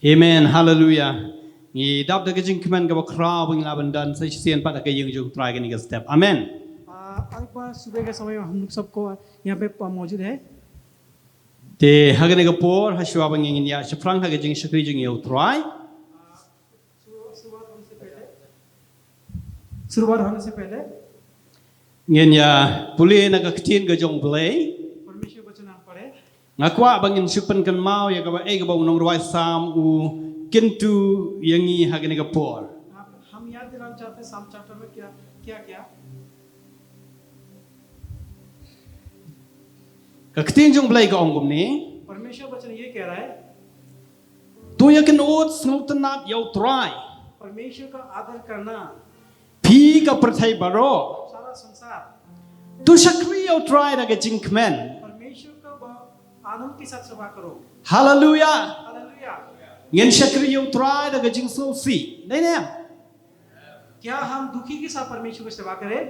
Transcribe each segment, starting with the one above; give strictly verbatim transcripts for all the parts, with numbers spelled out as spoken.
Amen. Hallelujah. Ngi dap da ka jingkmen kaba khraw ba ngi lah ban don sa shisien pat ha ka ïing jong u Trai kane ka step. Amen. आ, एक बार सुबह के समय हम लोग सबको यहाँ पे प-, मौजूद है। Te ha kane ka por, ha shuwa ba ngin ïa shaphrang ha ka jingshakri jong ngi ïa u Trai, शुरुआत होने से पहले, शुरुआत होने से पहले ngin ïa pule na ka ktien ka jong u Blei. परमेश्वर वचन हम पढ़े। Nga kwah ba ngin shu pynkynmaw ïa kaba, eh, kaba u nongrwai Salm u kyntu ïa ngi ha kane ka por. आप, हम याद दिलाना चाहते हैं साम चैप्टर में क्या, क्या, क्या? Ka ktien jong u Blei ka ong kumne. परमेश्वर वचन ये कह रहा है। To ïakynduh sngewtynnat ïa u Trai, परमेश्वर का आदर करना। Phi ka pyrthei baroh. सारा संसार। To shakri ïa u Trai da ka jingkmen। परमेश्वर का ब-, आनंद के साथ सेवा करो। Hallelujah। हालेलुया। Ngin shakri ïa u Trai da ka jingsngewsih, dei ne? क्या हम दुखी के साथ परमेश्वर की सेवा करें?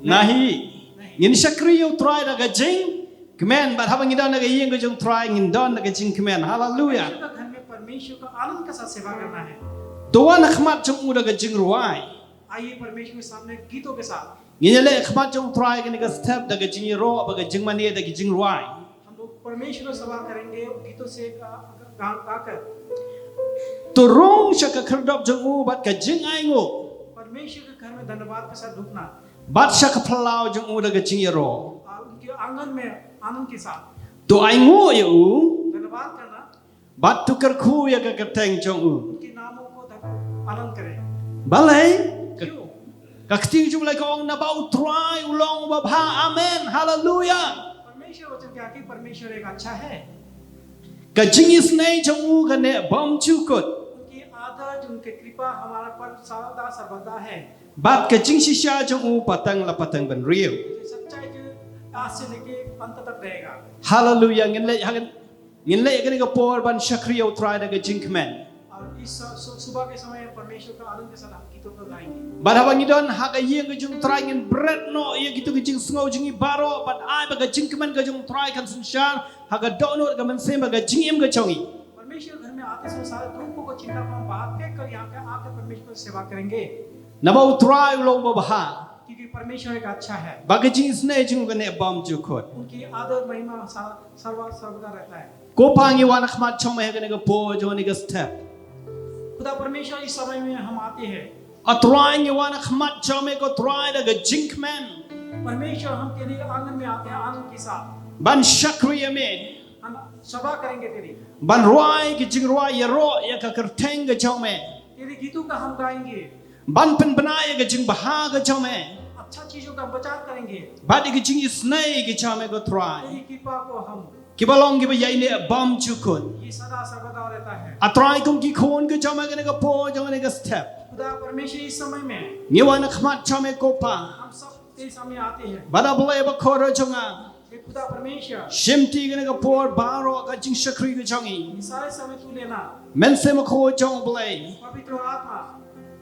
Nahi. Nahi। Ngin shakri ïa u Trai da ka jingkmen, bad haba ngi don ha ka ïing ka jong u Trai ngin don da ka jingkmen. Hallelujah। परमेश्वर का घर में परमेश्वर का आनंद के साथ सेवा करना है। To wan ha khmat jong u da ka jingrwai। आइए परमेश्वर के सामने गीतों के साथ। Ngin ïaleh ha khmat jong u Trai ha kane ka step da ka jingïaroh, bad ka jingmane, da ka jingrwai। हम लोग परमेश्वर की सेवा करेंगे गीतों से गा-, गा-, गाकर। To rung sha ka khyrdop jong u bad ka jingainguh। परमेश्वर के घर में धन्यवाद के साथ ढुकना। Bad sha ka phyllaw jong u da ka jingïaroh। और उनके आंगन में आनंद के साथ। To ainguh ïa u। धन्यवाद करना। Bad to kyrkhu ïa ka kyrteng jong u। उनके नामों को धन-, आनंद करें। Balei? क्यों? Ka ktien jong u Blei ka ong naba u Trai u long uba bha. Amen. Haleluya। परमेश्वर वचन क्या कि परमेश्वर एक अच्छा है। Ka jingisynei jong u ka neh bymjukut। उनकी आदर, जो उनकी कृपा हमारा पर सदा सर्वदा है। Bad ka jingshisha jong u pateng la pateng bynriew। जो सच्चाई जो आज से लेके अंत तक रहेगा। Haleluya। Ngin leh, ngin leh ha kane ka por ban shakri ïa u Trai da ka jingkmen। और इस सु-, सु-, सुबह के समय परमेश्वर का आनंद के साथ हम गीतों को गाएंगे। Bad haba ngi don ha ka ïing ka jong u Trai ngin bret noh ïa kito ki jingsngew jong ngi baroh, bad ai ba ka jingkmen ka jong u Trai kan synshar ha ka dohnud, ka mynsiem bad ka jingim ka jong ngi। परमेश्वर घर में आते समय सारे दुखों को, चिंता को हम बाहर फेंक कर यहाँ पे आकर परमेश्वर की सेवा करेंगे। Naba u Trai u long uba bha। क्योंकि परमेश्वर एक अच्छा है। Bad ka jingisynei jong u ka neh bymjukut। उनकी आदर महिमा सा-, सर्व-, सर्वदा रहता है। Ko Pa, ngi wan ha khmat jong me ha kane ka por, jong kane ka step। खुदा परमेश्वर, इस समय में हम आते हैं। A Trai, ngi wan ha khmat jong me ko Trai da ka jingkmen। परमेश्वर, हम तेरे आंगन में आते हैं आनंद के साथ। Ban shakri ïa me। हम सेवा करेंगे तेरी। Ban rwai ki jingrwai ïaroh ïa ka kyrteng ka jong me। तेरे गीतों का हम गाएंगे। Ban pynbna ïa ka jingbha ka jong me। अच्छा चीजों का हम प्रचार करेंगे। Bad ïa ka jingisynei ka jong me ko Trai। तेरी कृपा को हम Kiba long kiba ïaineh bymjukut। ये सदा सर्वदा रहता है। A Trai, kum ki khun ka jong me ha kane ka por, jong kane ka step, खुदा परमेश्वर, इस समय में ngi wan ha khmat jong me ko Pa। हम सब तेरे सामने आते हैं। Bad A Blei bakhuid jong nga, हे खुदा परमेश्वर, shimti kane ka por baroh ka jingshakri ka jong ngi। ये सारे समय तू लेना। Mynsiem Bakhuid jong U Blei, पवित्र आत्मा,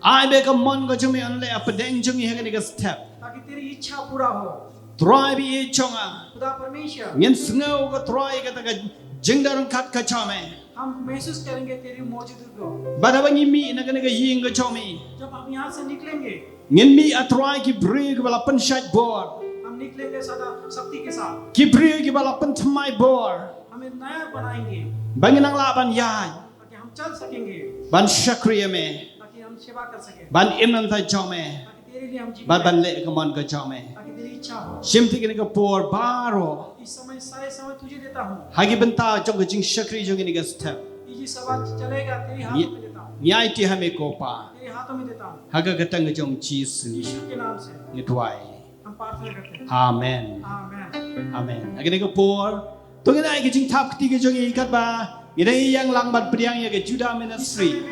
ai ba ka mon ka jong me un leh hapdeng jong ngi ha kane ka step। ताकि तेरी इच्छा पूरा हो। Trai ba ïeit jong nga, खुदा परमेश्वर, ngin sngew ko Trai kata ka jingdon ryngkat ka jong me। हम महसूस करेंगे तेरी मौजूदगी को। Bad haba ngi mih na kane ka ïing ka jong me, जब हम यहाँ से निकलेंगे, ngin mih A Trai ki briew kiba la pynshait bor, हम निकलेंगे सदा शक्ति के साथ। Ki briew kiba la pynthymmai bor, हमें नया बनाएंगे, ba ngin nang lah ban ïaid, ताकि हम चल सकेंगे, ban shakri ïa me, ताकि हम सेवा कर सकें, ban im na ka bynta jong me, ताकि तेरे लिए हम जीवित, bad ban leh ka mon ka jong me। ताकि तेरी इच्छा हो। Shimti kane ka por baroh, इस समय, सारे समय तुझे देता हूँ। Ha ki bynta jong ka jingshakri jong kane ka step, ये जो सेवा चलेगा, तेरे हाथों में देता हूँ। Ngi aiti ha me ko Pa, तेरे हाथों में देता हूँ। Ha ka kyrteng ka jong U Jisu, यीशु के नाम से, ngi duwai. हम प्रार्थना करते हैं। Amen. Amen. Amen. Ha kane ka por, to ngin ai ka jingthap kti ka jong ngi katba ngi dang ïeng lang ban pdiang ïa ka Judah Ministry.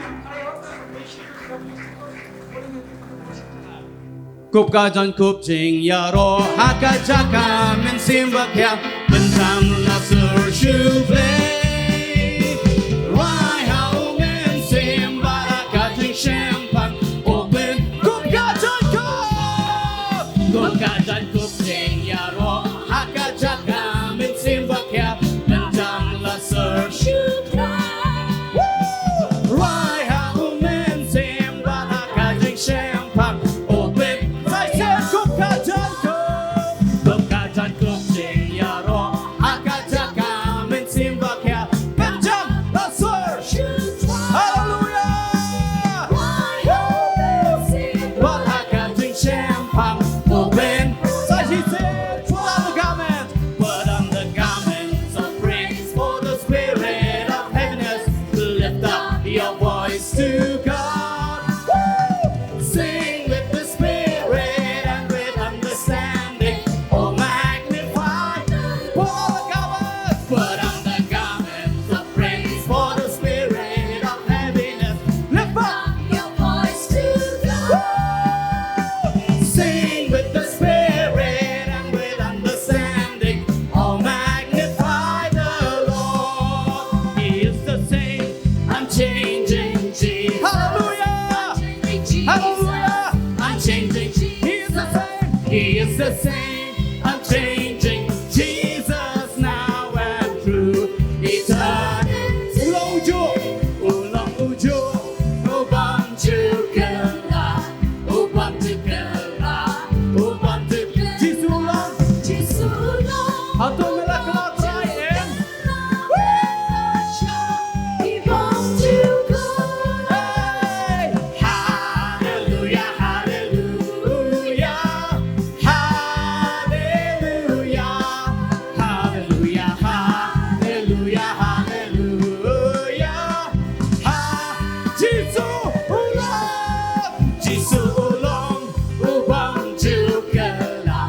Kup ka jan kup jingïaroh ha ka jaka mynsiem bakhiah, bynta na sur shu Blei. Rwai ha u mynsiem baroh ka jingshemphang, open kup ka jan kup. Kup ka jan kup jingïaroh ha ka jaka mynsiem bakhiah, bynta na sur shu Blei. The same, unchanging, Jesus now and through eternity. U long ujuh, u long ujuh, u bym ju kylla, u bym ju kylla, u bym ju kylla. Jisu u long. Jisu u long. Hato me la kylla Trai em? Hey! Hallelujah, hallelujah, hallelujah, hallelujah, hallelujah, hallelujah. Ha, Jisu u long, Jisu u long, u bym ju kylla,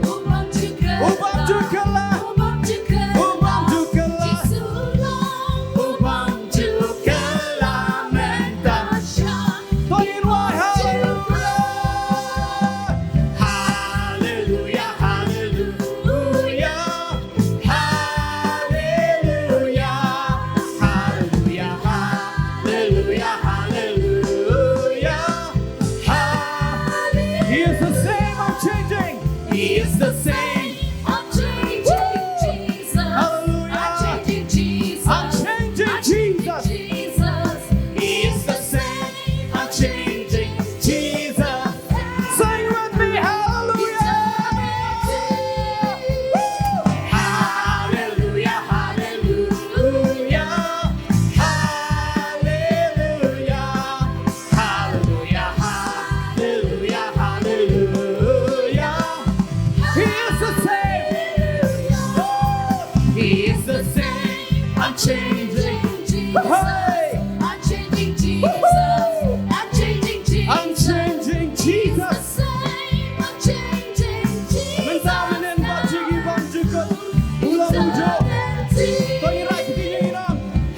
u bym ju kylla, u bym ju kylla, u bym ju kylla, u bym ju kylla mynta. To ngin wai haleluya. Haleluya, haleluya. Haleluya, haleluya, haleluya, haleluya. Ha-, He is the same, unchanging. He is the same, unchanging Jesus. Hallelujah. Unchanging Jesus. Unchanging Jesus. Jesus. He is the same, unchanging Jesus. Sing with me, hallelujah. Hallelujah, hallelujah, hallelujah, hallelujah, hallelujah, hallelujah. He is the same. He is the same. Unchanging. Hey. Unchanging Jesus. Unchanging Jesus. Unchanging Jesus. Mynta mynnin bad jingim bymjukut. U long ujuh. To ïaid ïa ki jingim.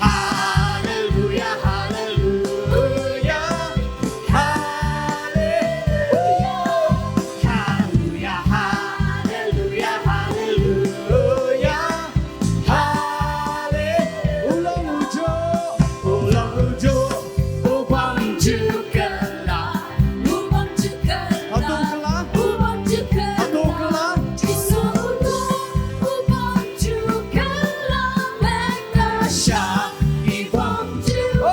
Hallelujah, hallelujah, hallelujah, hallelujah, hallelujah, hallelujah. Hale-, u long ujuh, u long ujuh, u bym ju kylla. U bym ju kylla. Hato u kylla? U bym ju kylla. Hato u kylla? Jisu u long, u bym ju kylla. Leh ka shah, i bym ju. Oh!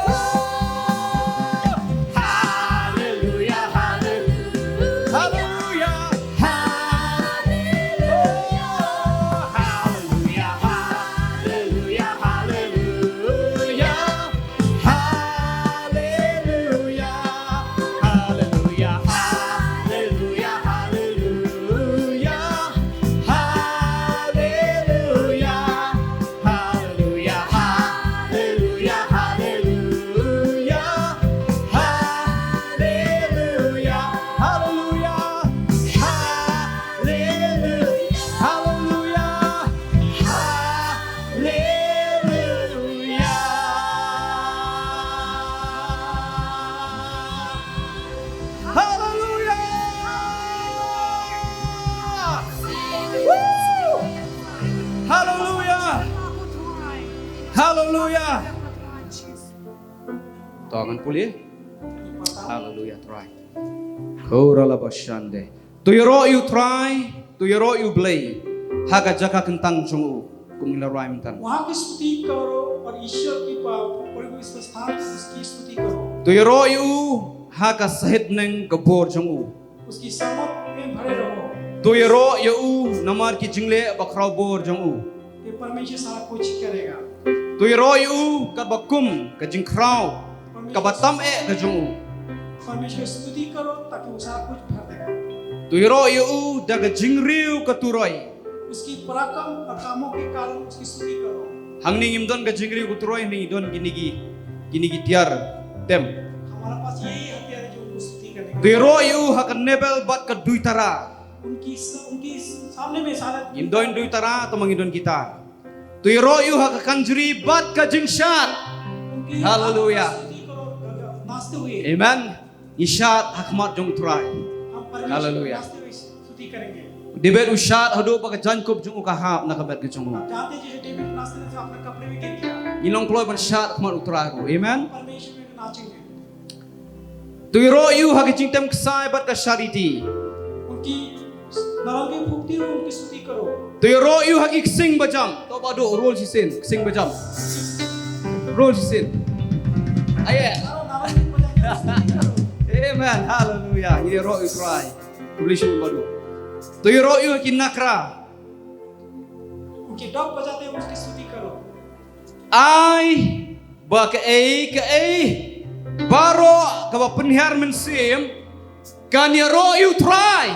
Hallelujah, hallelujah. Hallelujah. Hallelujah. Hallelujah, hallelujah, hallelujah. Hallelujah. Hallelujah, hallelujah, hallelujah. Hallelujah. Hallelujah, hallelujah, hallelujah. Hallelujah, hallelujah, hallelujah, hallelujah, hallelujah. Hallelujah! Woo! Hallelujah! Hallelujah! To ngan pule. Hallelujah, Trai. Koralabashande. To ïaroh ïa u Trai, to ïaroh ïa u Blei ha ka jaka kyntang jong u, kum ngi la rwai mynta. वहाँ की स्तुति करो और ईश्वर की प-, पवित्र स्थान उसकी स्तुति करो। To ïaroh ïa u ha ka sahit bneng ka bor jong u. उसकी सम्मुख में भरे रहो। To ïaroh ïa u namar ki jingleh bakhraw bor jong u. कि परमेश्वर सारा कुछ करेगा। To ïaroh ïa u katba kum ka jingkhraw kaba tam eh ka jong u. परमेश्वर की स्तुति करो ताकि वो सारा कुछ भर देगा। To ïaroh ïa u da ka jingriew ka turoi. उसकी पराक्रम और कामों के कारण उसकी स्तुति करो। Hangne ngim don ka jingriew ka turoi, hangne ngi don kine ki, kine ki tiar tem. हमारे पास यही हथियार है जो उनको स्तुति करने का। To ïaroh ïa u ha ka Nebel bad ka Duitara. उनकी स-, उनकी सामने में सारे Ngim don Duitara, tangba ngi don ki tar. To ïaroh ïa u ha ka kynjri bad ka jingshad. उनकी Hallelujah. स्तुति करो, नाचते हुए। Amen. Ngi shad ha khmat jong u Trai. हम परमेश्वर को Hallelujah. नाचते हुए स्तुति करेंगे। David u shad haduh ba ka jaiñkup jong u ka hap na ka met ka jong u. आप जानते हैं जैसे डेविड नाचते थे तो अपना कपड़े भी गिर गया। Ngin long kloi ban shad ha khmat u Trai ruh. Amen. परमेश्वर में नाचेंगे। To ïaroh ïa u ha ka jingtem ksai bad ka charity. उनकी Narang ki phukti, uki stuti karo. To ïaroh ïa u ha ki ksing bajam. To ba duh, roll shisien, ksing bajam. Roll shisien. Aye. Amen. Hallelujah. Ïaroh ïa u Trai. Khublei shibun ba duh. To ïaroh ïa u ha ki nakra. Uki dok bajate, uki stuti karo. Ai ba kaei kaei baroh kaba pynhiar mynsiem kan ïaroh ïa u Trai.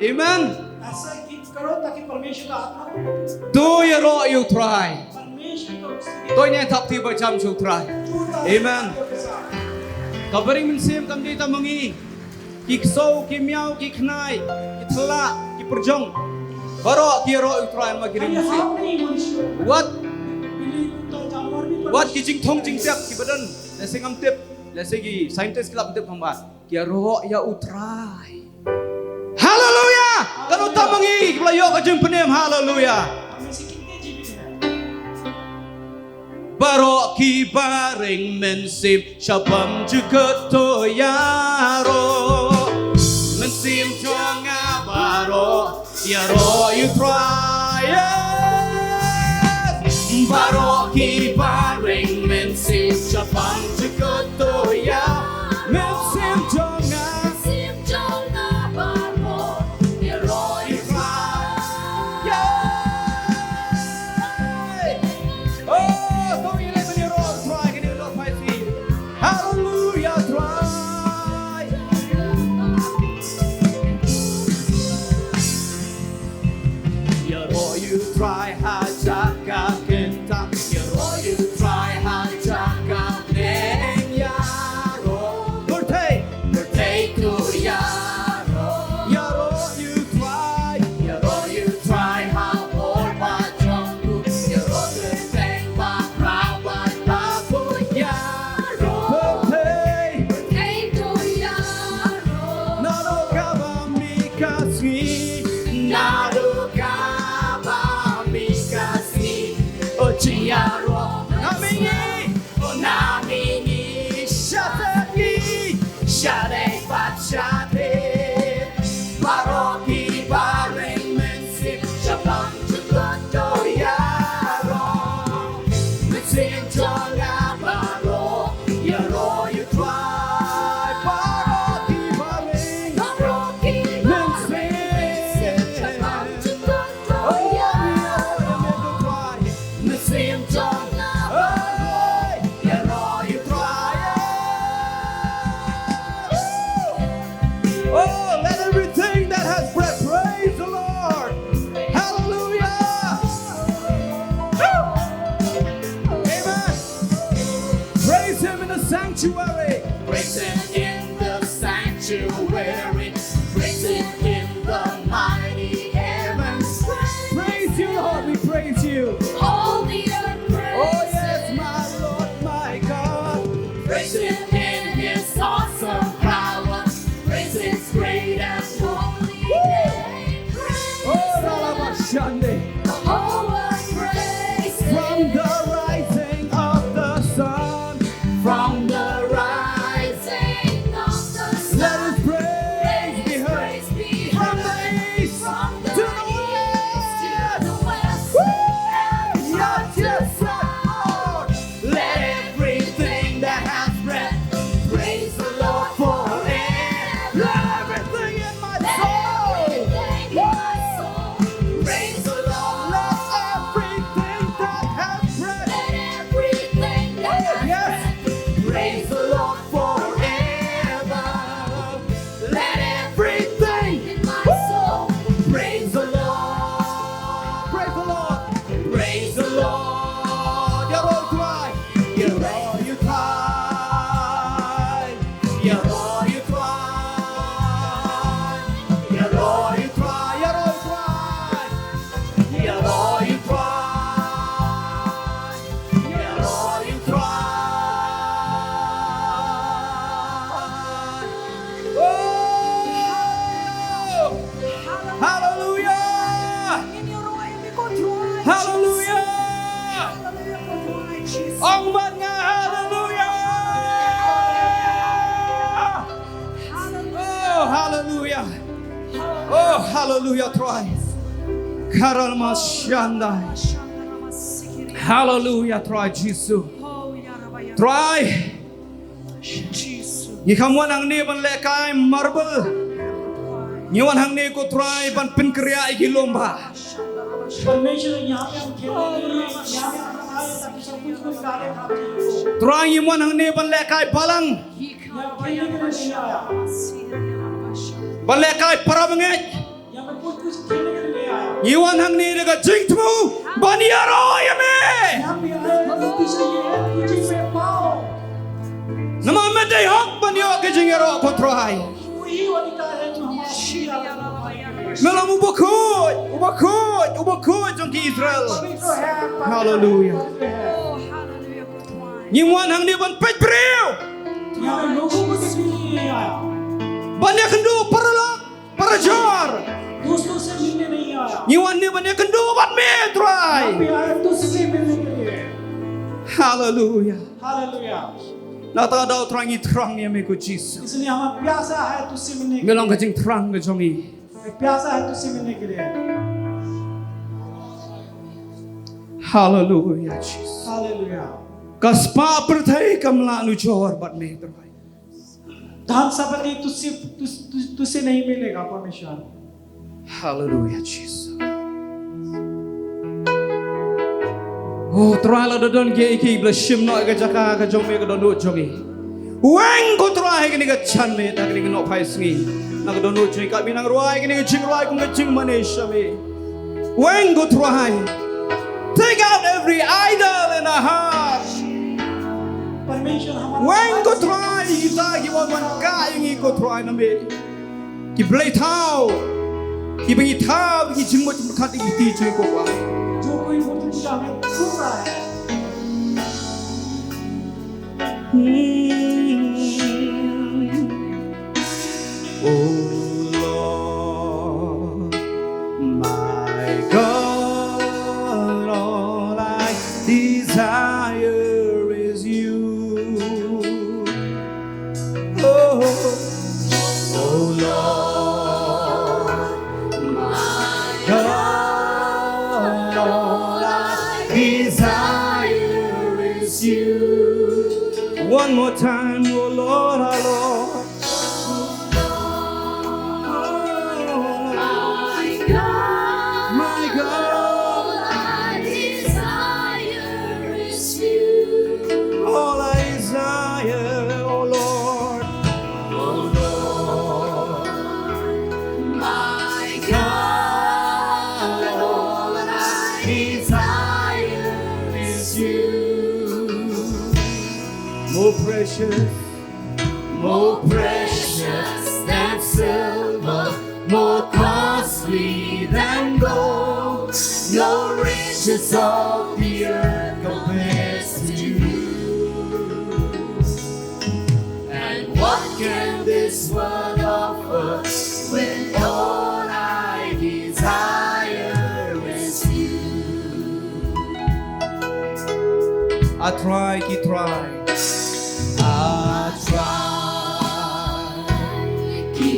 Amen. Aisa ki karo taki permission ka atma. To ïaroh ïa u Trai. Permission ka usti. To ïa thap ti bajam sha u Trai. Amen. Ka bering mynsiem kam dei tang ma ngi. Ki ksew, ki miaw, ki khnai, ki thlak, ki pyrjong. Baroh ki ïaroh ïa u Trai namar ki ring mynsiem. Wat, wat ki jingthung jingtep kiba don. Lehse ngam tip, lehse ki scientist ki la tip kham bha. Ki ïaroh ïa u Trai. Haleluya! Kan u tam ma ngi kiba la ïoh ka jingpynim. Haleluya! Baroh kiba ring mynsiem shaphang jukut to ïaroh. Mynsiem jong nga baroh ïaroh ïa u Trai. Yes. Baroh kiba ring mynsiem shaphang jukut to ïa. Mynsiem jong nga. Mynsiem jong nga baroh ïaroh ïa u Trai. Yes. Oh, to ïa leh ban ïaroh ïa u Trai, kan ïaroh ïa u Trai. Haleluya, Trai. Ïaroh ïa u Trai ha jaka kyntang. Ïaroh ïa u Trai ha jaka bneng. Ïaroh. Pyrthei. Pyrthei to ïaroh. Ïaroh ïa u Trai. Ïaroh ïa u Trai ha bor ba jong u. Ïaroh kyrteng ba khraw bad ba khuid. Ïaroh. Pyrthei. Pyrthei to ïaroh. Naduh kaba mih ka sngi. Naduh kaba mih ka sngi. Oh, jingïaroh. Nga mihngi. Oh, nga mihngi. Shatei ngi. Shatei bad shatei. Baroh kiba ring mynsiem shaphang jukut to ïaroh. Mynsiem jong nga baroh ïaroh ïa u Trai. Baroh kiba ring. Baroh kiba ring mynsiem shaphang jukut to ïaroh. Mynsiem jong nga baroh ïaroh ïa u Trai. Oh, let everything that has breath praise the Lord. Hallelujah. Woo. Amen. Praise him in the sanctuary. Praise him in the sanctuary. Praise him in the mighty heavens. Praise you, Lord, we praise you. All the earth praise. Oh, yes, my Lord, my God. Praise him in his awesome power. Praise his great and holy name. Praise him. Oh, Ralabashande. The whole earth praise him. From the rising of the sun. From the rising of the sun. Let his praise be heard. Let his praise be heard. From the east to the west. From the east to the west. Woo! Yes, yes, yes, Lord. Let everything that has breath praise the Lord forever. Let everything in my soul. Let everything in my soul praise the Lord. Let everything that has breath. Let everything that has breath praise the Lord forever. Let everything in my soul praise the Lord. Praise the Lord. Praise the Lord. Ïaroh ïa u Trai. Ïaroh ïa u Trai. Ïaroh ïa u Trai. Ïaroh ïa u Trai. Ïaroh ïa u Trai. Ïaroh ïa u Trai. Oh! Haleluya. Haleluya. Ong bad nga haleluya. Oh, haleluya, Trai. Karalmashandai. Haleluya, Trai Jisu. Trai, ngi kam wan hangne ban lehkai marble. Ngi wan hangne, ko Trai, ban pynkynriah ïa ki lum ba. Trai, ngi wan hangne ban lehkai balang. Ban lehkai para bangeit. Ngi wan hangne da ka jingthmu ban ïaroh ïa me. Namar me dei hok ban ïoh ka jingïaroh, ko Trai. Me long u bakhuid, u bakhuid, u bakhuid jong ki Israel. Haleluya. Ngi wan hangne ban peit briew. Ban ïakynduh paralok, parajor. Ngi wan hangne ban ïakynduh bad me, Trai. Haleluya. Haleluya. Na kata daw, Trai, ngi thrang ïa me, ko Jisu. इसलिए हम प्यासा है तुझसे मिलने के लिए। Me long ka jingthrang ka jong ngi. प्यासा है तुझसे मिलने के लिए। Haleluya, Jisu. हालेलुया। Ka spah pyrthei kam lah nujor bad me, Trai. धन संपत्ति तुझसे, तुझ, तुझ, तुझसे नहीं मिलेगा, परमेश्वर। Haleluya, Jisu. Oh, Trai, lada don kiei kiei ba la shim noh ïa ka jaka ka jong me ha ka dohnud jong ngi, weng, ko Trai, ha kane ka janmiet, ha kane ka nohphai sngi. Na ka dohnud jong ngi, ka mi nang rwai kane ka jingrwai kum ka jingmane sha me. Weng, ko Trai. Take out every idol in our heart. परमेश्वर, हमारा Weng, ko Trai, kita kiba wan kah ïa ngi, ko Trai, na me. Ki blei thaw, kiba ngi thaw ïa ki jingmut jingpyrkhat ïa ki kti jong ngi, ko Trai. जो कोई मूर्ति पूजा में थूक रहा है। Oh Lord, my God, all I desire is you. Oh, oh Lord, my God, all I desire is you. One more time, oh Lord, our Lord. Oh, my God, my God, all I desire is you. All I desire, oh Lord. Oh Lord, my God, all I desire is you. More precious, more precious than silver, more costly than gold. No riches of the earth compares to you. And what can this world offer when all I desire is you? A Trai ki trai. A Trai ki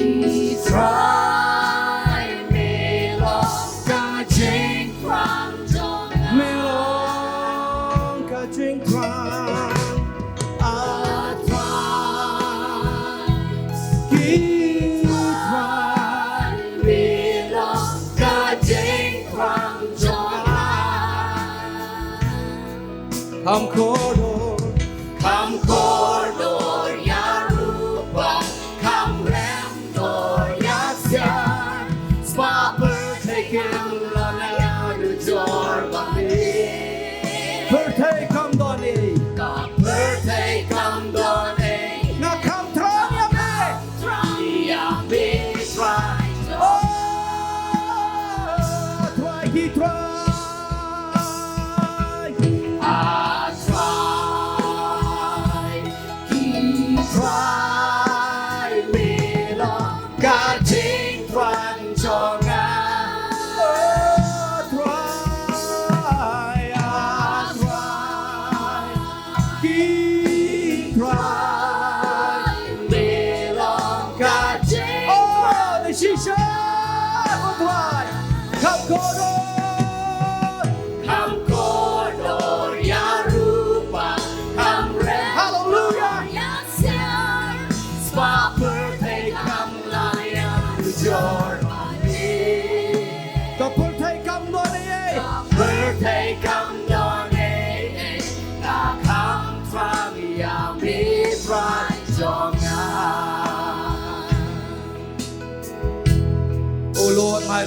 trai, me long ka jingthrang jong nga. Me long ka jingthrang. A Trai ki trai, me long ka jingthrang jong nga. Kham kordor, kham kordor ïa rukom, kham rem dor ïa sian. Spah pyrthei kam lah nujor bad me. Pyrthei kam don ei. Ka pyrthei kam don ei. Nga kham thrang ïa me. Thrang ïa me, Trai. Oh, Trai ki trai. A Trai.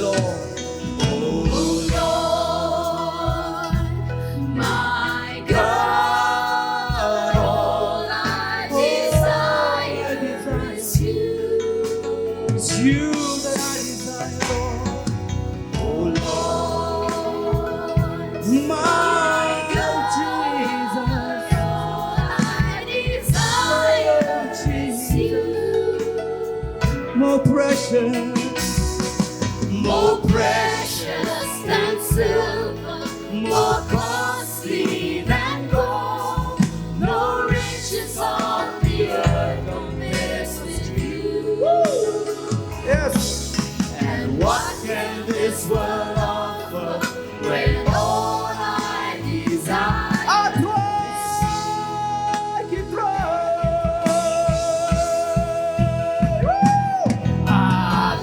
Lord. Oh Lord, my God, all I desire is you. It's you that I desire, Lord. Oh Lord, my Jesus, all I desire is you. More precious, more precious than silver, more costly than gold. No riches on the earth compares with you. Yes. And what can this world offer when all I desire? I try, keep trying. I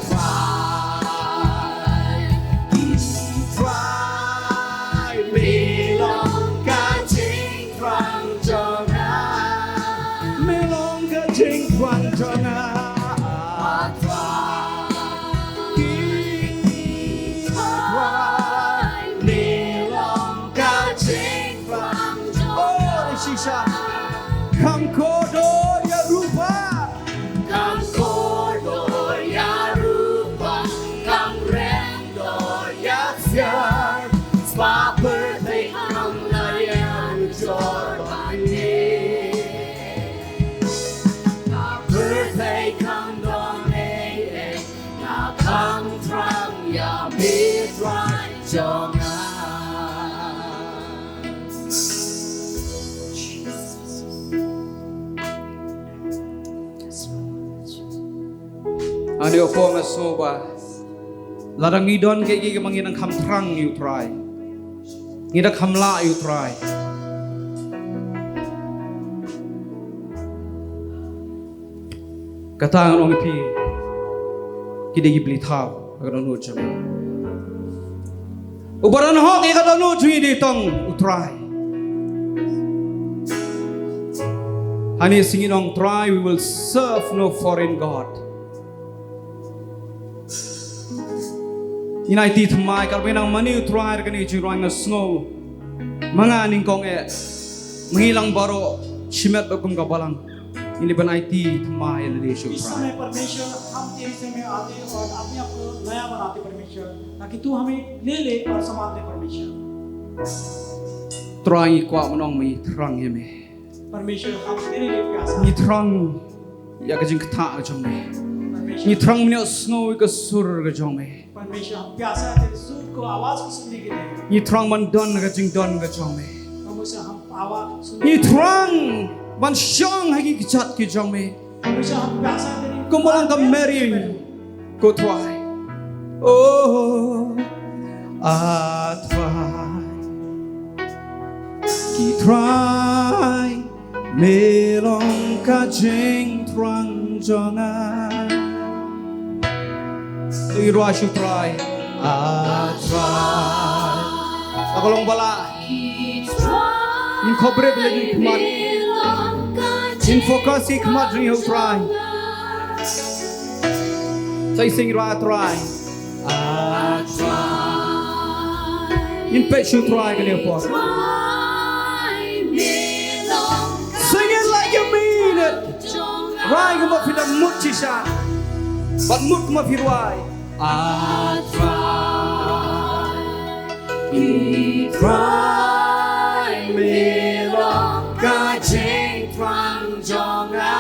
try, keep trying. Me long ka jingthrang jong nga. Me long ka jingthrang jong nga. I try, keep trying. Me long ka jingthrang jong nga. Oh, shisha. Kam kordor ïa rupa. Kam kordor ïa rupa, kam rem dor ïa ksiar. Spah pyrthei kam lah ïa jor bane. Ka pyrthei kam don ei ei, ka kham thrang ïa me Trai jong nga. Ani u pong a sngewbha. Lada ngi don kaei kaei kaba ngi dang kham thrang ïa u Trai, ngi dang kham lah ïa u Trai. Kata ngan ong ïa phi, ki dei ki bli thaw ha ka dohnud jong ngi. Uba don hok ïa ka dohnud jong ngi dei tang u Trai. Hangne sngi ngi ong Trai, we will serve no foreign god. Ngin aiti thymmai, katba ngi nang mane u Trai da kane ka jingrwai, nga sngew ma nga nyngkong eh, ma ngi lang baroh, shimet bad kum ka balang, ngin dei ban aiti thymmai ïa lade sha u Trai. इस समय परमेश्वर हम तेरे समय आते और अपने आप को नया बनाते परमेश्वर, ताकि तू हमें ले ले और संभाल ले परमेश्वर। Trai, ngi kwah ban ong ma ngi thrang ïa me. परमेश्वर, हम तेरे लिए प्यासा हैं। Ngi thrang ïa ka jingktah ka jong me. परमेश्वर, ngi thrang ban ïohsngew ïa ka sur ka jong me. परमेश्वर, हम प्यासा है तेरे सुर को, आवाज को सुनने के लिए। Ngi thrang ban don ka jingdon ka jong me. परमेश्वर, हम आवाज सुनने, ngi thrang ban shong ha ki kjat ki jong me. परमेश्वर, हम प्यासा है तेरी, kumba long ka Mary. Ko Trai. Oh, a Trai. Ki Trai, me long ka jingthrang jong nga. To ïa rwai sha u Trai. A Trai. Ka long ba lah. Ngin khop briew leit khmat. Ngin focus ïa khmat jong u Trai. Sa sing ïa u Trai. Ngin peit sha u Trai kane ka por. Sing it like you mean it. Rwai kumba phi dang mut shisha. Bad mut kumba phi rwai. A Trai, ki Trai, me long ka jingthrang jong nga.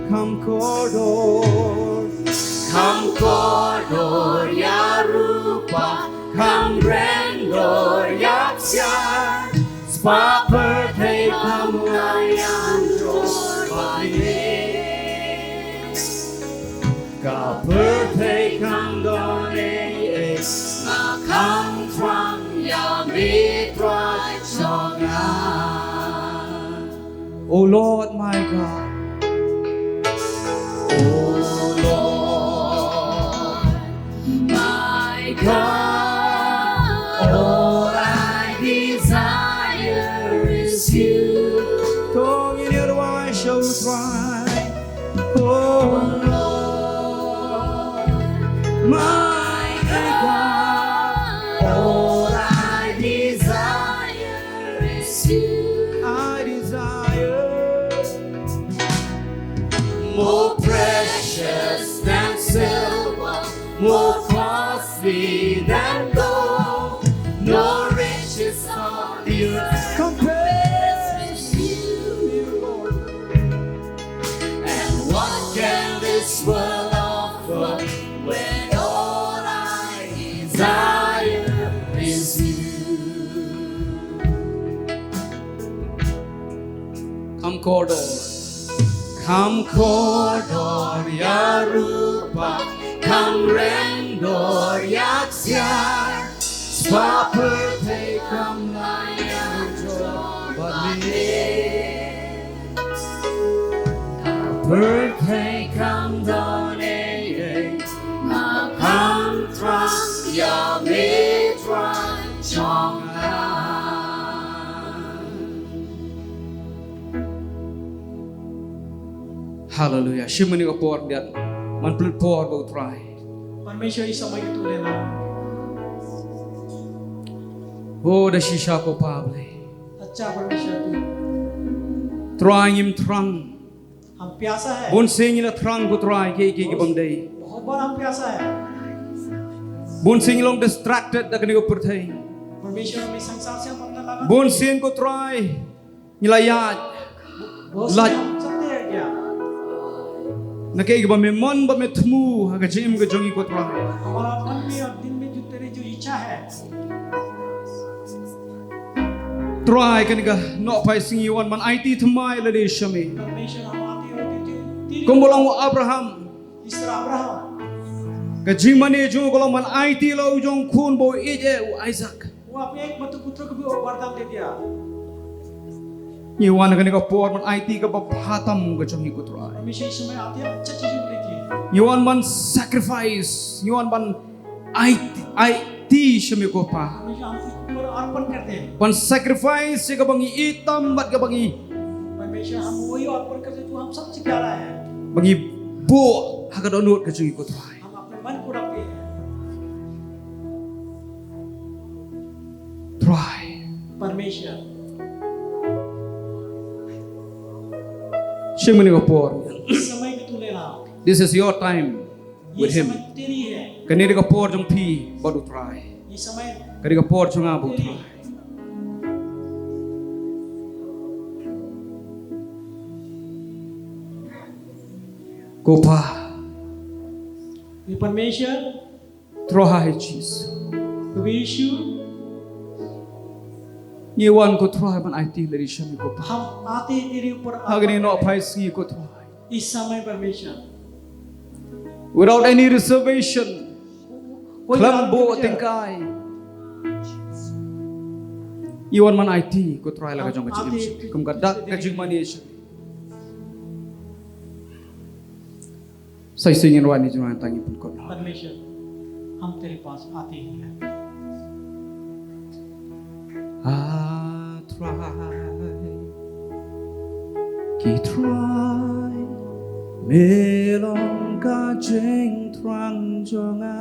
Kham kordor, kham kordor ïa rupa, kham rem dor ïa ksiar. Spah pyrthei kam lah ïa jor bad me. Ka pyrthei kam don ei ei, nga kham thrang ïa me Trai jong nga. Oh Lord my God. Oh Lord my God, all I desire is you. To ngin ïa rwai sha u Trai. Oh Lord, my More precious than silver, more costly than gold. No riches on the earth compares with you, Lord. And what can this world offer when all I desire is you? Kham kordor, kham kordor ïa rupa, kham rem dor ïa ksiar. Spa pyrthei kham la ïa jor bad me. Pyrthei kham don ei ei, nga kham thrang ïa me Trai jong nga. Haleluya. Shim ïa kane ka por biang. Man pynlut por bad U Trai. परमेश्वर, इस समय की तूने ना, O da shisha ko Pa Blei. अच्छा परमेश्वर तू। Trai, ngim thrang. हम प्यासा है। Bun sien ngi la thrang ko Trai kiei kiei ki bym dei. बहुत बार हम प्यासा है। Bun sien ngi long distracted da kane ka pyrthei. परमेश्वर, हम इस संसार से हम अपना लगा Bun sien ko Trai ngi la ïaid, बहुत lait समय हम चलते हैं क्या? Na kiei kiei ba me mon, ba me thmu ha ka jingim ka jong ngi ko Trai. हमारा मन में और दिल में जो तेरी जो इच्छा है। Trai, kane ka Nohphai Sngi ngi wan ban aiti thymmai lade sha me. परमेश्वर, हम आते हैं तेरी Kumba long u Abraham. इस तरह अब्राहम Ka jingmane jong u ka long ban aiti ïa la u jong khun ba u ïeit eh, u Isaac. वो अपने एकमात्र पुत्र को भी वो वरदान दे दिया। Ngi wan ha kane ka por ban aiti kaba bha tam ka jong ngi ko Trai. परमेश्वर, इस समय आते हैं, अच्छा चीजों को लेके। Ngi wan ban sacrifice, ngi wan ban aiti, aiti sha me ko Pa. परमेश्वर, हम तुझ पर अर्पण करते हैं। Ban sacrifice ïa kaba ngi ïeit tam bad kaba ngi परमेश्वर, हम वही अर्पण करते हैं जो हम सबसे प्यारा है। Ba ngi buh ha ka dohnud ka jong ngi ko Trai. हम अपने मन को रखते हैं। Trai. परमेश्वर। Shim ïa kane ka por. इस समय की तूने ना। This is your time ये with him. समय तेरी है। Kane ka dei ka por jong phi bad U Trai. ये समय Ka dei ka por jong nga bad U Trai. Ko Pa. ये परमेश्वर। Trai Jisu. प्रभु यीशु। Ngi wan ko Trai ban aiti lade sha me ko Pa. हम आते हैं तेरे ऊपर Ha kane ka Nohphai Sngi ko Trai. इस समय परमेश्वर। Without any reservation. कोई Khlem buh tyngkai. Ngi wan ban aiti ko Trai la ka jong ka jingim sha me. Kum ka dak ka jingmane sha me. Sa shisien ngin wan ïa ka jingwan tang ïa phi ko Trai. परमेश्वर, हम तेरे पास आते हैं। Ah Trai, ki Trai, me long ka jingthrang jong nga.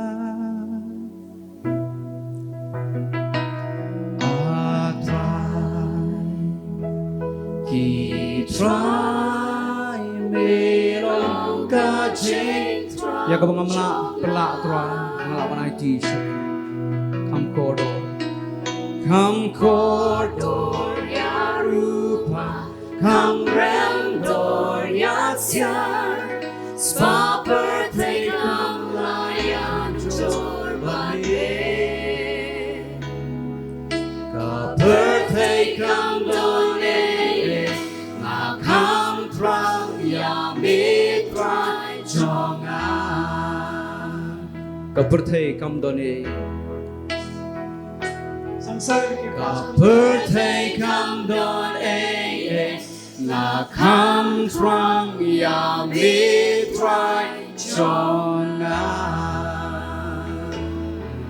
Ah Trai, ki Trai, me long ka jingthrang. Ïa kaba ngam lah pynlah Trai, nga lah ban aiti sha me. Kham kordor. Kham kordor ïa rupa. Kham rem dor ïa ksiar, spa pyrthei kham la ïa jor bad me. Ka pyrthei kham don ei ei, nga kham thrang ïa me Trai jong nga. Ka pyrthei kham don ei. संसार के Ka pyrthei kham don ei ei, nga kham thrang ïa me Trai jong nga.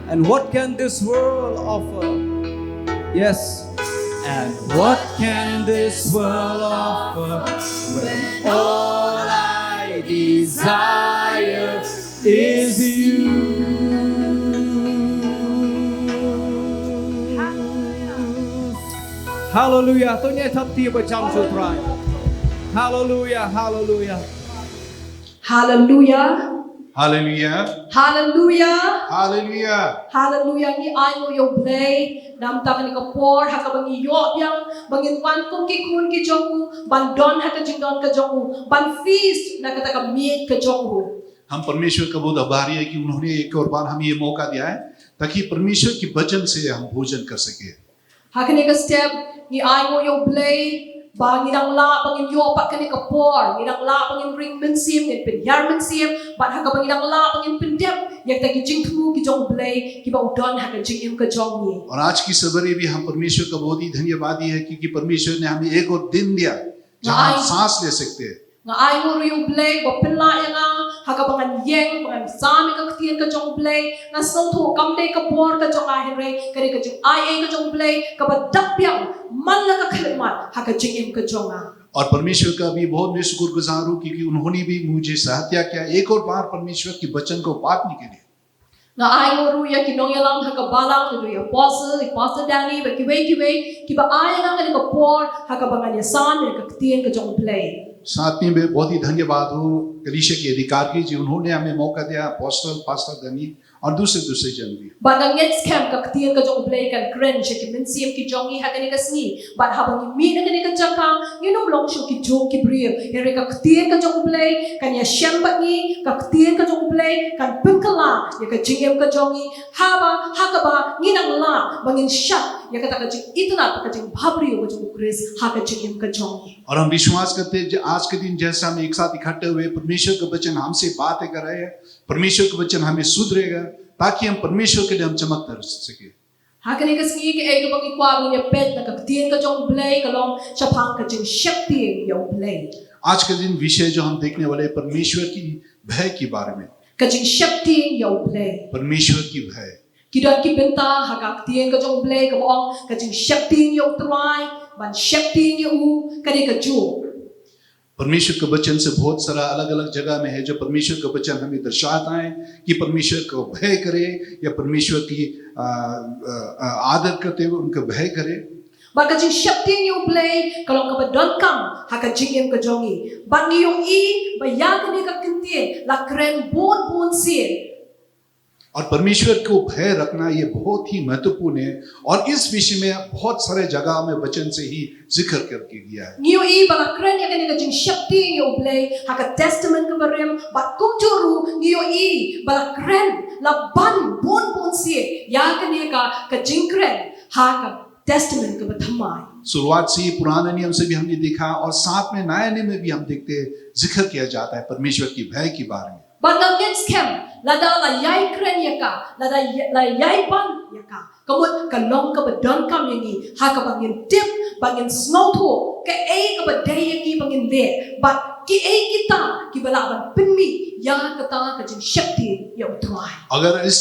And what can this world offer? Yes. And what can this world offer when all I desire is you? Hallelujah. To ngi thap ti ba jam sha U Trai. Hallelujah, hallelujah. Hallelujah. Hallelujah. Hallelujah. Hallelujah. Hallelujah. Ngi ainguh ïa U Blei namar kane ka por ha kaba ngi ïoh biang ba ngin wan kum ki khun ki jong u, ban don ha ka jingdon ka jong u, ban feast na kata ka miej ka jong u. हम परमेश्वर का बहुत आभारी है कि उन्होंने एक और बार हमें ये मौका दिया है ताकि परमेश्वर के वचन से हम भोजन कर सके। Ha kane ka step ngi ainguh ïa U Blei ba ngi dang lah ba ngin ïoh pat kane ka por, ngi dang lah ba ngin ring mynsiem, ngin pynhiar mynsiem, bad ha kaba ngi dang lah ba ngin pyndep ïa kita ki jingthmu ki jong U Blei kiba u don ha ka jingim ka jong ngi. और आज की सवेरे भी हम परमेश्वर का बहुत ही धन्यवादी है क्योंकि परमेश्वर ने हमें एक और दिन दिया जहाँ हम सांस ले सकते हैं। Nga ainguh ruh ïa U Blei ba pynlah ïa nga ha kaba ngan ïeng, ba ngan sam ïa ka ktien ka jong U Blei. Nga sngewthuh kam dei ka bor ka jong nga, hynrei ka dei ka jingai ei ka jong U Blei kaba dap biang man la ka khyllipmat ha ka jingim ka jong nga. और परमेश्वर का भी बहुत मैं शुक्रगुजार हूँ क्योंकि उन्होंने भी मुझे साथ किया एक और बार परमेश्वर के वचन को बांटने के लिए। Nga ainguh ruh ïa ki nongïalam ha ka balang, ïa ki apostle, ïa Pastor Danny bad kiwei kiwei kiba ai ïa nga kane ka por ha kaba ngan ïasam ïa ka ktien ka jong U Blei. साथ में मैं बहुत ही धन्यवाद हूँ कलीसिया के अधिकार की जी, उन्होंने हमें मौका दिया, अपोस्टल, पास्टर डैनी और दूसरे दूसरे जन भी। Bad nga ngeit skhem ka ktien ka jong U Blei kan kren sha ki mynsiem ki jong ngi ha kane ka sngi. Bad haba ngi mih na kane ka jaka, ngin ym long shuh ki jong ki briew. Hynrei ka ktien ka jong U Blei kan ïashem bad ngi, ka ktien ka jong U Blei kan pynkylla ïa ka jingim ka jong ngi. Haba, ha kaba ngi nang lah ba ngin shad ïa kata ka jingitynnad, ka jingbhabriew ka jong U Khrist ha ka jingim ka jong ngi. और हम विश्वास करते हैं आज के दिन जैसे हम एक साथ इकट्ठे हुए, परमेश्वर का वचन हमसे बातें कर रहे हैं, परमेश्वर का वचन हमें सुधरेगा ताकि हम परमेश्वर के लिए हम चमकदार हो सके। Ha kane ka sngi kaei kaba ngi kwah ba ngin ïa peit na ka ktien ka jong U Blei ka long shaphang ka jingsheptieng ïa U Blei. आज के दिन विषय जो हम देखने वाले हैं परमेश्वर की भय के बारे में। Ka jingsheptieng ïa U Blei. परमेश्वर की भय। Ki don ki bynta ha ka ktien ka jong U Blei kaba ong ka jingsheptieng ïa U Trai, ban sheptieng ïa u, ka dei kajuh. परमेश्वर के वचन से बहुत सारा अलग-अलग जगह में है जो परमेश्वर का वचन हमें दर्शाता है कि परमेश्वर को भय करे या परमेश्वर की, अ, अ, अ, आदर करते हुए उनका भय करे। Bad ka jingsheptieng ïa U Blei ka long kaba donkam ha ka jingim ka jong ngi. Bad ngi ïohi ba ïa kane ka kyntien la kren bun bun sien. और परमेश्वर को भय रखना ये बहुत ही महत्वपूर्ण है और इस विषय में बहुत सारे जगह में वचन से ही जिक्र करके गया है। Ngi ïohi ba la kren ïa kane ka jingsheptieng ïa U Blei ha ka Testament kaba rim, bad kumjuh ruh ngi ïohi ba la kren, la ban bun bun sien ïa kane ka, ka jingkren ha ka Testament kaba thymmai. शुरुआत से ही पुराने नियम से भी हमने देखा और साथ में नए नियम में भी हम देखते हैं, जिक्र किया जाता है परमेश्वर की भय के बारे में। Bad nga ngeit skhem, lada la ïai kren ïa ka, lada ïa-, la ïai ban ïa ka, ka mut ka long kaba donkam ïa ngi, ha kaba ngin tip, ba ngin sngewthuh kaei kaba dei ïa ngi ba ngin leh, bad kiei kita kiba lah ban pynmih ïa kata ka jingsheptieng ïa U Trai. अगर इस,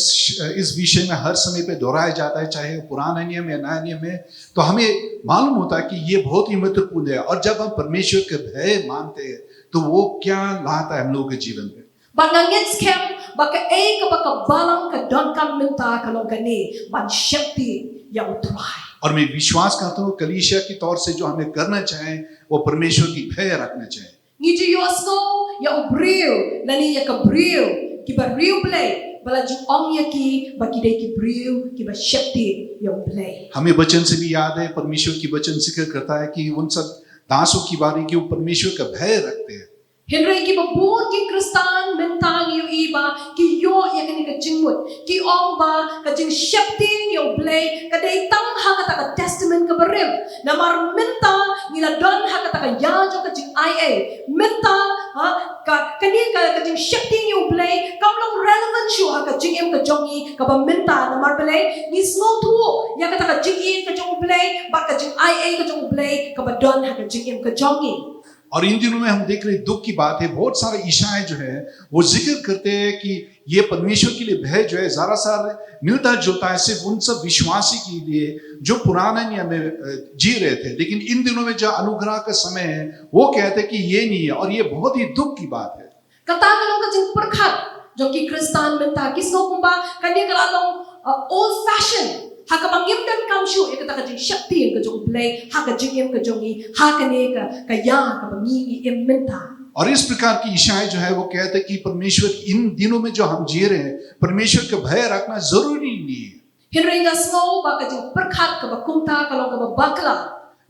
इस विषय में हर समय पे दोहराया जाता है, चाहे पुराना नियम या नया नियम है, तो हमें मालूम होता है कि ये बहुत ही महत्वपूर्ण है। और जब हम परमेश्वर के भय मानते हैं, तो वो क्या लाता है हम लोगों के जीवन में। Bad nga ngeit skhem ba kaei kaba ka balang ka donkam mynta ka long kane, ban sheptieng ïa U Trai. और मैं विश्वास करता हूँ, कलीसिया के तौर से जो हमें करना चाहिए, वो परमेश्वर की भय रखना चाहिए। Ngi ju ïohsngew ïa u briew lane ïa ka briew kiba riewblei ba la ju ong ïa ki ba ki dei ki briew kiba sheptieng ïa U Blei. हमें वचन से भी याद है, परमेश्वर की वचन जिक्र करता है कि उन सब दासों के बारे में कि वो परमेश्वर का भय रखते हैं। Hynrei kiba bun ki Khristan mynta ngi ïohi ba ki ïoh ïa kane ka jingmut, ki ong ba ka jingsheptieng ïa U Blei ka dei tang ha kata ka Testament kaba rim. Namar mynta ngi la don ha kata ka ïa jong ka jingaiei. Mynta, ha, ka, kane ka, ka jingsheptieng ïa U Blei kam long relevant shuh ha ka jingim ka jong ngi kaba mynta, namar balei? Ngi sngewthuh ïa kata ka jingïeit ka jong U Blei bad ka jingaiei ka jong U Blei kaba don ha ka jingim ka jong ngi. और इन दिनों में हम देख रहे हैं, दुख की बात है, बहुत सारे ईसाई जो है वो जिक्र करते हैं कि ये परमेश्वर के लिए भय जो है जरा सा मिलता जुलता है सिर्फ उन सब विश्वासी के लिए जो पुराने नियम में, अ, जी रहे थे, लेकिन इन दिनों में जो अनुग्रह का समय है वो कहते हैं कि ये नहीं है, और ये बहुत ही दुख की बात है। Kata ka long ka jingpyrkhat jong ki Khristan mynta, ki sngew kumba kane ka la long, uh, old fashion, ha kaba ngim donkam shuh ïa kata ka jingsheptieng ka jong U Blei ha ka jingim ka jong ngi, ha kane ka, ka ïa kaba ngi, ngi im mynta. और इस प्रकार की ईसाई जो है वो कहते हैं कि परमेश्वर, इन दिनों में जो हम जी रहे हैं, परमेश्वर का भय रखना जरूरी नहीं है। Hynrei nga sngew ba ka jingpyrkhat kaba kumta ka long kaba bakla.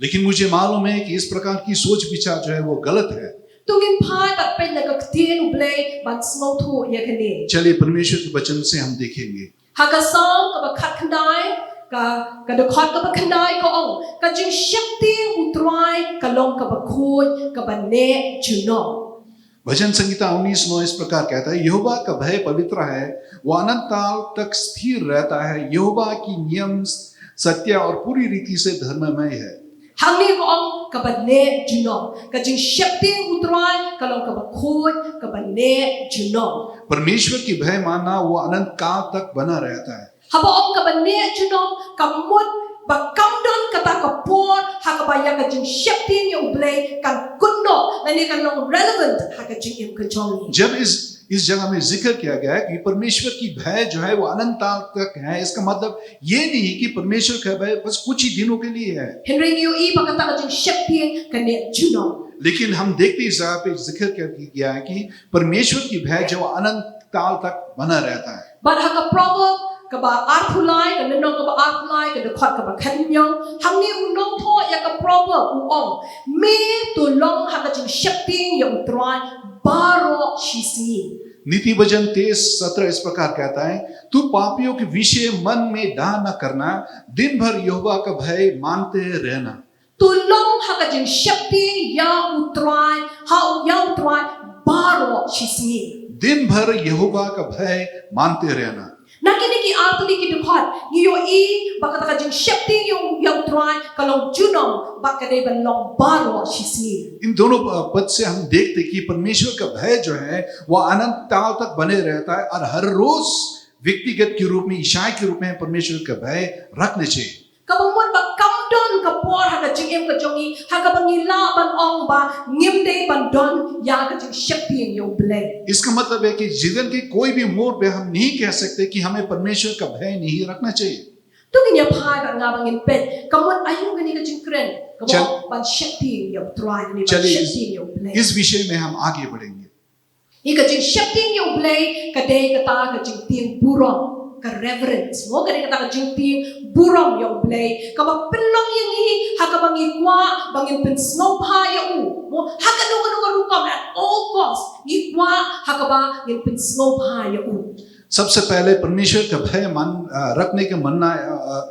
लेकिन मुझे मालूम है कि इस प्रकार की सोच विचार जो है वो गलत है। To ngin phai bad peit na ka ktien U Blei ban sngewthuh ïa kane. चलिए परमेश्वर के वचन से हम देखेंगे। Ha ka Salm kaba khatkhyndai, ka, ka dkhot kaba khyndai ka ong, ka jingsheptieng U Trai ka long kaba khuid, kaba neh junom. भजन संहिता उन्नीस नौ इस प्रकार कहता है, यहोवा का भय पवित्र है, वह अनंत काल तक स्थिर रहता है। यहोवा की नियम सत्य और पूरी रीति से धर्ममय है। Hangne ka ong kaba neh junom. Ka jingsheptieng U Trai ka long kaba khuid, kaba neh junom. परमेश्वर की भय मानना वो अनंत काल तक बना रहता है। Haba ong kaba neh junom, ka mut ba kam don kata ka por ha kaba ïa ka jingsheptieng ïa U Blei kan kut noh, lane kan long relevant ha ka jingim ka jong ngi. जब इस इस जगह में जिक्र किया गया है कि परमेश्वर की भय जो है वो अनंत काल तक है, इसका मतलब ये नहीं है कि परमेश्वर का भय बस कुछ ही दिनों के लिए है। Hynrei ngi ïohi ba kata ka jingsheptieng ka neh junom. लेकिन हम देखते इस जगह पे जिक्र किया गया है कि परमेश्वर की भय जो अनंत काल तक बना रहता है। Bad ha ka Proverb kaba arphew lai, ka lynnong kaba arphew lai, ka dkhot kaba khathynñiew, hangne u nongthoh ïa ka Proverb u ong, me to long ha ka jingsheptieng ïa U Trai baroh shisngi. नीति वचन तेईस सत्रह इस प्रकार कहता है, तू पापियों के विषय मन में डाह न करना, दिन भर यहोवा का भय मानते रहना। To long ha ka jingsheptieng ïa U Trai, ha ïa U Trai baroh shisngi. दिन भर यहोवा का भय मानते रहना। Na kine ki artylli ki dkhot ngi ïohi ba kata ka jingsheptieng ïa U Trai ka long junom bad ka dei ban long baroh shisngi. इन दोनों पद से हम देखते कि परमेश्वर का भय जो है वो अनंत काल तक बने रहता है और हर रोज व्यक्तिगत के रूप में, ईसाई के रूप में परमेश्वर का भय रखने चाहिए। Kaba mut ba kam don ka por ha ka jingim ka jong ngi ha kaba ngi lah ban ong ba ngim dei ban don ïa ka jingsheptieng ïa U Blei. इसका मतलब है कि जीवन के कोई भी मोड़ पे हम नहीं कह सकते कि हमें परमेश्वर का भय नहीं रखना चाहिए। To ngin ïa phai bad nga ba ngin peit ka mut aïu kane ka jingkren kaba ong ban sheptieng ïa U Trai, ban sheptieng ïa U Blei. इस विषय में हम आगे बढ़ेंगे। Ïa ka jingsheptieng ïa U Blei ka dei kata ka jingtieng burom, ka reverence, mo, ka dei kata ka jingtieng burom ïa U Blei kaba pynlong ïa ngi ha kaba ngi kwah ba ngin pynsngewbha ïa U, mo, ha kano kano ka rukom, at all cost ngi kwah ha kaba ngin pynsngewbha ïa U. सबसे पहले परमेश्वर का भय मान रखने का मानना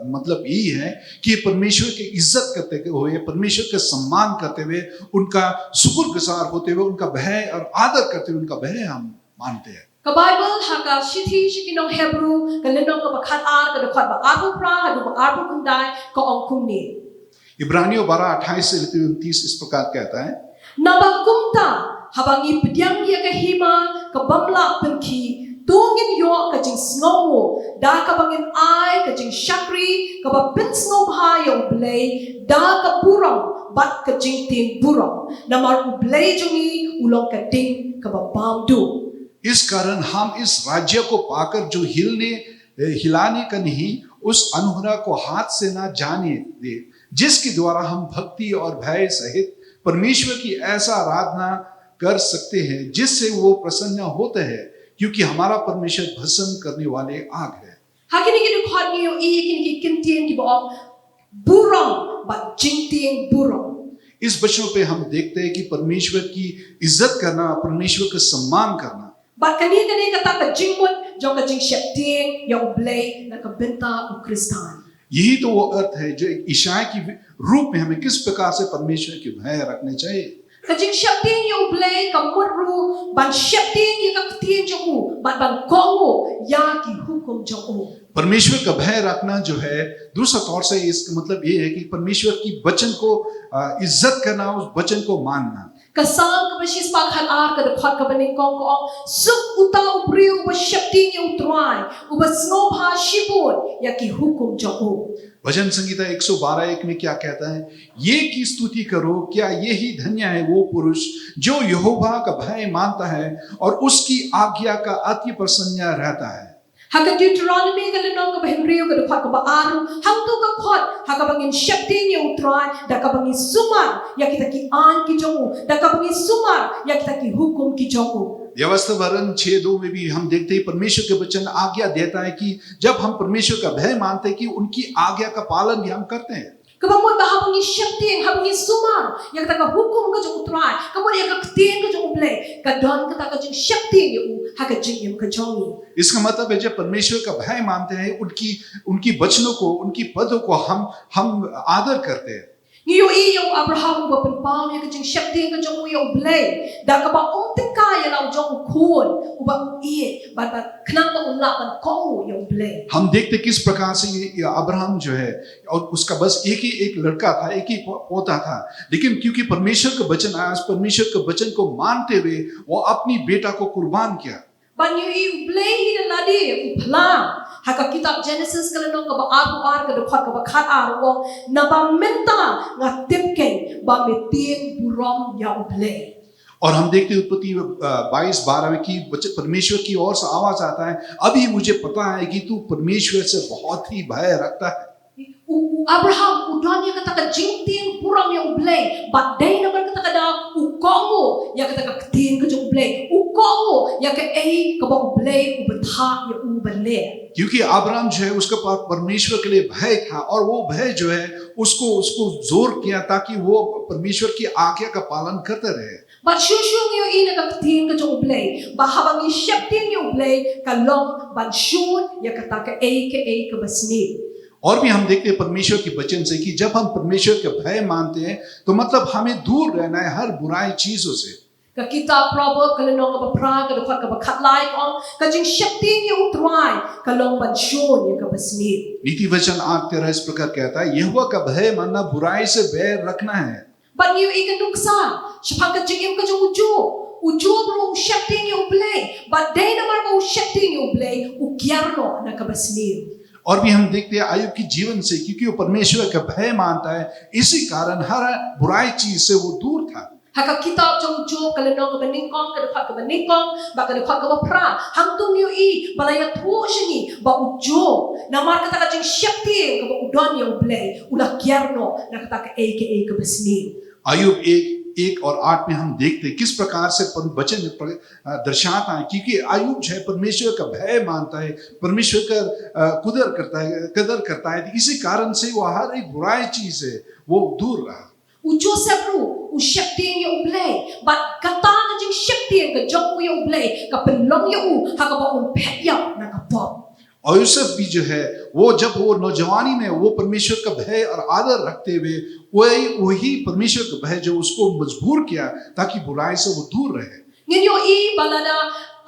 मतलब यही है कि परमेश्वर की इज्जत करते हुए, परमेश्वर का सम्मान करते हुए, उनका शुक्रगुजार होते हुए, उनका भय और आदर करते हुए उनका भय हम मानते हैं। Ka Baibl ha ka shithi sha ki nong Hebru, ka lynnong kaba khatar, ka dkhot ba arphew phra haduh ba arphew khyndai, ka ong kumne. इब्रानियों बारह अट्ठाईस से लेकर उनतीस इस प्रकार कहता है। Naba kumta, haba ngi pdiang ïa ka hima ka bym lah pynkhih, to ngin ïoh ka jingsngewnguh da kaba ngin ai ka jingshakri kaba pynsngewbha ïa U Blei da ka burom bad ka jingtieng burom. Namar U Blei jong ngi u long ka ding kaba bymduh. इस कारण हम इस राज्य को पाकर जो हिलने हिलाने का नहीं, उस अनुग्रह को हाथ से ना जाने दे, जिसके द्वारा हम भक्ति और भय सहित परमेश्वर की ऐसा आराधना कर सकते हैं जिससे वो प्रसन्न होते हैं, क्योंकि हमारा परमेश्वर भस्म करने वाले आग है। Ha kine ki dkhot ngi ïohi ïa kine ki kyntien kiba ong burom bad jingtieng burom. इस वचनों पे हम देखते हैं कि परमेश्वर की इज्जत करना, परमेश्वर का सम्मान करना। Bad kane ka dei kata ka jingmut jong ka jingsheptieng ïa U Blei na ka bynta u Khristan. यही तो वो अर्थ है जो एक ईसाई के रूप में हमें किस प्रकार से परमेश्वर की भय रखनी चाहिए। Ka jingsheptieng ïa U Blei ka mut ruh ban sheptieng ïa ka ktien jong U bad ban kohnguh ïa ki hukum jong U. परमेश्वर का भय रखना जो है, दूसरा तौर से इसका मतलब ये है कि परमेश्वर की वचन को इज्जत करना, उस वचन को मानना। Ka Salm kaba shispah khatar, ka dkhot kaba nyngkong ka ong, suk uta u briew uba sheptieng ïa U Trai, uba sngewbha shibun ïa ki hukum jong U. भजन संहिता एक सौ बारह एक में क्या कहता है? ये की स्तुति करो, क्या यही धन्य है वो पुरुष जो यहोवा का भय मानता है और उसकी आज्ञा का अति प्रसन्न रहता है। Ha ka Deuteronomi ka lynnong kaba hynriew ka dkhot kaba ar, hangto ka khot ha kaba ngin sheptieng ïa U Trai da kaba ngi sumar ïa kita ki aiñ ki jong u, da kaba ngi sumar ïa kita ki hukum ki jong u. व्यवस्था वरन छः दो में भी हम देखते हैं, परमेश्वर के वचन आज्ञा देता है कि जब हम परमेश्वर का भय मानते हैं कि उनकी आज्ञा का पालन भी हम करते हैं। Kaba mut ba haba ngi sheptieng, haba ngi sumar ïa kata ka hukum ka jong U Trai, ka mut ïa ka ktien ka jong U Blei, ka don kata ka jingsheptieng ïa u ha ka jingim ka jong ngi. इसका मतलब है, जब परमेश्वर का भय मानते हैं, उनकी उनकी वचनों को, उनकी पदों को हम हम आदर करते हैं। Ngi ïohi ïa u Abraham uba pynpaw ïa ka jingsheptieng ka jong u ïa U Blei da kaba um tyngkai ïa la u jong u khun uba u ïeit, bad bad khnang ba un lah ban kohnguh ïa U Blei. हम देखते किस प्रकार से ये, ये अब्राहम जो है, और उसका बस एक ही एक लड़का था, एक ही पो- पोता था, लेकिन क्योंकि परमेश्वर का वचन आया, उस परमेश्वर के वचन को मानते हुए वो अपनी बेटा को कुर्बान किया। Bad ngi ïohi U Blei hi da lade u phla ha ka kitab Genesis ka lynnong kaba arphew ar ka dkhot kaba khat ar, u ong, naba mynta nga tip keiñ ba me tieng burom ïa U Blei. और हम देखते हैं उत्पत्ति बाईस बारह में कि बच- परमेश्वर की ओर से आवाज आता है, अभी मुझे पता है कि तू परमेश्वर से बहुत ही भय रखता है। U, u Abraham u don ïa kata ka jingtieng burom ïa U Blei, bad dei namar kata ka daw u kohnguh ïa kata ka ktien ka jong U Blei, u kohnguh ïa kaei kaba U Blei u bthah ïa u ban leh. क्योंकि अब्राहम जो है, उसके पास परमेश्वर के लिए भय था, और वो भय जो है, उसको उसको जोर किया ताकि वो परमेश्वर की आज्ञा का पालन करते रहे। Bad shuh shuh ngi ïohi na ka ktien ka jong U Blei ba haba ngi sheptieng ïa U Blei ka long ban shun ïa kata kaei kaei kaba sniew. और भी हम देखते हैं परमेश्वर के वचन से कि जब हम परमेश्वर का भय मानते हैं, तो मतलब हमें दूर रहना है हर बुराई चीजों से। Ka kitab Proverb ka lynnong kaba phra ka dkhot kaba khatlai ka ong, ka jingsheptieng ïa U Trai ka long ban shun ïa kaba sniew. नीति वचन आठ तेरह इस प्रकार कहता है, यहोवा का भय मानना बुराई से बैर रखना है। Bad ngi ïohi ka nuksa shaphang ka jingim ka jong u Job. U Job ruh u sheptieng ïa U Blei, bad dei namar ba u sheptieng ïa U Blei u kiar noh na kaba sniew. और भी हम देखते हैं अय्यूब के जीवन से, क्योंकि वो परमेश्वर का भय मानता है, इसी कारण हर बुराई चीज से वो दूर था। Ha ka kitab jong u Job ka lynnong kaba nyngkong, ka dkhot kaba nyngkong bad ka dkhot kaba phra, hangto ngi ïohi ba la ïathuh sha ngi ba u Job, namar kata ka jingsheptieng kaba u don ïa U Blei, u la kiar noh na kata kaei kaei kaba sniew. अय्यूब एक एक और आठ में हम देखते हैं किस प्रकार से पर- वचन पर- अ, दर्शाता है, क्योंकि अय्यूब जो है परमेश्वर का भय मानता है, परमेश्वर का अ, कुदर करता है, कदर करता है, तो इसी कारण से वो हर एक बुराई चीज से वो दूर रहा। U Joseph ruh u sheptieng ïa U Blei, bad kata ka jingsheptieng ka jong u ïa U Blei ka pynlong ïa u ha kaba un phet ïap na ka pop. और यूसुफ भी जो है, वो जब वो नौजवानी में वो परमेश्वर का भय और आदर रखते हुए वही वही परमेश्वर का भय जो उसको मजबूर किया ताकि बुराई से वो दूर रहे। Ngin ïohi ba lada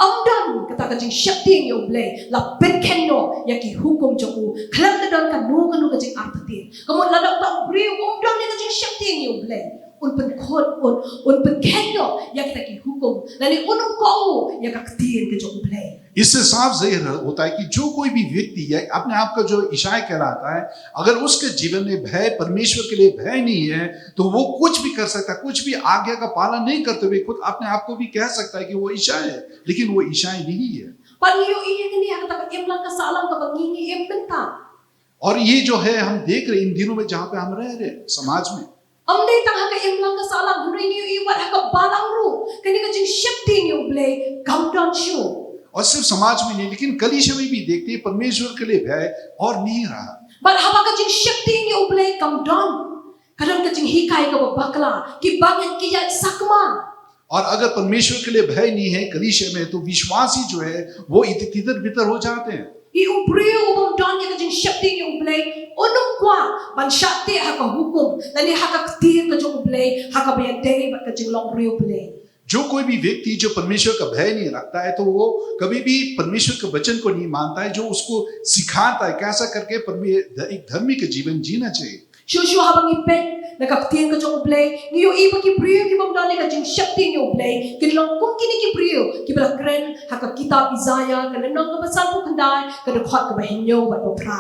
ym don kata ka jingsheptieng ïa U Blei, la pynkheiñ noh ïa ki hukum jong u, khlem da don kano kano ka jingartatien. Ka mut lada uta u briew um don ïa ka jingsheptieng ïa U Blei, un pynkut, un un pynkheiñ noh ïa kita ki hukum, lane un ym kohnguh ïa ka ktien ka jong U Blei. इससे साफ जाहिर होता है कि जो कोई भी व्यक्ति या अपने आप का जो ईसाई कहलाता है, अगर उसके जीवन में भय, परमेश्वर के लिए भय नहीं है, तो वो कुछ भी कर सकता है, कुछ भी आज्ञा का पालन नहीं करते हुए खुद अपने आप को भी कह सकता है कि वो ईसाई है, लेकिन वो ईसाई नहीं है। Bad ngi ïohi ïa kane ha kata ka imlang ka sahlang kaba ngi ngi im mynta. और ये जो है हम देख रहे हैं इन दिनों में जहाँ पे हम रह रहे हैं समाज में। Ym dei tang ha ka imlang ka sahlang, hynrei ngi ïohi wat ha ka balang ruh kane ka jingsheptieng ïa U Blei kam don shuh. और सिर्फ समाज में नहीं, लेकिन कलीसिया में भी देखते हैं, परमेश्वर के लिए भय और नहीं रहा। Bad haba ka jingsheptieng ïa U Blei kam don, ka don ka jinghikai kaba bakla, kiba ngeit ki ïaid sakma. और अगर परमेश्वर के लिए भय नहीं है कलीसिया में, तो विश्वासी जो है वो इधर तितर बितर हो जाते हैं। Ïa u briew u bym don ïa ka jingsheptieng ïa U Blei, un ym kwah ban shah teh ha ka hukum lane ha ka ktien ka jong U Blei, ha kaba ïadei bad ka jinglong riewblei. जो कोई भी व्यक्ति जो परमेश्वर का भय नहीं रखता है, तो वो कभी भी परमेश्वर के वचन को नहीं मानता है, जो उसको सिखाता है कैसा करके परमे- एक धर्मी का जीवन जीना चाहिए। Shuh shuh haba ngi peit na ka ktien ka jong U Blei, ngi ïohi ba ki briew ki bym don ïa ka jingsheptieng ïa U Blei kin long kum kine ki briew kiba la kren ha ka kitab Isaïah ka lynnong kaba sanphew khyndai, ka dkhot kaba hynñiew bad ba phra.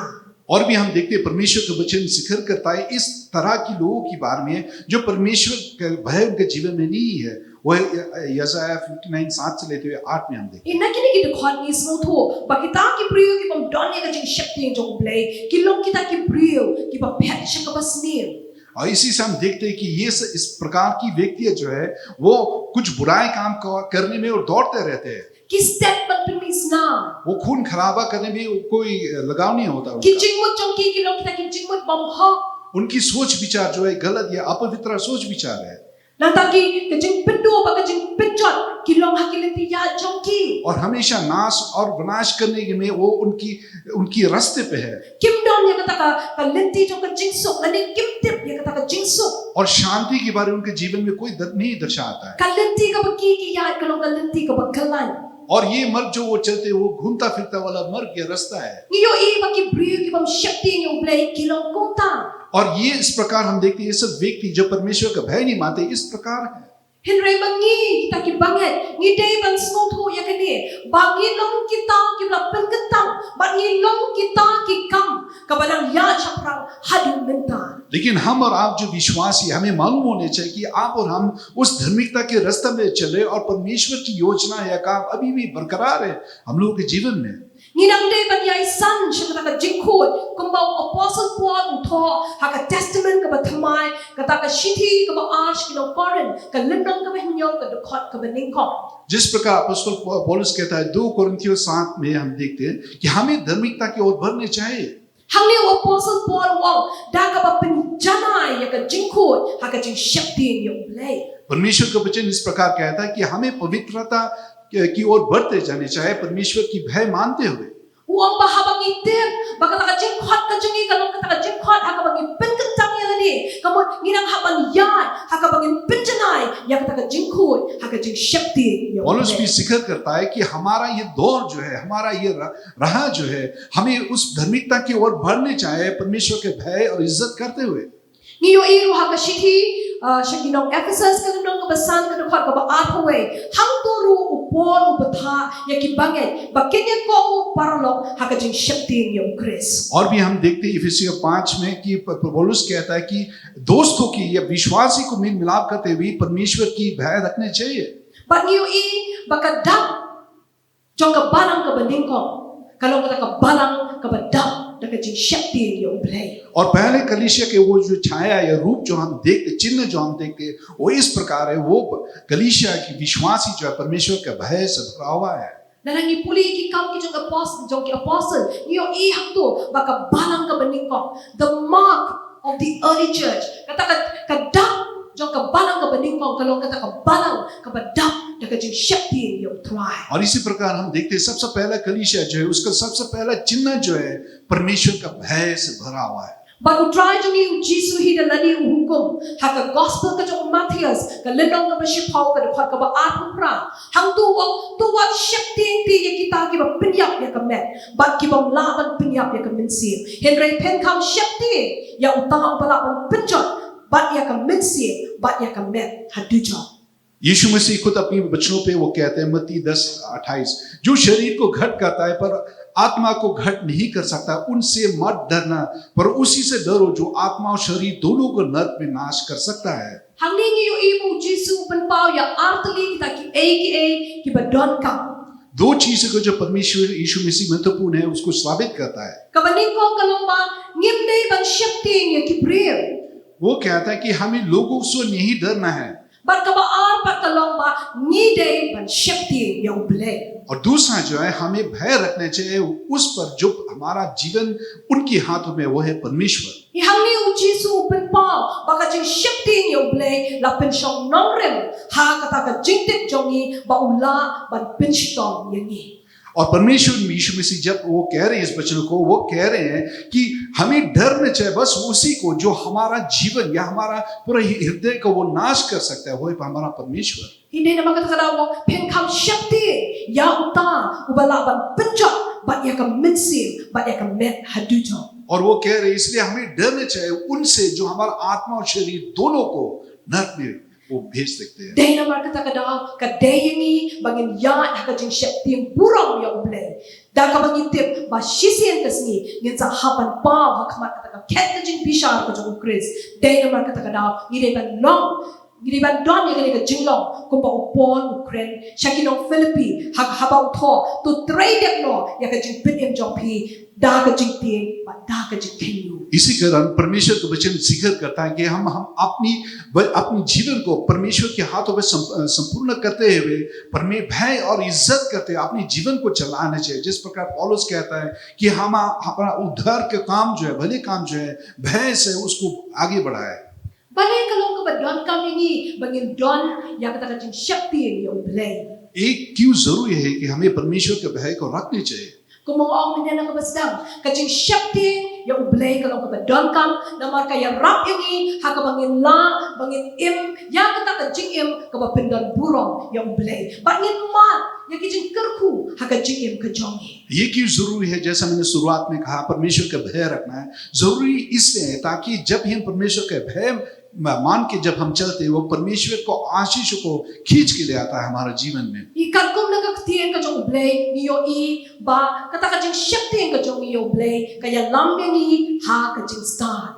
और भी हम देखते हैं, परमेश्वर का वचन जिक्र करता है इस तरह की लोगों के बारे में, जो परमेश्वर का भय उनके जीवन में नहीं है, वो यशायाह फिफ्टी नाइन सात से लेते हुए आठ में हम देखते Ïa kine ki dkhot ngi sngewthuh ba kita ki briew ki bym don ïa ka jingsheptieng jong U Blei ki long kita ki briew ki ba phet sha kaba sniew. हैं। और इसी से हम देखते हैं कि ये स- इस प्रकार की व्यक्ति जो है, वो कुछ बुराई काम क- करने में और दौड़ते रहते हैं। Ki step ban pynmih snam. वो खून खराबा करने में कोई लगाव नहीं होता Ki उनका। jingmut jong ki ki long kita ki jingmut bymhok. उनकी सोच विचार जो है गलत या अपवित्र सोच विचार है। Nangta ki ka jingpynduh bad ka jingpynjot ki long ha ki lynti ïaid jong ki. और हमेशा नाश और विनाश करने के में वो उनकी उनकी रास्ते पे है। Kim don ïa kata ka, ka lynti jong ka jingsuk, lane kim tip ïa kata ka jingsuk. और शांति के बारे में उनके जीवन में कोई दर, नहीं दर्शाता है। Ka lynti kaba ki ki ïaid ka long ka lynti kaba kyllain. और ये मर्द जो वो चलते, वो घूमता फिरता वाला मर्द या रास्ता है। Ngi ïohi ba ki briew ki bym sheptieng ïa U Blei ki long kumta. और ये इस प्रकार हम देखते हैं, ये सब व्यक्ति जो परमेश्वर का भय नहीं मानते, इस प्रकार है। Hynrei ma ngi kita ki bangeit ngi dei ban sngewthuh ïa kane ba ngi long kita kiba la pynkyntang bad ngi long kita ki kam kaba nang ïaid shaphrang haduh mynta. लेकिन हम और आप जो विश्वासी, हमें मालूम होने चाहिए कि आप और हम उस धार्मिकता के रास्ते में चले और परमेश्वर की योजना या काम अभी भी बरकरार है हम लोगों के जीवन में। Ngi nang dei ban ïai san sha kata ka jingkhuid kumba u Apostle Paul u thoh ha ka Testament kaba thymmai, kata ka shithi kaba ar sha ki nong Korinth, ka lynnong kaba hynñiew, ka dkhot kaba nyngkong. जिस प्रकार अपोस्टल पौ- पौलुस कहता है, दो कुरिन्थियों सात में हम देखते हैं कि हमें धार्मिकता की ओर बढ़ने चाहिए। Hangne u Apostle Paul u ong da kaba pynjanai ïa ka jingkhuid ha ka jingsheptieng ïa U Blei. परमेश्वर का वचन इस प्रकार कहता है कि हमें पवित्रता की ओर बढ़ते जाने चाहिए, परमेश्वर की भय मानते हुए। U ong ba haba ngi tip ba kata ka jingkhuid ka jong ngi ka long kata ka jingkhuid ha kaba ngi pynkyntang ïa lade, ka mut ngi nang hap ban ïaid ha kaba ngin pynjanai ïa kata ka jingkhuid ha ka jingsheptieng ïa U Blei. पौलुस भी जिक्र करता है कि हमारा ये दौर जो है, हमारा ये र- राह जो है, हमें उस धार्मिकता की ओर बढ़ने चाहिए, परमेश्वर के भय और इज्जत करते हुए। Ngi ïohi ruh ha ka shithi, uh, sha ki nong Ephesus ka lynnong kaba san ka dkhot kaba arphew wei, hangto ruh u Paul u bthah ïa ki bangeit ba kin ïakob paralok ha ka jingsheptieng ïa U Khrist. और भी हम देखते हैं इफिसियों पाँच में कि प- प- पौलुस कहता है कि दोस्तों की या विश्वासी को मेल मिलाप करते हुए परमेश्वर की भय रखने चाहिए। Bad ngi ïohi ba ka dak jong ka balang kaba nyngkong ka long kata ka balang kaba dap da ka jingsheptieng ïa U Blei. और पहले कलीसिया के वो जो छाया या रूप जो हम देखते, चिन्ह जो हम देखते, वो इस प्रकार है, वो कलीसिया की विश्वासी जो है परमेश्वर का भय से भरा हुआ है। Lada ngi pule ki kam ki jong apostle, jong ki apostle, ngi ïohi hangto ba ka balang kaba nyngkong, the mark of the early church, kata ka, ka dak jong ka balang kaba nyngkong ka long kata ka balang kaba dap da ka jingsheptieng ïa U Trai. और इसी प्रकार हम देखते हैं, सबसे पहला कलीसिया जो है, उसका सबसे पहला चिन्ह जो है, परमेश्वर का भय से भरा हुआ है। Bad U Trai jong ngi U Jisu hi da lade u hukum ha ka gospel ka jong u Mathaios, ka lynnong kaba shiphew, ka dkhot kaba arphew phra, hangto u ong, to wat sheptieng te ïa kita kiba pynïap ïa ka met bad ki bym lah ban pynïap ïa ka mynsiem, hynrei pynkham sheptieng ïa uta uba lah ban pynjot bad ïa ka mynsiem bad ïa ka met ha dujok. यीशु मसीह खुद अपनी वचनों पे वो कहते हैं, मत्ती दस अट्ठाईस, जो शरीर को घट करता है पर आत्मा को घट नहीं कर सकता, उनसे मत डरना, पर उसी से डरो जो आत्मा और शरीर दोनों को नरक में नाश कर सकता है। Hangne ngi ïohi ba U Jisu u pynpaw ïa artylli kita kiei kiei kiba donkam. दो चीजों को जो परमेश्वर यीशु मसीह महत्वपूर्ण है, उसको साबित करता है। Kaba nyngkong ka long ba ngim dei ban sheptieng ïa ki briew. वो कहता है कि हमें लोगों से नहीं डरना है। Bad kaba ar pat ka long ba ngi dei ban sheptieng ïa U Blei. और दूसरा जो है, हमें भय रखना चाहिए उस पर जो हमारा जीवन उनके हाथों में, वो है परमेश्वर। Ïa hangne U Jisu u pynpaw ba ka jingsheptieng ïa U Blei la pynshong nongrim ha kata ka jingtip jong ngi ba u lah ban pynshitom ïa ngi. और परमेश्वर यीशु मसीह जब वो कह रहे हैं इस वचन को, वो कह रहे हैं कि हमें डरना चाहिए बस उसी को जो हमारा जीवन या हमारा पूरा हृदय को वो नाश कर सकता है, वो है हमारा परमेश्वर। Hynrei namar kata ka daw pynkham sheptieng ïa uta uba lah ban pynjot bad ïa ka mynsiem bad ïa ka met ha dujok. और वो कह रहे हैं, इसलिए हमें डरना चाहिए उनसे जो हमारा आत्मा और शरीर दोनों को नरक में वो भेज सकते हैं। Dei namar kata ka daw ka dei ïa ngi ba ngin ïaid ha ka jingsheptieng burom ïa U Blei. Da kaba ngi tip ba shisien ka sngi ngin sa hap ban paw ha khmat kata ka khet ka jingbishar ka jong U Khrist. Dei namar kata ka daw ngi dei ban long Ngi dei ban don ïa kane ka jinglong kumba u Paul u kren sha ki nong Philippi, ha, haba u thoh, to trei dep noh ïa ka jingpynim jong phi da ka jingtieng bad da ka jingkheiñ. इसी कारण परमेश्वर का वचन जिक्र करता है कि हम हम अपनी व अपने जीवन को परमेश्वर के हाथों में सम, संपूर्ण करते हुए परमे भय और इज्जत करते हुए अपने जीवन को चलाना चाहिए। जिस प्रकार पौलुस कहता है कि हम अपना उद्धार के काम जो है, भले काम जो है, भय से उसको आगे बढ़ाए। Balei ka long kaba donkam ïa ngi ba ngin don ïa kata ka jingsheptieng ïa U Blei? एक क्यों जरूरी है कि हमें परमेश्वर के भय को रखने चाहिए? Kumba nga ong mynne na kaba sdang, ka jingsheptieng ïa U Blei ka long kaba donkam, namar ka ïarap ïa ngi ha kaba ngin lah ba ngin im ïa kata ka jingim kaba pyndon burom ïa U Blei. Bad ngin mad ïa ki jingkyrkhu ha ka jingim ka jong ngi. ये क्यों जरूरी है? जैसा मैंने शुरुआत में कहा, परमेश्वर का भय रखना है। जरूरी इसलिए है ताकि जब हम परमेश्वर का भय म- मान के जब हम चलते हैं, वो परमेश्वर को आशीष को खींच के ले आता है हमारे जीवन में। Ïa katkum na ka ktien ka jong U Blei ngi ïohi ba kata ka jingsheptieng ka jong ngi ïa U Blei ka ïalam ïa ngi ha ka jingstad.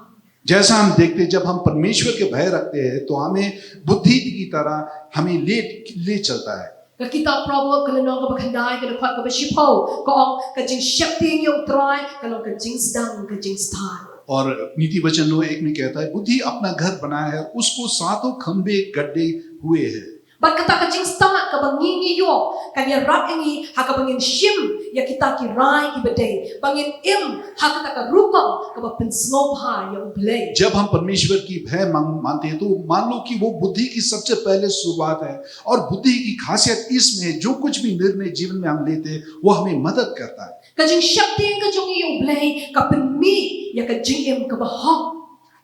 जैसा हम देखते हैं, जब हम परमेश्वर के भय रखते हैं तो हमें बुद्धि की तरह हमें ले ले चलता है। Ka kitab Proverb ka lynnong kaba khyndai ka dkhot kaba shiphew ka ong, ka jingsheptieng ïa U Trai ka long ka jingsdang ka jingstad. और नीति वचन नौ एक में कहता है, बुद्धि अपना घर बनाया है, उसको सातों खंभे गड्ढे हुए हैं। Bad kata ka jingstad kaba ngi ngi ïoh kan ïarap ïa ngi ha kaba ngin shim ïa kita ki rai kiba dei, ba ngin im ha kata ka rukom kaba pynsngewbha ïa U Blei. जब हम परमेश्वर की भय मान, मानते हैं, तो मान लो कि वो बुद्धि की सबसे पहले शुरुआत है, और बुद्धि की खासियत इसमें है, जो कुछ भी निर्णय जीवन में हम लेते हैं, वो हमें मदद करता है। Ka jingsheptieng ka jong ngi ïa U Blei ka pynmih ïa ka jingim kaba hok.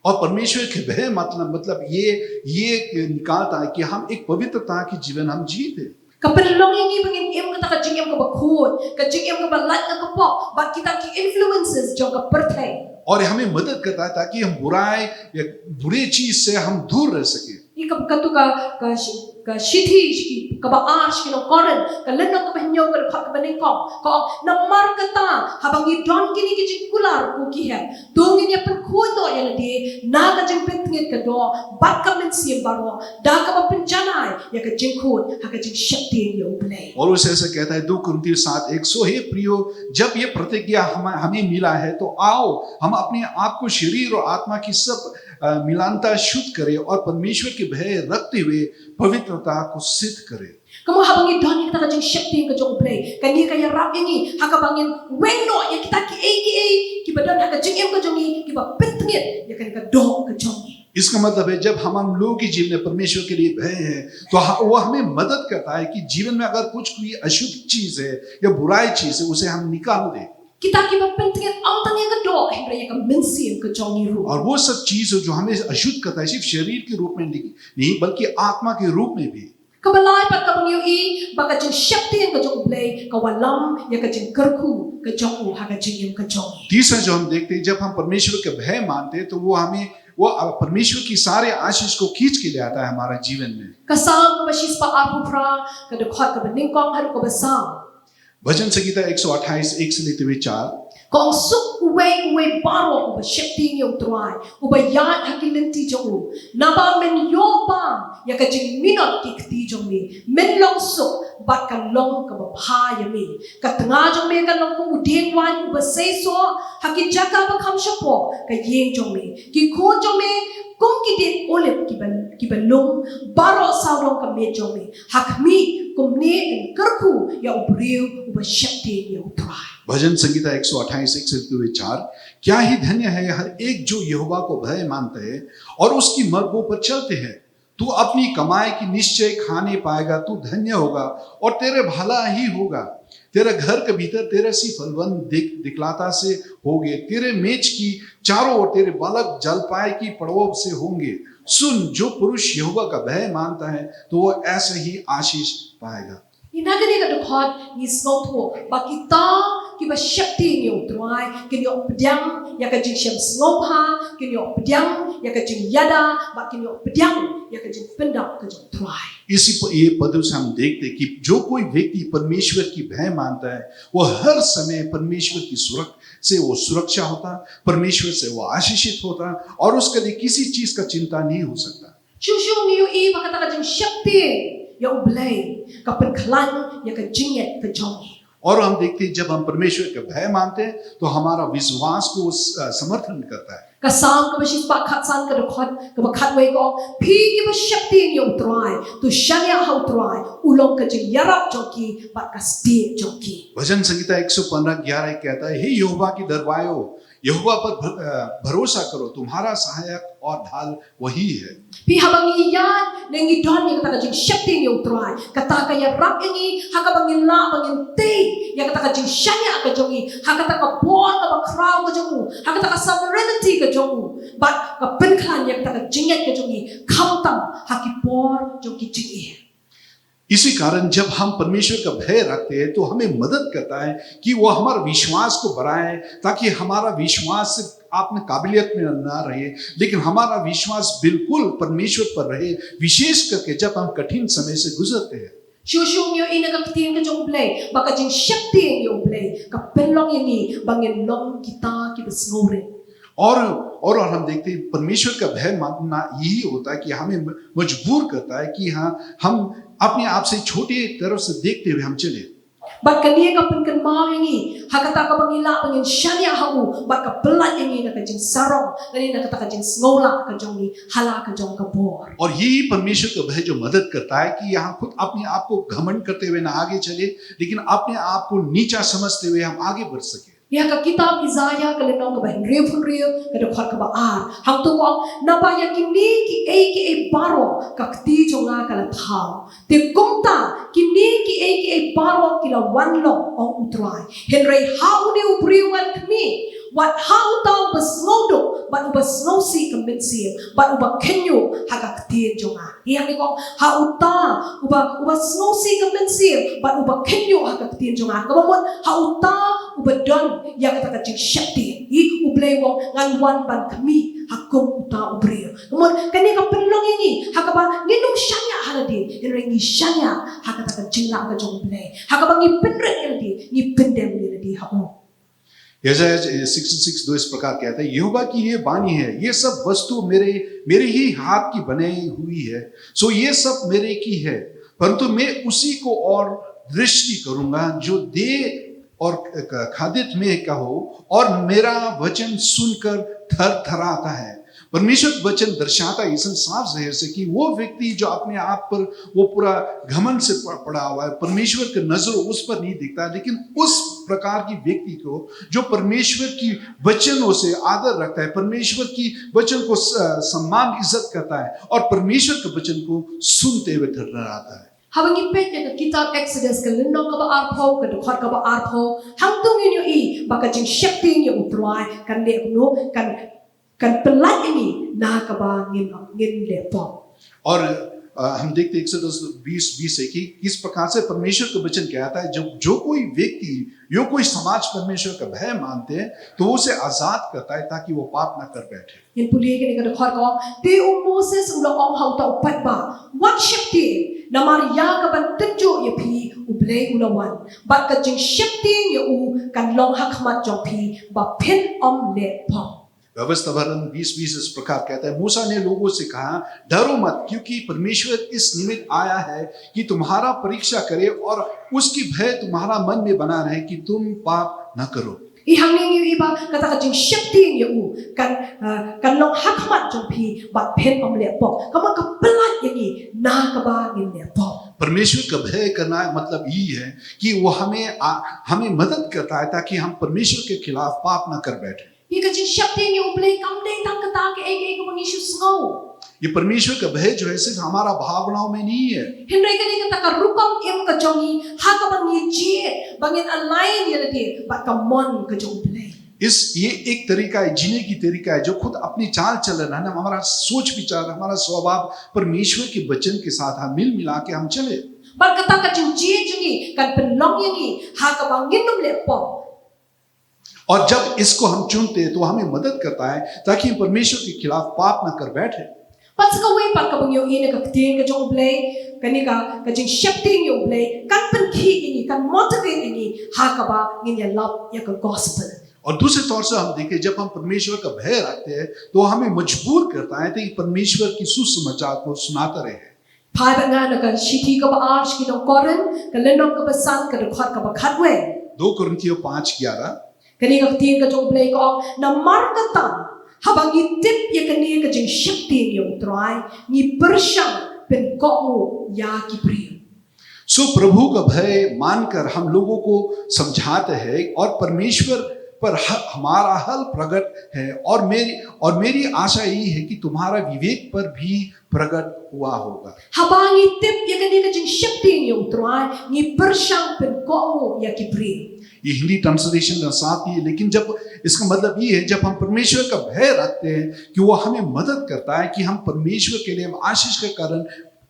और परमेश्वर के भय मतलब मतलब ये ये निकालता है कि हम एक पवित्रता की जीवन हम जीते। Ka pynlong ïa ngi ba ngin im kata ka jingim kaba khuid, ka jingim kaba lait na ka pop bad kita ki influences jong ka pyrthei. और हमें मदद करता है ताकि हम बुराई या बुरे चीज से हम दूर रह सके। Ïa ka, katto ka, ka shi- ka shithi shi- kaba ar sha ki nong Korinth, ka lynnong kaba hynñiew ka dkhot kaba nyngkong ka ong, namar kata haba ngi don kine ki jingkular, ko ki hep, to ngin ïa pynkhuid noh ïa lade na ka jingpyntngit ka doh bad ka mynsiem baroh, da kaba pynjanai ïa ka jingkhuid ha ka jingsheptieng ïa U Blei. और उसे ऐसा कहता है, दो कुरिन्थियों सात एक, सो हे प्रियो, जब ये प्रतिज्ञा हम हमें मिला है, तो आओ हम अपने आप को शरीर और आत्मा की सब अ, मिलानता शुद्ध करें और परमेश्वर के भय रखते हुए पवित्रता को सिद्ध करें। Kumba haba ngi don ïa kata ka jingsheptieng ka jong U Blei, kane ka ïarap ïa ngi ha kaba ngin weng noh ïa kita kiei kiei kiba don ha ka jingim ka jong ngi kiba pyntngit ïa kane ka doh ka jong ngi. इसका मतलब है, जब हम हम लोगों के जीवन में परमेश्वर के लिए भय है, तो ह- वो हमें मदद करता है कि जीवन में अगर कुछ कोई अशुद्ध चीज है या बुराई चीज है, उसे हम निकाल दें। Kita kiba pyntngit ym tang ïa ka doh hynrei ïa ka mynsiem ka jong ngi ruh. और वो सब चीज जो हमें अशुद्ध करता है, सिर्फ शरीर के रूप में नहीं, नहीं, बल्कि आत्मा के रूप में भी। Kaba lai pat kaba ngi ïohi ba ka jingsheptieng ka jong U Blei ka wallam ïa ka jingkyrkhu ka jong u ha ka jingim ka jong ngi. तीसरा जो हम देखते हैं, जब हम परमेश्वर का भय मानते हैं, तो वो हमें, वो परमेश्वर की सारे आशीष को खींच के ले आता है हमारे जीवन में। Ka Salm kaba shispah arphew phra, ka dkhot kaba nyngkong haduh kaba saw. भजन संहिता एक सौ अट्ठाईस, एक से लेते हुए चार। Ka ong, suk uwei uwei baroh uba sheptieng ïa U Trai, uba ïaid ha ki lynti jong u. Naba men ïoh bam ïa ka jingminot ki kti jong me, men long suk bad ka long kaba bha ïa me. Ka tnga jong me ka long kum u dieng waiñ uba seisoh, ha ki jaka ba kham shapoh ka ïing jong me. Ki khun jong me kum ki dieng olib kiba, kiba lung baroh sawdong ka miej jong me. Ha khmih, kumne yn kyrkhu ïa u briew uba sheptieng ïa U Trai. भजन संहिता एक सौ अट्ठाईस, एक से लेते हुए चार। क्या ही धन्य है हर एक जो यहोवा को भय मानते हैं और उसकी मार्गों पर चलते हैं। तू अपनी कमाई की निश्चय खाने पाएगा, तू धन्य होगा और तेरे भला ही होगा। तेरा घर के भीतर तेरे सी फलवंत दिख, दिखलाता से होंगे, तेरे मेज की चारों ओर तेरे बालक जलपाई की पड़वों से होंगे। सुन, जो पुरुष यहोवा का भय मानता है, तो वो ऐसे ही आशीष पाएगा। Ïa na kane ka dkhot ngi sngewthuh ba kita kiba sheptieng ïa U Trai kin ïoh pdiang ïa ka jingshem sngewbha, kin ïoh pdiang ïa ka jingïada, bad kin ïoh pdiang ïa ka jingpyndap ka jong U Trai. इसी प-, ये पदों से हम देखते हैं कि जो कोई व्यक्ति परमेश्वर की भय मानता है, वो हर समय परमेश्वर की सुरक्षा से वो सुरक्षा होता, परमेश्वर से वो आशीषित होता और उसके लिए किसी चीज का चिंता नहीं हो सकता। Shuh shuh ngi ïohi ba kata ka jingsheptieng ïa U Blei ka pynkhlaiñ ïa ka jingngeit ka jong ngi. और हम देखते हैं, जब हम परमेश्वर का भय मानते हैं, तो हमारा विश्वास को स-, अ, समर्थन करता है। Ka Salm kaba shispah khatsan, ka dkhot kaba khatwei ka ong, phi kiba sheptieng ïa U Trai, to shaniah ha U Trai, u long ka jingïarap jong ki bad ka stieh jong ki. भजन संहिता एक सौ पन्द्रह ग्यारह कहता है, हे यहोवा की डर पाओ, यहोवा पर भ-, अ, भरोसा करो, तुम्हारा सहायक और ढाल वही है। Phi, haba ngi ïaid ne ngi don ïa kata ka jingsheptieng ïa U Trai, kata ka ïarap ïa ngi ha kaba ngin lah ba ngin tei ïa kata ka jingshaniah ka jong ngi ha kata ka por kaba khraw ka jong u, ha kata ka sovereignty ka jong u, bad ka pynkhlaiñ ïa kata ka jingngeit ka jong ngi khamtam ha ki por jong ki jingeh. इसी कारण जब हम परमेश्वर का भय रखते हैं, तो हमें मदद करता है कि वो हमारे विश्वास को बढ़ाए, ताकि हमारा विश्वास सिर्फ अपने काबिलियत में ना रहे, लेकिन हमारा विश्वास बिल्कुल परमेश्वर पर रहे, विशेष करके जब हम कठिन समय से गुजरते हैं। Shuh shuh ngi ïohi na ka ktien ka jong U Blei ba ka jingsheptieng ïa U Blei ka pynlong ïa ngi ba ngin long kita kiba sngewrit. और और और हम देखते हैं, परमेश्वर का भय मानना यही होता है कि हमें म-, मजबूर करता है कि हाँ, हम अपने आप से छोटे तरफ से देखते हुए हम चले। Bad kane ka pynkynmaw ïa ngi ha kata kaba ngi lah ba ngin shaniah ha u, bad ka pyllait ïa ngi na ka jingsarong lane na kata ka jingsngewlah ka jong ngi ha la ka jong ka bor. और यही परमेश्वर का भय जो मदद करता है कि यहाँ खुद अपने आप को घमंड करते हुए ना आगे चले, लेकिन अपने आप को नीचा समझते हुए हम आगे बढ़ सके। Ïa ka kitab Isaïah ka lynnong kaba hynriewphew hynriew, ka dkhot kaba ar. Hangto ka ong, naba ïa kine kiei kiei baroh ka kti jong nga ka la thaw. Te kumta kine kiei kiei baroh ki la wan long, ong U Trai. Hynrei ha une u briew ngan khmih, wat ha uta uba sngewduk bad uba sngewsih ka mynsiem bad uba khynñiuh ha ka ktien jong nga. Ïa kane ka ong, ha uta uba, uba sngewsih ka mynsiem bad uba khynñiuh ha ka ktien jong nga. Kaba mut ha uta uba don ïa kata ka jingsheptieng, hi U Blei u ong, ngan wan ban khmih ha kum uta u briew. Kaba mut kane ka pynlong ïa ngi ha kaba ngin ym shaniah ha lade, hynrei ngi shaniah ha kata ka jinglah ka jong U Blei, ha kaba ngi pynrit ïa lade, ngi pyndem ïa lade ha u. यशायाह सिक्सटी सिक्स दो इस प्रकार कहता है, यहोवा की ये वाणी है, ये सब वस्तु मेरे मेरे ही हाथ की बनाई हुई है, सो ये सब मेरे की है, परंतु मैं उसी को और दृष्टि करूंगा जो दे और ख-, खादित में का हो, और मेरा वचन सुनकर थरथराता है। परमेश्वर का वचन दर्शाता है इसे साफ जाहिर से कि वो व्यक्ति जो अपने आप पर वो पूरा घमंड से प-, पड़ा हुआ है, परमेश्वर की नजर उस पर नहीं दिखता है, लेकिन उस प्रकार की व्यक्ति को जो परमेश्वर की वचनों से आदर रखता है, परमेश्वर की वचन को स-, सम्मान इज्जत करता है और परमेश्वर के वचन को सुनते हुए थरथराता है। Haba ngi peit ïa ka kitab Exodus ka lynnong kaba arphew, ka dkhot kaba arphew, hangto ngin ïohi ba ka jingsheptieng ïa U Trai kan leh kumno, kan, kan pyllait ïa ngi na kaba ngin, ngin leh pop. और अ, हम देखते हैं एक्सोडस बीस बीस है कि किस प्रकार से परमेश्वर का वचन कहता है, जब जो कोई व्यक्ति, जो कोई समाज परमेश्वर का भय मानते हैं, तो वो उसे आजाद करता है ताकि वो पाप ना कर बैठे। Ngin pule kane ka dkhot ka ong, te u Moses u la ong ha uta u paidbah, wat sheptieng, namar ïa kaban tynjuh ïa phi U Blei u la wan, bad ka jingsheptieng ïa u kan long ha khmat jong phi ba phin ym leh pop. व्यवस्था वर्णन बीस बीस इस प्रकार कहता है, मूसा ने लोगों से कहा, डरो मत, क्योंकि परमेश्वर इस निमित्त आया है कि तुम्हारा परीक्षा करे और उसकी भय तुम्हारा मन में बना रहे कि तुम पाप न करो। Hi hangne ngi ïohi ba kata ka jingsheptieng ïa u kan, ah, kan long ha khmat jong phi ba phin ym leh pop. Kaba ka pyllait ïa ngi na kaba ngin leh pop. परमेश्वर का भय करना मतलब यही है कि वो हमें आ, हमें मदद करता है ताकि हम परमेश्वर के खिलाफ पाप ना कर बैठे। Ïa ka jingsheptieng ïa U Blei kam dei tang kata kaei kaei kaba ngi shu sngew. ये परमेश्वर का भय जो है सिर्फ हमारा भावनाओं में नहीं है। Hynrei ka dei kata ka rukom im ka jong ngi ha kaba ngi jied ba ngin align ïa lade bad ka mon ka jong U Blei. इस ये एक तरीका है, जीने की तरीका है, जो खुद अपनी चाल चलन है ना, हमारा सोच विचार, हमारा स्वभाव परमेश्वर के वचन के साथ हम मिल मिला के हम चले। Bad kata ka jingjied jong ngi kan pynlong ïa ngi ha kaba ngin ym leh pop. और जब इसको हम चुनते हैं, तो हमें मदद करता है ताकि हम परमेश्वर के खिलाफ पाप ना कर बैठे। Bad sa kawei pat kaba ngi ïohi na ka ktien ka jong U Blei, kane ka, ka jingsheptieng ïa U Blei kan pynkhih ïa ngi, kan motivate ïa ngi ha kaba ngin ïalap ïa ka gospel. और दूसरे तौर से हम देखें, जब हम परमेश्वर का भय रखते हैं, तो हमें मजबूर करता है कि परमेश्वर की सुसमाचार को सुनाते रहे। Phai bad nga na ka shithi kaba ar sha ki nong Korinth, ka lynnong kaba san, ka dkhot kaba khatwei. दो कुरिन्थियों पाँच ग्यारह। Kane ka ktien ka jong U Blei ka ong, namar kata, haba ngi tip ïa kane ka jingsheptieng ïa U Trai, ngi pyrshang pynkohnguh ïa ki briew. सो प्रभु का भय मानकर हम लोगों को समझाते हैं और परमेश्वर पर ह-, हमारा हल प्रकट है और मेरी और मेरी आशा यही है कि तुम्हारा विवेक पर भी प्रकट हुआ होगा। Haba ngi tip ïa kane ka jingsheptieng ïa U Trai, ngi pyrshang pynkohnguh ïa ki briew. ये हिंदी ट्रांसलेशन का साथ ही है, लेकिन जब इसका मतलब ये है, जब हम परमेश्वर का भय रखते हैं कि वो हमें मदद करता है कि हम परमेश्वर के लिए हम आशीष का कारण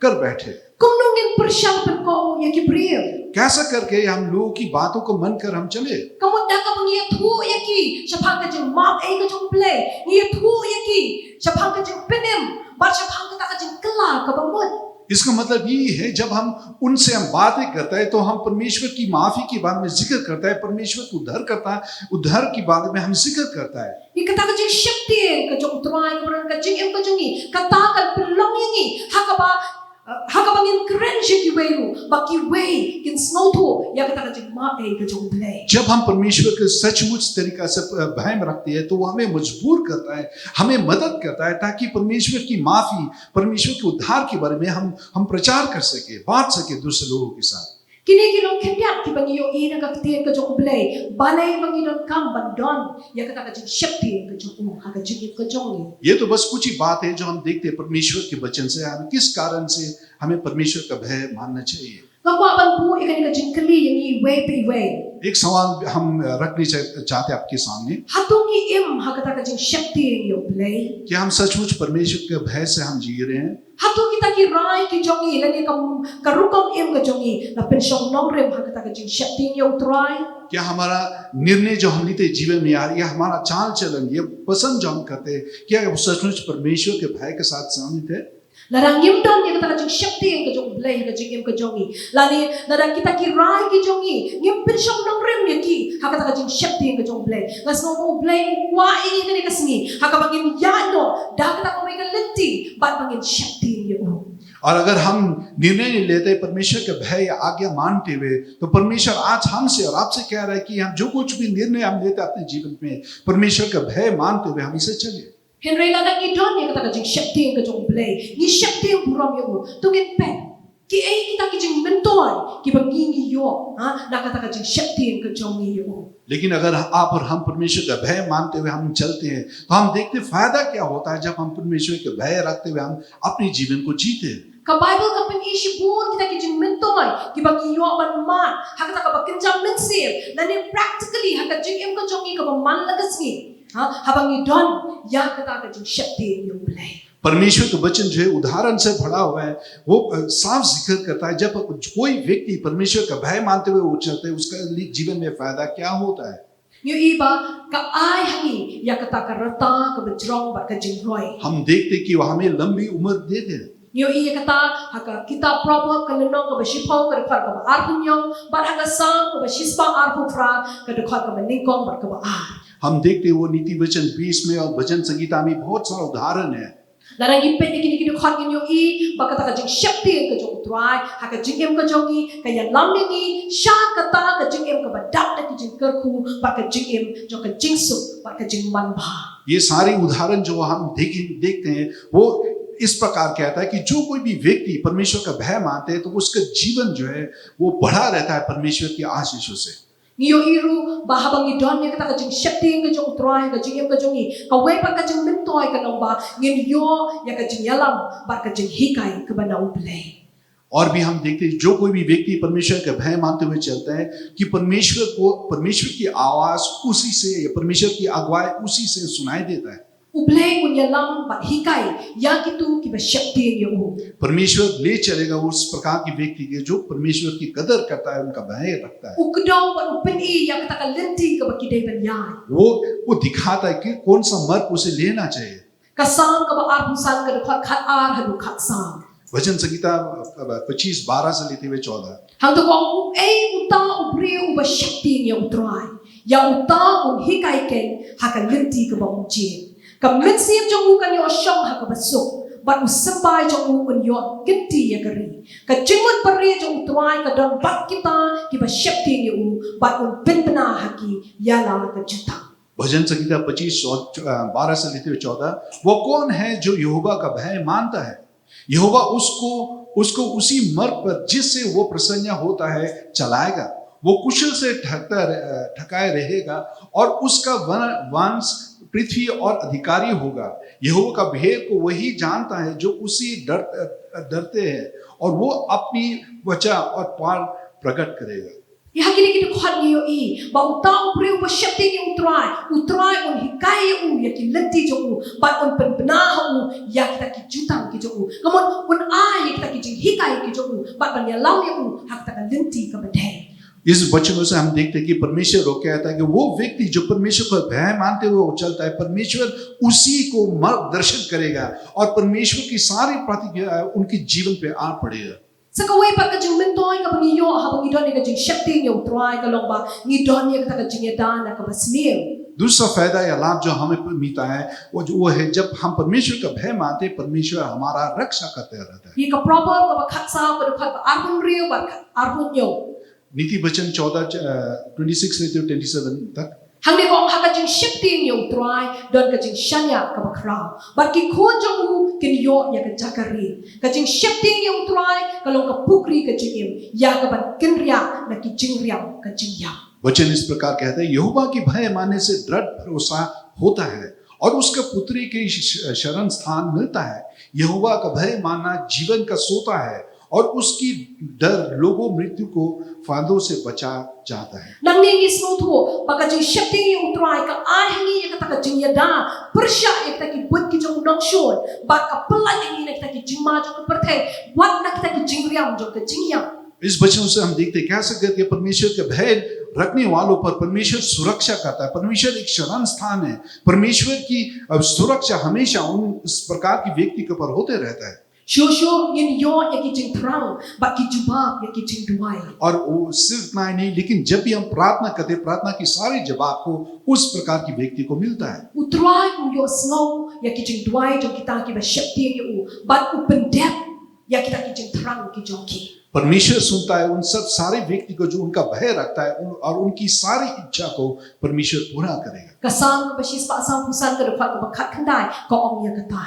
कर बैठे। Kumno ngin pyrshang pynkohnguh ïa ki briew? कैसा करके हम लोगों की बातों को मानकर हम चले? Ka mut da kaba ngi ïathuh ïa ki shaphang ka jingmap ei ka jong U Blei, ngi ïathuh ïa ki shaphang ka jingpynim bad shaphang kata ka jingkylla kaba mut. इसका मतलब ये है, जब हम उनसे हम बातें करता है तो हम परमेश्वर की माफी के बारे में जिक्र करता है, परमेश्वर को उद्धार करता है, उद्धार के बारे में हम जिक्र करता है। Ïa kata ka jingsheptieng ka jong U Trai, kaba don ha ka jingim ka jong ngi, kata kan pynlong ïa ngi ha kaba, ha kaba ngin kren sha kiwei ruh, ba kiwei kin sngewthuh ïa kata ka jingmap ei ka jong U Blei. जब हम परमेश्वर के सचमुच तरीका से भय में रखते हैं, तो वो हमें मजबूर करता है, हमें मदद करता है, ताकि परमेश्वर की माफी, परमेश्वर के उद्धार के बारे में हम हम प्रचार कर सके, बांट सके दूसरे लोगों के साथ। Kine ki long khyndiat kiba ngi ïohi na ka ktien ka jong U Blei, balei ba ngi donkam ban don ïa kata ka jingsheptieng ka jong U ha ka jingim ka jong ngi. ये तो बस कुछ ही बात है जो हम देखते हैं परमेश्वर के वचन से, हम किस कारण से हमें परमेश्वर का भय मानना चाहिए। Nga kwah ban buh ïa kane ka jingkylli ïa ngi iwei pa iwei. एक सवाल हम रखने चाह- चाहते हैं आपके सामने। Hato ngi im ha kata ka jingsheptieng ïa U Blei? क्या हम सचमुच परमेश्वर के भय से हम जी रहे हैं? Hato kita ki rai ki jong ngi lane ka, ka rukom im ka jong ngi la pynshong nongrim ha kata ka jingsheptieng ïa U Trai? क्या हमारा निर्णय जो हम लेते हैं जीवन में, या, या हमारा चाल चलन, ये पसंद जो हम करते हैं, क्या वो सचमुच परमेश्वर के भय के साथ संबंधित है? Lada ngim don ïa kata ka jingsheptieng ka jong U Blei ha ka jingim ka jong ngi, lane lada kita ki rai ki jong ngi ngim pynshong nongrim ïa ki ha kata ka jingsheptieng ka jong U Blei, nga sngew ba U Blei u kwah ïa ngi kane ka sngi ha kaba ngin ïaid noh da kata kawei ka lynti bad ba ngin sheptieng ïa U. और अगर हम निर्णय नहीं लेते परमेश्वर के भय या आज्ञा मानते हुए, तो परमेश्वर आज हमसे और आपसे कह रहा है कि हम जो कुछ भी निर्णय हम लेते हैं अपने जीवन में, परमेश्वर का भय मानते हुए हम इसे चले। Hynrei lada ngi don ïa kata ka jingsheptieng ka jong U Blei, ngi sheptieng burom ïa U, to ngin peit kiei kita ki jingmyntoi kiba ngi ngi ïoh, ha, na kata ka jingsheptieng ka jong ngi ïa U. लेकिन अगर आप और हम परमेश्वर का भय मानते हुए हम चलते हैं, तो हम देखते हैं फायदा क्या होता है जब हम परमेश्वर का भय रखते हुए हम अपने जीवन को जीते हैं। Ka Baibl ka pyni shibun kita ki jingmyntoi kiba ngi ïoh ban mad ha kata kaba kynja mynsiem, lane practically ha ka jingim ka jong ngi kaba man la ka sngi, ha, haba ngi don ïa kata ka jingsheptieng ïa U Blei. परमेश्वर का वचन जो है उदाहरण से भरा हुआ है, वो अ, साफ जिक्र करता है जब कोई व्यक्ति परमेश्वर का भय मानते हुए वो चलते हैं, उसका लिए जीवन में फायदा क्या होता है। Ngi ïohi ba ka ai ha ngi ïa kata ka rta kaba jrong bad ka jingroi. हम देखते कि वो हमें लंबी उम्र देते हैं। Ngi ïohi ïa kata ha ka kitab Proverb ka lynnong kaba shiphew ka dkhot kaba arphew hynñiew bad ha ka Salm kaba shispah arphew phra ka dkhot kaba nyngkong bad kaba ar. हम देखते हैं वो नीति वचन बीस में और भजन संहिता में बहुत सारा उदाहरण है। Lada ngi peit ïa kine ki dkhot ngin ïohi ba kata ka jingsheptieng ka jong U Trai ha ka jingim ka jong ngi ka ïalam ïa ngi sha kata ka jingim kaba dap da ki jingkyrkhu bad ka jingim jong ka jingsuk bad ka jingmanbha. ये सारे उदाहरण जो हम देखें देखते हैं, वो इस प्रकार कहता है कि जो कोई भी व्यक्ति परमेश्वर का भय मानते हैं, तो उसका जीवन जो है वो बढ़ा रहता है परमेश्वर की आशीषों से। Ngi ïohi ruh ba haba ngi don ïa kata ka jingsheptieng ka jong U Trai ha ka jingim ka jong ngi, kawei pat ka jingmyntoi ka long ba ngin ïoh ïa ka jingïalam bad ka jinghikai kaba na U Blei. और भी हम देखते हैं, जो कोई भी व्यक्ति परमेश्वर का भय मानते हुए चलता है, कि परमेश्वर को, परमेश्वर की आवाज उसी से, या परमेश्वर की अगुवाई उसी से सुनाई देता है। U Blei un ïalam bad hikai ïa kito kiba sheptieng ïa U. परमेश्वर ले चलेगा उस प्रकार की व्यक्ति के जो परमेश्वर की कदर करता है, उनका भय रखता है। U kdew bad u pyni ïa kata ka lynti kaba ki dei ban ïaid. वो वो दिखाता है कि कौन सा मार्ग उसे लेना चाहिए। Ka Salm kaba arphew san ka dkhot khat ar haduh khat san. भजन संहिता पच्चीस बारह से लेते हुए चौदह। Hangta ka ong, uei uta u briew uba sheptieng ïa U Trai? Ïa uta un hikai keiñ ha ka lynti kaba um jied. Ka mynsiem jong u kan ïoh shong ha kaba suk, bad u symbai jong u un ïoh kynti ïa ka ri. Ka jingmut barieh jong u Trai ka don bad kita kiba sheptieng ïa u, bad un pynbna ha ki ïa la ka jutang. भजन संहिता पच्चीस, चौ-, अ, बारह से लेते हुए चौदह। वो कौन है जो यहोवा का भय मानता है? यहोवा उसको, उसको उसी मार्ग पर जिससे वो प्रसन्न होता है, चलाएगा। वो कुशल से ठहरता रह-, अ, ठहराए रहेगा और उसका वन-, वंश पृथ्वी और अधिकारी होगा। यहोवा का भेद को वही जानता है जो उसी डर-, अ, डरते हैं और वो अपनी वचा और पार प्रकट करेगा। Ïa ha kine ki dkhot ngi ïohi ba uta u briew uba sheptieng ïa u Trai, u Trai un hikai ïa u ïa ki lynti jong u, bad un pynbna ha u ïa kita ki jutang ki jong u. Ka mut un ai ïa kita ki jinghikai ki jong u, bad ban ïalam ïa u ha kita ka lynti kaba dei. इस वचनों से हम देखते हैं कि परमेश्वर वो कहता है कि वो व्यक्ति जो परमेश्वर का भय मानते हुए वो चलता है, परमेश्वर उसी को मार्गदर्शन करेगा और परमेश्वर की सारी प्रतिज्ञा उनके जीवन पे आ पड़ेगा। Sa kawei pat ka jingmyntoi kaba ngi ïoh haba ngi don ïa ka jingsheptieng ïa u Trai ka long ba ngi don ïa kata ka jingïada na kaba sniew. दूसरा फायदा या लाभ जो हमें मिलता है, वो जो, वो है जब हम परमेश्वर का भय मानते हैं, परमेश्वर हमारा रक्षा करते रहता है। Ïa ka Proverb kaba khatsaw, ka dkhot ba arphew hynriew bad khat, arphew hynñiew. नीति वचन चौदह, अ, ट्वेंटी सिक्स से ट्वेंटी सेवन तक। Hangne ka ong, ha ka jingsheptieng ïa u Trai don ka jingshaniah kaba khraw, bad ki khun jong u kin ïoh ïa ka jaka ri. Ka jingsheptieng ïa u Trai ka long ka pukri ka jingim ïa kaban kynriah na ki jingriam ka jingïap. वचन इस प्रकार कहता है, यहोवा की भय मानने से दृढ़ भरोसा होता है और उसका पुत्री की श-, शरण स्थान मिलता है। यहोवा का भय मानना जीवन का सोता है और उसकी डर लोगों मृत्यु को फांदों से बचा जाता है। Nangne ngi sngewthuh ba ka jingsheptieng ïa u Trai ka ai ha ngi ïa kata ka jingïada pyrshah ïa kita ki buit ki jong u nongshun, bad ka pyllait ïa ngi na kita ki jingma jong ka pyrthei, wat na kita ki jingriam jong ka jingïap. इस वचनों से हम देखते हैं कैसे करके परमेश्वर के भय रखने वालों पर परमेश्वर सुरक्षा करता है। परमेश्वर एक शरण स्थान है। परमेश्वर की, अ, सुरक्षा हमेशा उन, इस प्रकार की व्यक्ति के ऊपर होते रहता है। Shuh shuh ngin ïoh ïa ki jingthrang bad ki jubab ïa ki jingduwai. और वो सिर्फ इतना ही नहीं, लेकिन जब भी हम प्रार्थना करते हैं, प्रार्थना की सारे जवाब को उस प्रकार की व्यक्ति को मिलता है। U Trai u ïohsngew ïa ki jingduwai jong kita kiba sheptieng ïa u, bad u pyndep ïa kita ki jingthrang ki jong ki. परमेश्वर सुनता है उन सब सारे व्यक्ति को जो उनका भय रखता है, उन, और उनकी सारी इच्छा को परमेश्वर पूरा करेगा। Ka Salm kaba shispah sawphew san, ka dkhot kaba khatkhyndai ka ong ïa kata.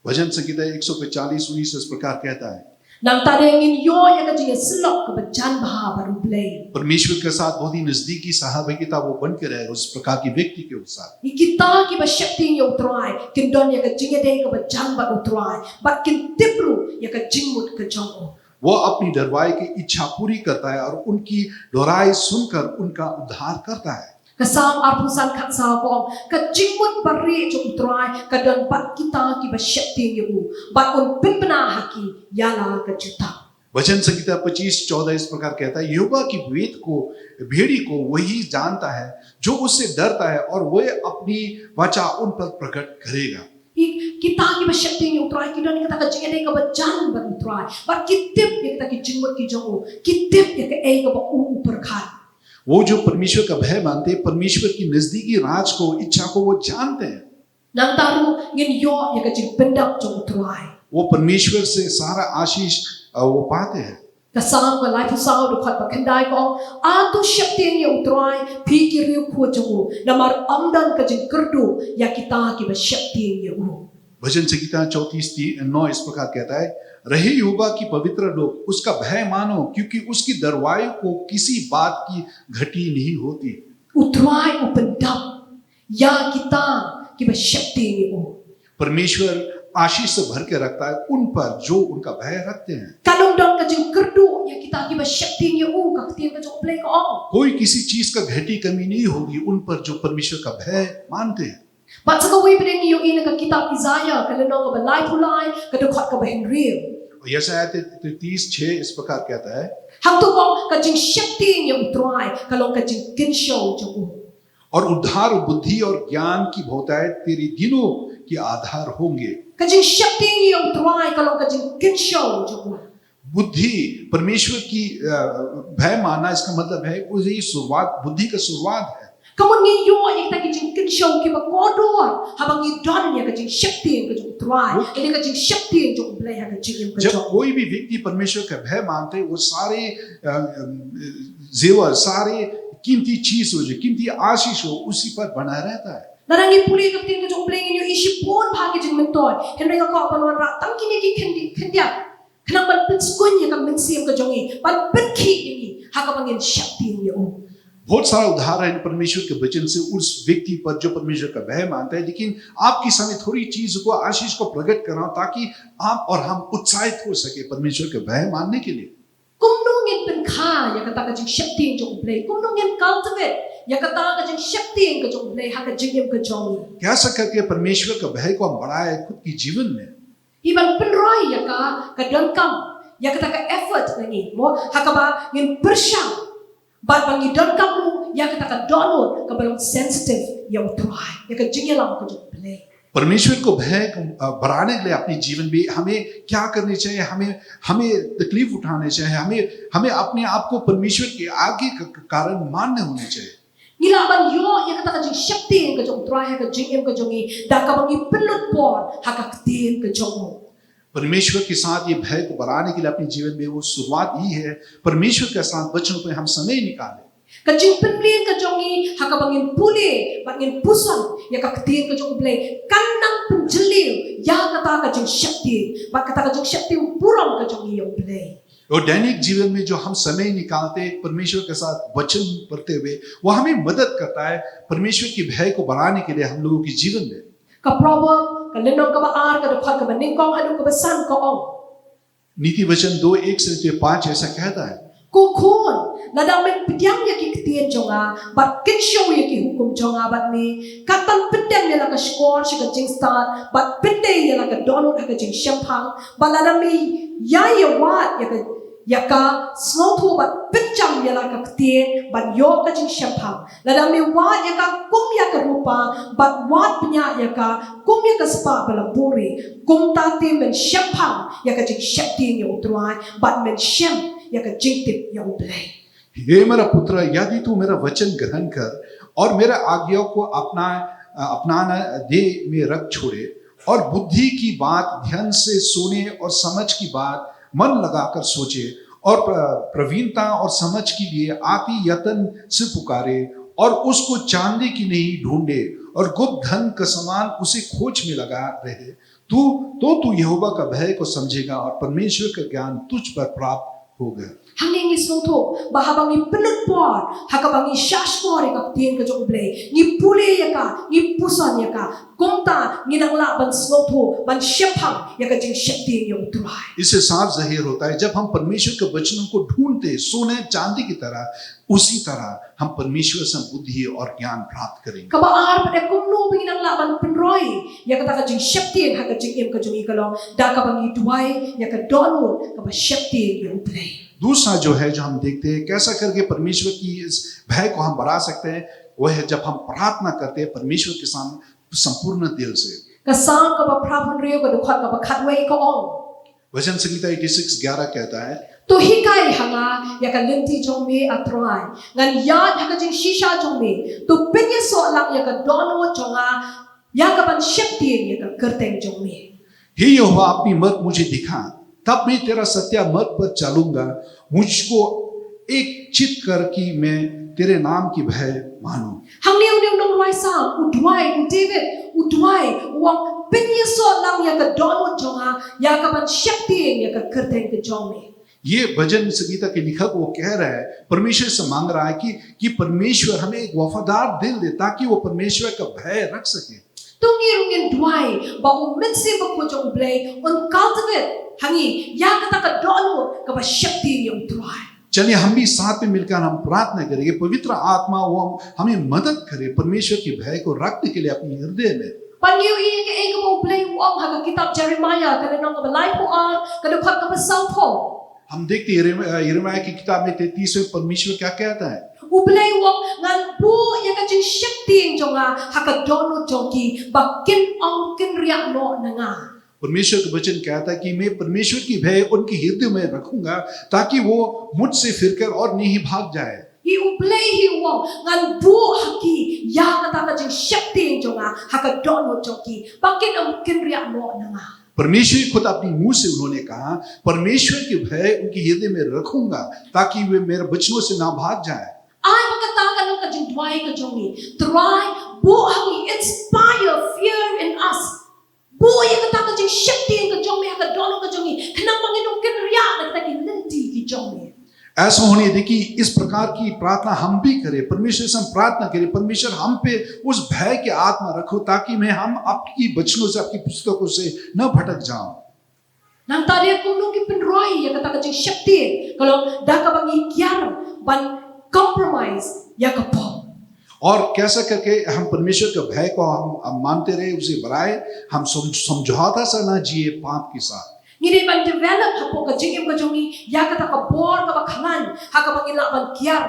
भजन संहिता एक सौ पैंतालीस उन्नीस इस प्रकार कहता है। Nangta de ngin ïoh ïa ka jingïasyllok kaba jan bha bad U Blei. परमेश्वर के साथ बहुत ही नजदीकी सहभागिता वो बन के रहे, उस प्रकार की व्यक्ति के साथ। Ïa kita kiba sheptieng ïa u Trai kin don ïa ka jingïadei kaba jan bad u Trai, bad kin tip ruh ïa ka jingmut ka jong u. वो अपनी डरवाई की इच्छा पूरी करता है और उनकी डोराई सुनकर उनका उद्धार करता है। Ka Salm arphew san khatsaw ka ong, ka jingmut barieh jong u Trai ka don bad kita kiba sheptieng ïa u, bad un pynbna ha ki ïa la ka jutang. भजन संहिता पच्चीस चौदह इस प्रकार कहता है, यहोवा की भेद को, भेड़ी को वही जानता है जो उससे डरता है और वह अपनी वाचा उन पर प्रकट करेगा। Ïa kita kiba sheptieng ïa u Trai ki don ïa kata ka jingïadei kaba jan bad u Trai, bad ki tip ïa kita ki jingmut ki jong u, ki tip ïa kaei kaba u u pyrkhat. वो जो परमेश्वर का भय मानते हैं, परमेश्वर की नजदीकी राज को, इच्छा को वो जानते हैं। Nangta ruh ngin ïoh ïa ka jingpyndap jong u Trai. वो परमेश्वर से सारा आशीष, अ, वो पाते हैं। Ka Salm ka laiphew saw, dkhot ba khyndai ka ong, a to sheptieng ïa u Trai, phi ki riewkhuid jong u, namar ym don ka jingkyrduh ïa kita kiba sheptieng ïa u. भजन संहिता चौंतीस ती-, नौ इस प्रकार कहता है, रहे यहोवा की पवित्र लोग, उसका भय मानो, क्योंकि उसकी डरवाई को किसी बात की घटी नहीं होती। U Trai u pyndap ïa kita kiba sheptieng ïa u. परमेश्वर आशीष से भर के रखता है उन पर जो उनका भय रखते हैं। Kan ym don ka jingkyrduh ïa kita kiba sheptieng ïa u, ka ktien ka jong U Blei ka ong. कोई किसी चीज का घटी कमी नहीं होगी उन पर जो परमेश्वर का भय मानते हैं। Bad sa kawei pat de ngi ïohi na ka kitab Isaïah, ka lynnong kaba laiphew lai, ka dkhot kaba hynriew. यशायाह तैंतीस छह इस प्रकार कहता है। Hangto ka ong, ka jingsheptieng ïa u Trai ka long ka jingkynshew jong u. और उद्धार, बुद्धि और ज्ञान की बहुतायत तेरे दिनों के आधार होंगे। Ka jingsheptieng ïa u Trai ka long ka jingkynshew jong u. बुद्धि, परमेश्वर की, अ, भय मानना, इसका मतलब है, वो यही शुरुआत, बुद्धि का शुरुआत है। Ka mut ngi ïoh ïa kita ki jingkynshew kiba kordor haba ngi don ïa ka jingsheptieng ka jong U Trai, ïa ka jingsheptieng jong U Blei ha ka jingim ka jong. जब कोई भी व्यक्ति परमेश्वर का भय मानते हैं, वो सारे, अ, अ, जेवर, सारे कीमती चीज हो, जो कीमती आशीष हो, उसी पर बना रहता है। Lada ngi pule ka ktien ka jong U Blei, ngin ïohi shibun bha ki jingmyntoi. Hynrei nga kwah ban wanrah tang kine ki khyndiat, khyndiat khnang ban pynskhem ïa ka mynsiem ka jong ngi, ban pynkhih ïa ngi ha kaba ngin sheptieng ïa u. बहुत सारा उदाहरण परमेश्वर के वचन से उस व्यक्ति पर जो परमेश्वर का भय मानता है, लेकिन आपके सामने थोड़ी चीज को, आशीष को प्रकट कर रहा हूं, ताकि आप और हम उत्साहित हो सके परमेश्वर का भय मानने के लिए। Kumno ngin pynkha ïa kata ka jingsheptieng jong U Blei? Kumno ngin cultivate ïa kata ka jingsheptieng ka jong U Blei ha ka jingim ka jong ngi? कैसा करके परमेश्वर का भय को हम बढ़ाए खुद के जीवन में? Hi ban pynroi ïa ka, ka donkam ïa kata ka effort na ngi, mo, ha kaba ngin pyrshang bad ba ngi donkam ruh ïa kata ka dohnud kaba long sensitive ïa U Trai, ïa ka jingïalam ka jong U Blei. परमेश्वर को भय को, अ, बढ़ाने के लिए अपने जीवन में हमें क्या करनी चाहिए? हमें, हमें तकलीफ उठाने चाहिए, हमें, हमें अपने आप को परमेश्वर के आगे का, का कारण मान्य होने चाहिए। Ngi lah ban ïoh ïa kata ka jingsheptieng ka jong U Trai ha ka jingim ka jong ngi da kaba ngi pynlut por ha ka ktien ka jong u. परमेश्वर के साथ ये भय को बढ़ाने के लिए अपने जीवन में वो शुरुआत ही है, परमेश्वर के साथ वचनों पे हम समय निकालें। Ka jingpynlong ka jong ngi ha kaba ngin pule bad ngin puson ïa ka ktien ka jong U Blei kan nang pynjylliew ïa kata ka jingsheptieng bad kata ka jingsheptieng burom ka jong ngi ïa U Blei. और दैनिक जीवन में जो हम समय निकालते हैं परमेश्वर के साथ वचन पढ़ते हुए, वो हमें मदद करता है परमेश्वर की भय को बढ़ाने के लिए हम लोगों के जीवन में। Ka Proverb, ka lynnong kaba ar, ka dkhot kaba nyngkong haduh kaba san ka ong. नीति वचन दो एक से लेकर पाँच ऐसा कहता है। Ko khun, lada men pdiang ïa ki ktien jong nga, bad kynshew ïa ki hukum jong nga bad me, kat ban pyndem ïa la ka shkor sha ka jingstad, bad pyndei ïa la ka dohnud ha ka jingshemphang, bad lada me ïai ïawad ïa ka, ïa ka, sngewthuh bad pynjam ïa la ka ktien, ban ïoh ka jingshemphang. Lada me wad ïa ka kum ïa ka rupa, bad wad bniah ïa ka kum ïa ka spah ba la buhrieh, kumta te men shemphang ïa ka jingsheptieng ïa U Trai, bad men shem ïa ka jingtip ïa U Blei. हे मेरा पुत्र, यदि तू मेरा वचन ग्रहण कर और मेरा आज्ञा को अपना, अपनाना दे में रख छोड़े, और बुद्धि की बात ध्यान से सुने और समझ की बात मन लगाकर सोचे, और प्र-, प्रवीणता और समझ के लिए आती यत्न से पुकारे, और उसको चांदी की नहीं ढूंढे, और गुप्त धन का समान उसे खोज में लगा रहे, तू, तो तू यहोवा का भय को समझेगा और परमेश्वर का ज्ञान तुझ पर प्राप्त होगा। Hangne ngi sngewthuh ba haba ngi pynlut por ha kaba ngi shahshkor ïa ka ktien ka jong U Blei, ngi pule ïa ka, ngi puson ïa ka, kumta ngin nang lah ban sngewthuh, ban shemphang ïa ka jingsheptieng ïa U Trai. इससे साफ जाहिर होता है, जब हम परमेश्वर के वचनों को ढूंढते सोने चांदी की तरह, उसी तरह हम परमेश्वर से बुद्धि और ज्ञान प्राप्त करेंगे। Kaba ar pat, kumno ba ngin nang lah ban pynroi ïa kata ka jingsheptieng ha ka jingim ka jong ngi, ka long da kaba ngi duwai ïa ka dohnud kaba sheptieng ïa U Blei. दूसरा जो है, जो हम देखते हैं, कैसा करके परमेश्वर की इस भय को हम बढ़ा सकते हैं, वह है जब हम प्रार्थना करते हैं परमेश्वर के सामने संपूर्ण दिल से। Ka Salm kaba phra phew hynriew, ka dkhot kaba khatwei, ka ong. भजन संहिता छियासी ग्यारह कहता है, To hikai ha nga ïa ka lynti jong me, A Trai, ngan ïaid ha ka jingshisha jong me. To pynïasoh lang ïa ka dohnud jong nga, ïa ka ban sheptieng ïa ka kyrteng jong me. हे यहोवा, अपनी मर्ग मुझे दिखा, तब मैं तेरा सत्य मार्ग पर चलूंगा। मुझको एक चित कर कि मैं तेरे नाम की भय मानूं। Hangne une u nongrwai Salm u duwai, u David u duwai, u ong, pynïasoh lang ïa ka dohnud jong nga, ïa ka ban sheptieng ïa ka kyrteng ka jong me. ये भजन संगीता के लेखक वो कह रहा है, परमेश्वर से मांग रहा है कि, कि परमेश्वर हमें एक वफादार दिल दे, ताकि वो परमेश्वर का भय रख सके। To ngi ruh ngin duwai ba u Mynsiem Bakhuid jong U Blei un cultivate ha ngi ïa kata ka dohnud kaba sheptieng ïa U Trai. चलिए, हम भी साथ में मिलकर हम प्रार्थना करेंगे, पवित्र आत्मा वो हम, हमें मदद करे परमेश्वर के भय को रखने के लिए अपने हृदय में। Bad ngi ïohi ïa kaei kaba U Blei u ong ha ka kitab Jeremiah, ka lynnong kaba laiphew ar, ka dkhot kaba sawphew. हम देखते हैं यिर्म-, अ, यिर्मयाह की किताब में तैंतीस में परमेश्वर क्या कहता है? U Blei u ong, ngan buh ïa ka jingsheptieng jong nga ha ka dohnud jong ki, ba kin ym, kin riah noh na nga. परमेश्वर का वचन कहता है कि मैं परमेश्वर की भय उनके हृदय में रखूंगा, ताकि वो मुझसे फिरकर और नहीं भाग जाए। Phi, U Blei hi u ong, ngan buh ha ki ïa kata ka jingsheptieng jong nga ha ka dohnud jong ki, ba kin ym kynriah noh na nga. परमेश्वर खुद अपने मुंह से उन्होंने कहा, परमेश्वर के भय उनके हृदय में रखूंगा, ताकि वे मेरे वचनों से ना भाग जाए। Ai ba kata kan long ka jingduwai ka jong ngi. Trai, buh ha ngi, inspire fear in us. Buh ïa kata ka jingsheptieng ka jong me ha ka dohnud ka jong ngi, khnang ba ngin ym kynriah na kita ki lynti ki jong me. ऐसा होने दे कि इस प्रकार की प्रार्थना हम भी करें, परमेश्वर से हम प्रार्थना करें, परमेश्वर हम पे उस भय की आत्मा रखो, ताकि मैं हम आपकी वचनों से, आपकी पुस्तकों से न भटक जाऊं। Nangta de kumno ngi pynroi ïa kata ka jingsheptieng, ka long da kaba ngi kiar ban compromise ïa ka pop. और कैसा करके हम परमेश्वर के भय को हम, हम मानते रहे, उसे बढ़ाए, हम सम, समझौता सा ना जिए पाप के साथ। Ngi dei ban develop hapoh ka jingim ka jong ngi ïa kata ka bor kaba khlaiñ, ha kaba ngi lah ban kiar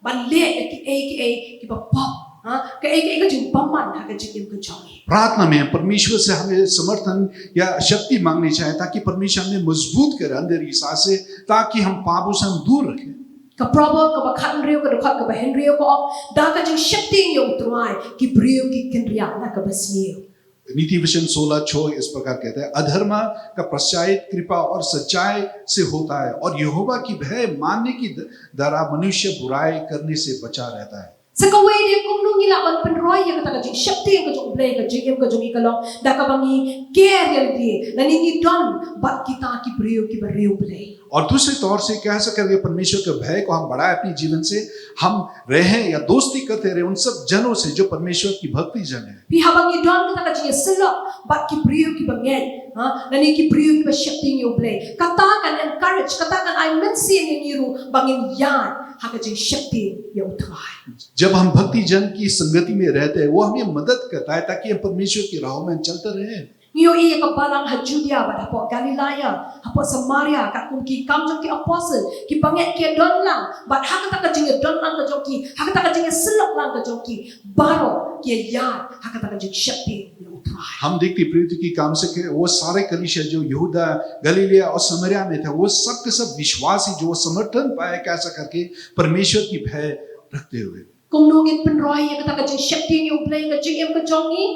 ban leh ïa kiei kiei kiba pop, ha, kaei kaei ka jingbymman ha ka jingim ka jong ngi. प्रार्थना में हम परमेश्वर से हमें समर्थन या शक्ति मांगनी चाहिए, ताकि परमेश्वर हमें मजबूत करे अंदर ईसा से, ताकि हम पापों से हम दूर रखें। Ka Proverb kaba khathynriew, ka dkhot kaba hynriew ka ong, da ka jingsheptieng ïa U Trai ki briew ki kynriah na kaba sniew. नीति वचन सोलह छः इस प्रकार कहता है, अधर्म का पश्चाताप कृपा और सच्चाई से होता है, और यहोवा की भय मानने की द-, द्वारा मनुष्य बुराई करने से बचा रहता है। Sa kawei de kumno ngi lah ban pynroi ïa kata ka jingsheptieng ka jong U Blei ha ka jingim ka jong ngi, ka long da kaba ngi care ïa lade, lane ngi don bad kita ki briew kiba riewblei. और दूसरे तौर से कैसा करके परमेश्वर के भय को हम बढ़ाए अपने जीवन से, हम रहे या दोस्ती करते रहे उन सब जनों से जो परमेश्वर की भक्ति जन है। Phi, haba ngi don kata ka jingïasyllok bad ki briew kiba ngeit, ha, lane ki briew kiba sheptieng ïa U Blei, kata kan encourage, kata kan ai mynsiem ïa ngi ruh ba ngin ïaid ha ka jingsheptieng ïa U Trai. जब हम भक्ति जन की संगति में रहते हैं, वो हमें मदद करता है ताकि हम परमेश्वर की राहों में चलते रहें। Ngi ïohi ïa ka balang ha Judia bad hapoh Galilaia, hapoh Samaria, katkum ki Kam jong ki Apostle, ki bangeit ki ïadon lang, bad ha kata ka jingïadon lang ka jong ki, ha kata ka jingïasyllok lang ka jong ki, baroh ki ïaid ha kata ka jingsheptieng ïa U Trai. हम देखते हैं प्रेरितों के काम से कि वो सारे कलीसिया जो यहूदा, गलीलिया और सामरिया में थे, वो सब के सब विश्वासी जो वो समर्थन पाए, कैसा करके परमेश्वर की भय रखते हुए। Kumno ngin pynroi ïa kata ka jingsheptieng ïa U Blei ha ka jingim ka jong ngi?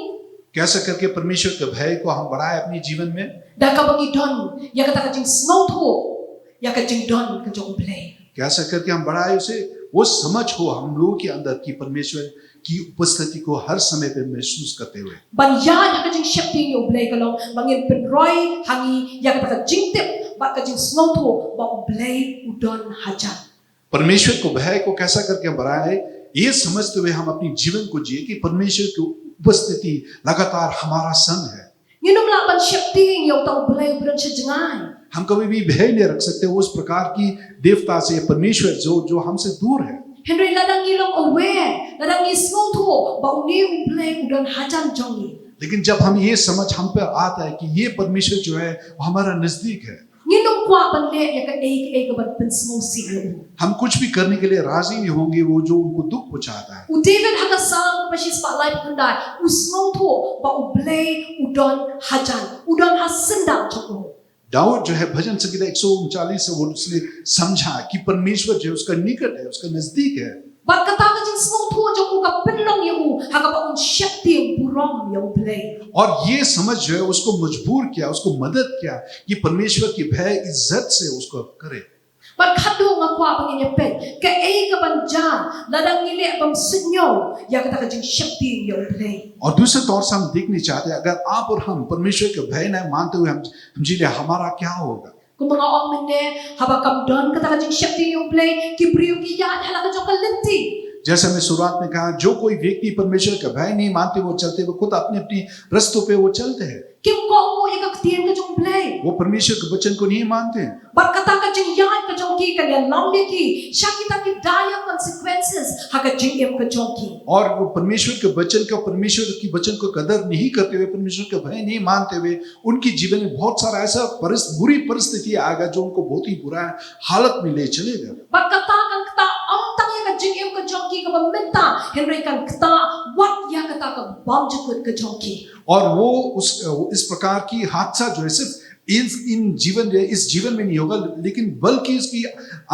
कैसा करके परमेश्वर के भय को हम बढ़ाए अपने जीवन में? Da kaba ngi don ïa kata ka jingsngewthuh ïa ka jingdon ka jong U Blei. कैसा करके हम बढ़ाए उसे, वो समझ हो हम लोगों के अंदर कि परमेश्वर की उपस्थिति को हर समय पे महसूस करते हुए। Ban ïaid ha ka jingsheptieng ïa U Blei ka long ba ngin pynroi ha ngi ïa kata ka jingtip bad ka jingsngewthuh ba U Blei u don hajan. परमेश्वर को भय को कैसा करके हम बढ़ाए, ये समझते हुए हम अपनी जीवन को जिए कि परमेश्वर की उपस्थिति लगातार हमारा संग है। Ngin ym lah ban sheptieng ïa uta U Blei uba don sha jngai. हम कभी भी भय नहीं रख सकते उस प्रकार की देवता से, परमेश्वर जो, जो हमसे दूर है। Hynrei lada ngi long aware, lada ngi sngewthuh ba une U Blei u don hajan jong ngi, लेकिन जब हम ये समझ हम पर आता है कि ये परमेश्वर जो है, वो हमारा नजदीक है, ngin ym kwah ban leh ïa kaei kaei kaban pynsngewsih ïa u. हम कुछ भी करने के लिए राजी नहीं होंगे वो जो उनको दुख पहुंचाता है। U David ha ka Salm kaba shispah laiphew khyndai u sngewthuh ba U Blei u don hajan, u don ha syndah jong u. दाऊद जो है भजन संहिता एक सौ उनचालीस से वो उसने समझा कि परमेश्वर जो है उसका निकट है, उसका नजदीक है। Bad kata ka jingsngewthuh jong u ka pynlong ïa u ha kaba un sheptieng burom ïa U Blei. और ये समझ जो है उसको मजबूर किया, उसको मदद किया कि परमेश्वर की भय इज्जत से उसको करे। Bad khadduh nga kwah ba ngin ïa peit kaei kaban jia lada ngi leh bymsuidñiew ïa kata ka jingsheptieng ïa U Blei. और दूसरे तौर से हम देखना चाहते हैं, अगर आप और हम परमेश्वर के भय नहीं मानते हुए हम, हम जी ले, हमारा क्या होगा? Kumba nga ong mynne, haba kam don kata ka jingsheptieng ïa U Blei, ki briew ki ïaid ha la ka jong ka lynti. जैसे मैं शुरुआत में कहा, जो कोई व्यक्ति परमेश्वर का भय नहीं मानते, वो चलते हुए खुद अपने अपने रस्तों पे वो चलते हैं। Kim kohnguh ïa ka ktien ka jong U Blei. वो परमेश्वर के वचन को नहीं मानते हैं। Bad kata ka jingïaid ka jong ki kan ïalam ïa ki sha kita ki dire consequences ha ka jingim ka jong ki. और वो परमेश्वर के वचन का, परमेश्वर की वचन को कदर नहीं करते हुए, परमेश्वर का भय नहीं मानते हुए, उनके जीवन में बहुत सारा ऐसा परिस-, बुरी परिस्थिति आएगा जो उनको बहुत ही बुरा हालत में ले चलेगा। Bad kata kan ktah ym tang ïa ka jingim ka jong ki kaba mynta, hynrei kan ktah wat ïa kata ka bymjukut ka jong ki. और वो उस, इस प्रकार की हादसा जो है सिर्फ इस, इन जीवन, इस जीवन में नहीं होगा, लेकिन बल्कि इसकी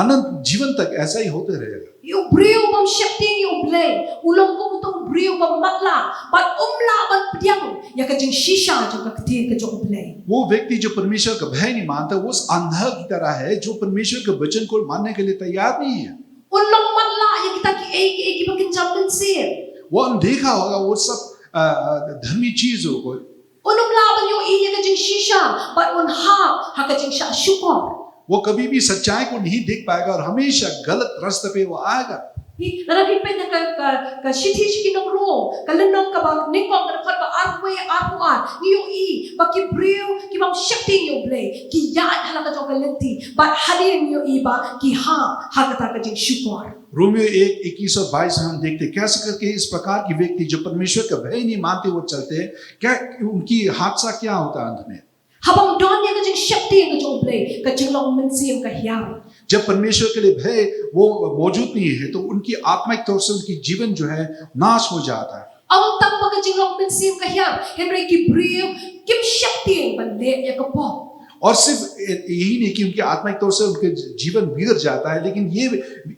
अनंत जीवन तक ऐसा ही होते रहेगा। Ïa u briew bym sheptieng ïa u Blei u long kum uto u briew bym matlah bad um lah ban pdiang ïa ka jingshisha jong ka ktien ka jong u Blei. वो व्यक्ति जो परमेश्वर का भय नहीं मानता, वो उस अंधा की तरह है जो परमेश्वर के वचन को मानने के लिए तैयार नहीं है। Un long matlah ïa kita kiei kiei kiba kynja mynsiem. वो अनदेखा होगा वो सब अ, अ, धर्मी चीजों को। Un um lah ban ïohi ïa ka jingshisha bad un hap ha ka jingshah shukor. वो कभी भी सच्चाई को नहीं देख पाएगा और हमेशा गलत रास्ते पे वो आएगा। Hi, lada phi peit na ka, ka, ka shithi sha ki nong Rom, ka lynnong kaba nyngkong, ka dkhot ba arphew, arphew ar, ngi ïohi ba ki briew ki bym sheptieng ïa u Blei ki ïaid ha la ka jong ka lynti, bad hadien ngi ïohi ba ki hap ha kata ka jingshukor. रोमियो एक, इक्कीस और बाईस में हम देखते हैं, कैसे करके इस प्रकार की व्यक्ति जो परमेश्वर का भय नहीं मानते वो चलते हैं, क्या उनकी हादसा क्या होता है अंत में? Haba ym don ïa ka jingsheptieng ka jong u Blei, ka jinglong mynsiem ka hiar. जब परमेश्वर के लिए भय वो मौजूद नहीं है, तो उनकी आत्मिक तौर से उनकी जीवन जो है नाश हो जाता है। Ym tang ba ka jinglong mynsiem ka hiar, hynrei ki briew kim sheptieng ban leh ïa ka pop. और सिर्फ यही नहीं कि उनके आत्मिक तौर से उनके जीवन बिगड़ जाता है, लेकिन ये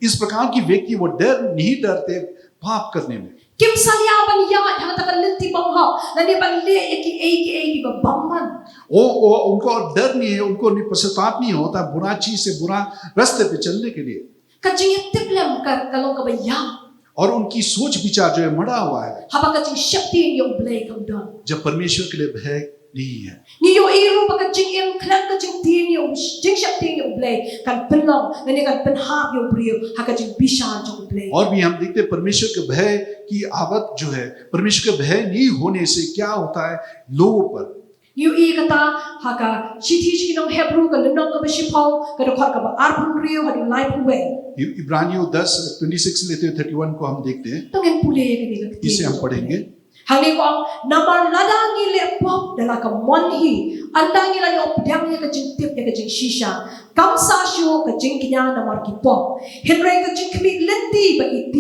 इस प्रकार की व्यक्ति वो डर नहीं डरते पाप करने में। Kim salia ban ïaid ha kata ka lynti bymhok lane ban leh ïa kiei kiei kiba bymman. वो, वो उनको डर नहीं है, उनको नहीं पश्चाताप नहीं होता बुरा चीज से, बुरा रास्ते पे चलने के लिए। Ka jingïatiplem ka, ka long kaba ïap. और उनकी सोच विचार जो है मड़ा हुआ है। Haba ka jingsheptieng ïa u Blei kam don. जब परमेश्वर के लिए भय नहीं है। Ngi ïohi ruh ba ka jingim khlem ka jingtieng ïa u, jingsheptieng ïa u Blei kan pynlong lane kan pynhap ïa u briew ha ka jingbishar jong u Blei. और भी हम देखते हैं, परमेश्वर के भय की आवत जो है, परमेश्वर के भय नहीं होने से क्या होता है लोगों पर। Ngi ïohi kata ha ka shithi sha ki nong Hebru, ka lynnong kaba shiphew, ka dkhot kaba arphew hynriew haduh laiphew wei. इ-, इब्रानियों दस, ट्वेंटी सिक्स लेते हुए थर्टी वन को हम देखते हैं। To ngin pule ïa kane ka ktien. इसे हम पढ़ेंगे। Hangne ka ong, namar lada ngi leh pop da la ka mon hi, ynda ngi la ïoh pdiang ïa ka jingtip ïa ka jingshisha, kam sah shuh ka jingkñia namar ki pop. Hynrei ka jingkhmih lynti ba ïeit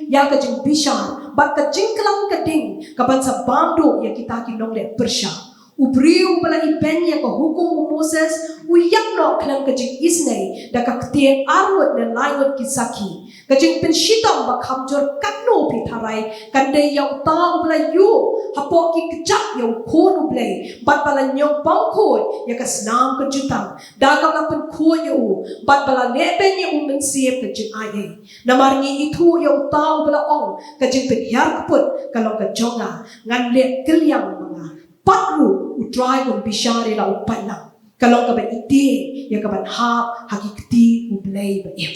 ïa ka jingbishar bad ka jingklam ka ding ka ban sa bam duh ïa kita ki nongleh pyrshah. U briew uba la ibeiñ ïa ka hukum u Moses u ïap noh khlem ka jingisynei da ka ktien arngut ne laingut ki sakhi. Ka jingpynshitom ba kham jur katno phi tharai kan dei ïa uta uba la ïuh hapoh ki kjat ïa u Khun u Blei bad ba la ñiewbam khuid ïa ka snam ka jutang da kaba la pynkhuid ïa u bad ba la lehbeiñ ïa u Mynsiem ka jingai ei. Namar ngi ithuh ïa uta uba la ong, ka jingpynhiar kput ka long ka jong nga, ngan leh kylliang ma nga. Pat ruh U Trai un bishar ïa la u paidlang. Ka long kaba ïeit ïa ka ban hap ha ki kti U Blei ba im.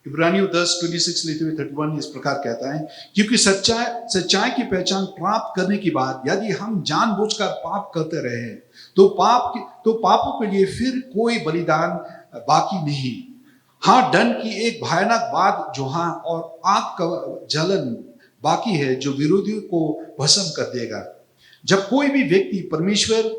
इब्रानियों दस ट्वेंटी सिक्स लेते हुए थर्टी वन इस प्रकार कहता है, क्योंकि सच्चाई, सच्चाई की पहचान प्राप्त करने के बाद यदि हम जानबूझकर पाप करते रहे, तो पाप की, तो पापों के लिए फिर कोई बलिदान बाकी नहीं। हाँ, दंड की एक भयानक बात जोहा और आग का जलन बाकी है, जो विरोधियों को भस्म कर देगा। जब कोई भी व्यक्ति परमेश्वर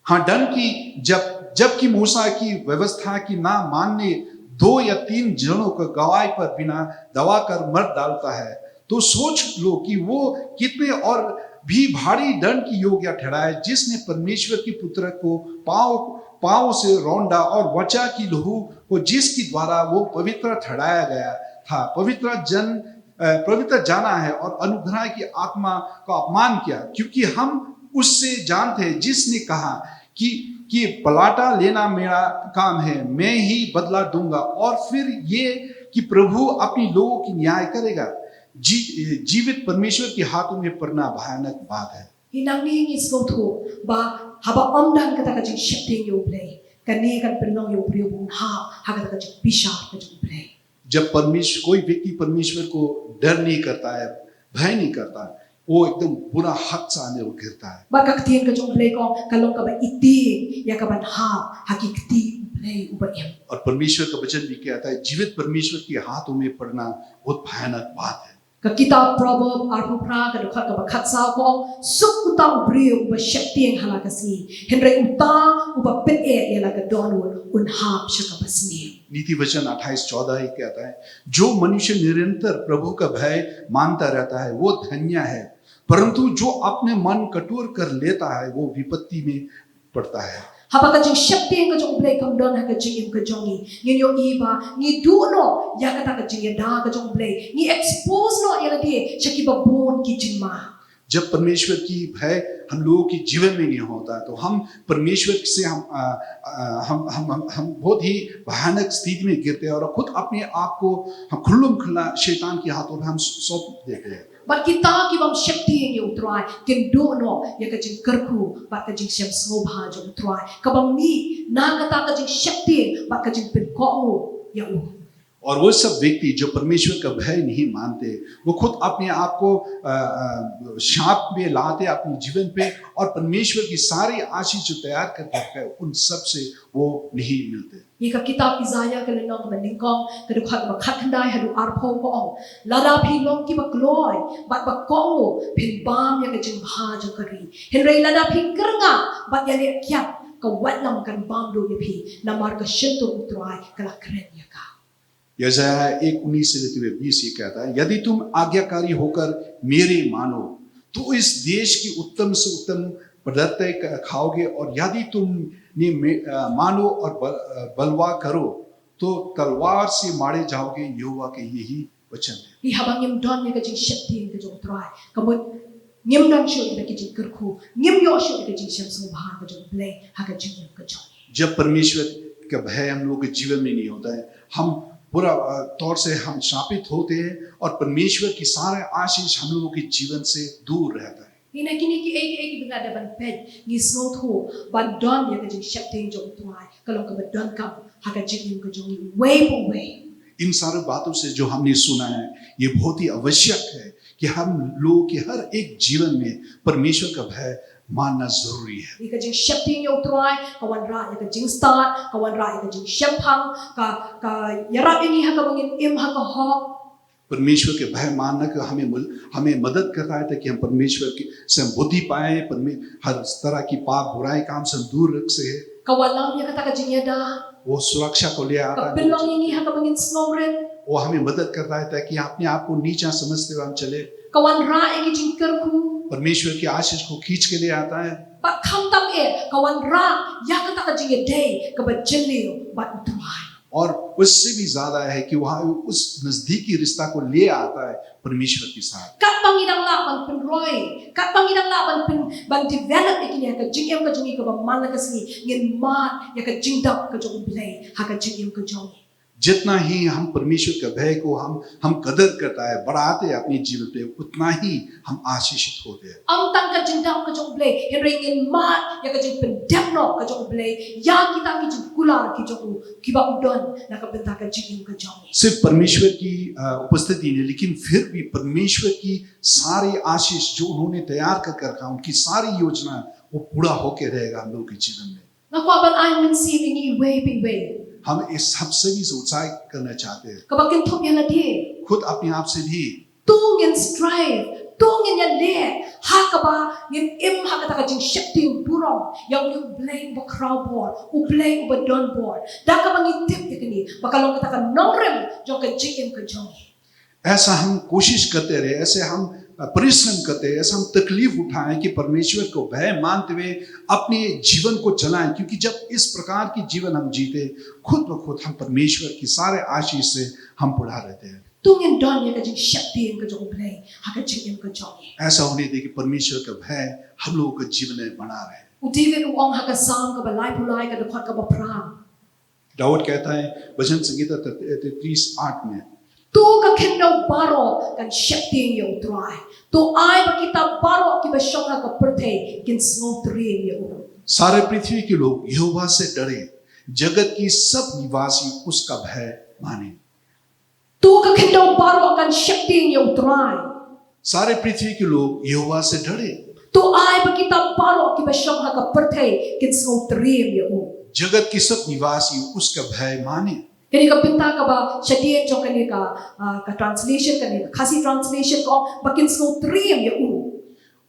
हाँ, दंड की, जब, जबकि मूसा की व्यवस्था की ना मानने दो या तीन जनों को गवाही पर बिना दवा कर मर डालता है, तो सोच लो कि वो कितने और भी भारी दंड की योग्य ठहराए, जिसने परमेश्वर की पुत्र को पाँव, पाँव से रौंदा और वचा की लहू को, जिसके द्वारा वो पवित्र ठहराया गया था, पवित्र जन, अ, पवित्र जाना है और अनुग्रह की आत्मा का अपमान किया, क्योंकि हम उससे जानते हैं जिसने कहा कि, कि पलाटा लेना मेरा काम है, मैं ही बदला दूंगा, और फिर ये कि प्रभु अपने लोगों की न्याय करेगा। जी-, जीवित परमेश्वर के हाथों में पड़ना भयानक बात है। Hi nangne ngi sngewthuh ba haba ym don kata ka jingsheptieng ïa U Blei, kane kan pynlong ïa u briew ba un hap ha kata ka jingbishar ka jong U Blei. जब परमेश्वर, कोई व्यक्ति परमेश्वर को डर नहीं करता है, भय नहीं करता, वो एकदम बुरा हादसा में वो गिरता है। Bad ka ktien ka jong U Blei ka ong ka long kaba ïeit ïa ka ban hap ha ki kti U Blei uba im. और परमेश्वर का वचन भी कहता है, जीवित परमेश्वर के हाथों में पड़ना बहुत भयानक बात है। Ka kitab Proverb arphew phra ka dkhot kaba khatsaw ka ong, suk uta u briew uba sheptieng ha la ka sngi, hynrei uta uba pyneh ïa la ka dohnud un hap sha kaba sniew. नीति वचन अट्ठाईस चौदह ही कहता है, जो मनुष्य निरंतर प्रभु का भय मानता रहता है, वो धन्य है, परंतु जो अपने मन कठोर कर लेता है, वो विपत्ति में पड़ता है। Haba ka jingsheptieng ka jong U Blei kam don ha ka jingim ka jong ngi, ngin ïohi ba ngi duh noh ïa kata ka jingïada ka jong U Blei, ngi expose noh ïa lade sha kiba bun ki jingma. जब परमेश्वर की भय हम लोगों के जीवन में नहीं होता है तो हम परमेश्वर से हम आ, आ, हम हम हम हम बहुत ही भयानक स्थिति में गिरते हैं और खुद अपने आप को हम खुल्लम खुल्ला शैतान के हाथों में हम सौंप देते हैं। Bad kita ki bym sheptieng ïa U Trai kin duh noh ïa ka jingkyrkhu bad ka jingshem sngewbha jong U Trai kaba mih na kata ka jingsheptieng bad ka jingpynkohnguh ïa U. और वो सब व्यक्ति जो परमेश्वर का भय नहीं मानते, वो खुद अपने आप को अ, अ, शाप में लाते अपने जीवन पे, और परमेश्वर की सारी आशीष जो तैयार कर रखा है उन सब से वो नहीं मिलते। Ïa ka kitab Isaiah ka lynnong kaba nyngkong ka dkhot kaba khatkhyndai haduh arphew ka ong, lada phi long kiba kloi bad ba kohnguh phin bam ïa ka jingbha jong ka ri. Hynrei lada phi kyrngah bad ïaleh kiad ka waitlam kan bam duh ïa phi namar ka shyntur U Trai ka la kren ïa ka. यशायाह एक उन्नीस से लेते हुए बीस ये कहता है, यदि तुम आज्ञाकारी होकर मेरे मानो तो इस देश की उत्तम से उत्तम पदार्थ खाओगे, और यदि तुमने मे- अ, मानो और बल, अ, बलवा करो तो तलवार से मारे जाओगे। यहोवा के यही वचन है। Hi haba ngim don ïa ka jingsheptieng ka jong U Trai, ka mut ngim don shuh ïa ka jingkyrkhu, ngim ïoh shuh ïa ka jingshem sngewbha ka jong U Blei ha ka jingim ka jong ngi. जब परमेश्वर का भय हम लोगों के जीवन में नहीं होता है, हम पूरा अ, तौर से हम शापित होते हैं और परमेश्वर की सारे आशीष हम लोगों के जीवन से दूर रहता है। Ngi na kine kiei kiei kiba ngi la dep ban peit, ngi sngewthuh ba don ïa ka jingsheptieng jong U Trai ka long kaba donkam ha ka jingim ka jong ngi uwei pa uwei. इन सारे बातों से जो हमने सुना है, ये बहुत ही आवश्यक है कि हम लोगों के हर एक जीवन में परमेश्वर का भय मानना जरूरी है। Ïa ka jingsheptieng ïa U Trai ka wanrah ïa ka jingstad, ka wanrah ïa ka jingshemphang, ka ka ïarap ïa ngi ha kaba ngin im ha ka hok. परमेश्वर के भय मानना का हमें मुल- हमें मदद करता है ताकि हम परमेश्वर की से हम बुद्धि पाए, परमे- हर तरह की पाप बुराई काम से हम दूर रख सके। Ka wallam ïa kata ka jingïada. वो सुरक्षा को ले आता Ka है। pynlong ïa ngi ha kaba ngin sngewrit. वो हमें मदद करता है ताकि अपने आप को नीचा समझते हुए हम चले। Ka wanrah ïa ki jingkyrkhu. परमेश्वर की आशीष को खींच के ले आता है। Bad khamtam eh, ka wanrah ïa kata ka jingïadei kaba jylliew bad U Trai. और उससे भी ज्यादा है कि वहाँ उस नजदीकी रिश्ता को ले आता है परमेश्वर के साथ। Katba ngi dang lah ban pynroi, katba ngi dang lah ban pyn- ban develop ïa kine ha ka jingim ka jong ngi kaba man la ka sngi, ngin mad ïa ka jingdap ka jong U Blei ha ka jingim ka jong ngi. जितना ही हम परमेश्वर का भय को हम हम कदर करता है, बढ़ाते हैं अपने जीवन पे, उतना ही हम आशीषित होते हैं। Ym tang ka jingdap ka jong U Blei, hynrei ngin mad ïa ka jingpyndep noh ka jong U Blei ïa kita ki jingkular ki jong u, kiba u don na ka bynta ka jingim ka jong ngi. सिर्फ परमेश्वर की अ, उपस्थिति नहीं, लेकिन फिर भी परमेश्वर की सारी आशीष जो उन्होंने तैयार करके रखा, उनकी सारी योजना वो पूरा होके रहेगा हम लोगों के जीवन में। Nga kwah ban ai mynsiem ïa ngi iwei pa iwei. हम इस सब सभी से उत्साहित करना चाहते हैं, Kaba kynthup ïa lade. खुद अपने आप से भी। To ngin strive, to ngin ïaleh ha kaba ngin im ha kata ka jingsheptieng burom ïa U Blei uba khraw bor, U Blei uba don bor. Da kaba ngi tip ïa kane ba ka long kata ka nongrim jong ka jingim ka jong ngi. ऐसा हम कोशिश करते रहे, ऐसे हम परिश्रम करते हैं, ऐसा हम तकलीफ उठाएं कि परमेश्वर को भय मानते हुए अपने जीवन को चलाएं, क्योंकि जब इस प्रकार की जीवन हम जीते, खुद ब खुद हम परमेश्वर की सारे आशीष से हम पूरा रहते हैं। To ngin don ïa ka jingsheptieng ka jong U Blei ha ka jingim ka jong ngi. ऐसा होने दे कि परमेश्वर का भय हम लोगों के जीवन में बना रहे। U David u ong ha ka Salm kaba laiphew lai ka dkhot kaba phra. दाऊद कहता है भजन संहिता तैंतीस आठ में, To ka khyndew baroh kan sheptieng ïa U Trai. To ai ba kita baroh kiba shong ha ka pyrthei kin sngewtriem ïa u. सारे पृथ्वी के लोग यहोवा से डरे, जगत की सब निवासी उसका भय माने। To ka khyndew baroh kan sheptieng ïa U Trai. सारे पृथ्वी के लोग यहोवा से डरे। To ai ba kita baroh kiba shong ha ka pyrthei kin sngewtriem ïa u. जगत के सब निवासी उसका भय माने। Kane ka bynta kaba shadien jong kane ka, ah, ka translation, kane ka Khasi translation ka ong ba kin sngewtriem ïa u.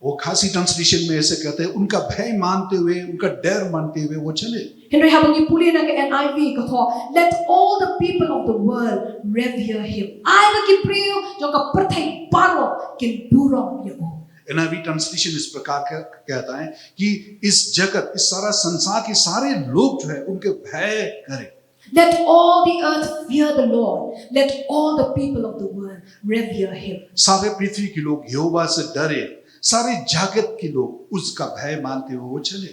वो खासी ट्रांसलेशन में ऐसे कहते हैं, उनका भय मानते हुए, उनका डर मानते हुए वो चले। Hynrei haba ngi pule na ka N I V ka thoh, let all the people of the world revere him. Ai ba ki briew jong ka pyrthei baroh kin burom ïa u. In नवी ट्रांसलेशन इस प्रकार का कहता है कि इस जगत, इस सारा संसार के सारे लोग जो है उनके भय करें। Let all the earth fear the Lord. Let all the people of the world revere him. सारे पृथ्वी के लोग यहोवा से डरे, सारे जगत के लोग उसका भय मानते हुए वो चले।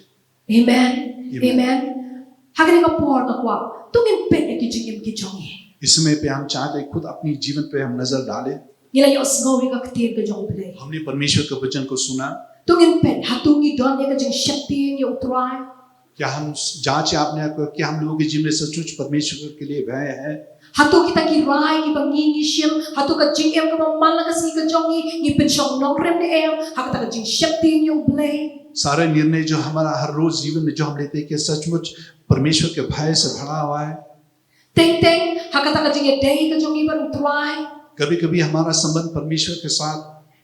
Amen. Amen. Amen. Ha kane ka por nga kwah, to ngin peit ïa ki jingim ki jong ngi. इस समय पे हम चाहते हैं खुद अपनी जीवन पे हम नजर डालें। Ngi la ïohsngew ïa ka ktien ka jong U Blei. हमने परमेश्वर के वचन को सुना। To ngin peit, hato ngi don ïa ka jingsheptieng ïa U Trai? क्या हम जांचें अपने आप को, क्या हम लोगों के जीवन में सचमुच परमेश्वर के लिए भय है? Hato kita ki rai kiba ngi ngi shim, hato ka jingim kaba man la ka sngi ka jong ngi, ngi pynshong nongrim ne em ha kata ka jingsheptieng ïa U Blei? सारे निर्णय जो हमारा हर रोज जीवन में जो हम लेते हैं, क्या सचमुच परमेश्वर के भय से भरा हुआ है? Teng teng ha kata ka jingïadei ka jong ngi bad U Trai, कभी कभी हमारा संबंध परमेश्वर के साथ,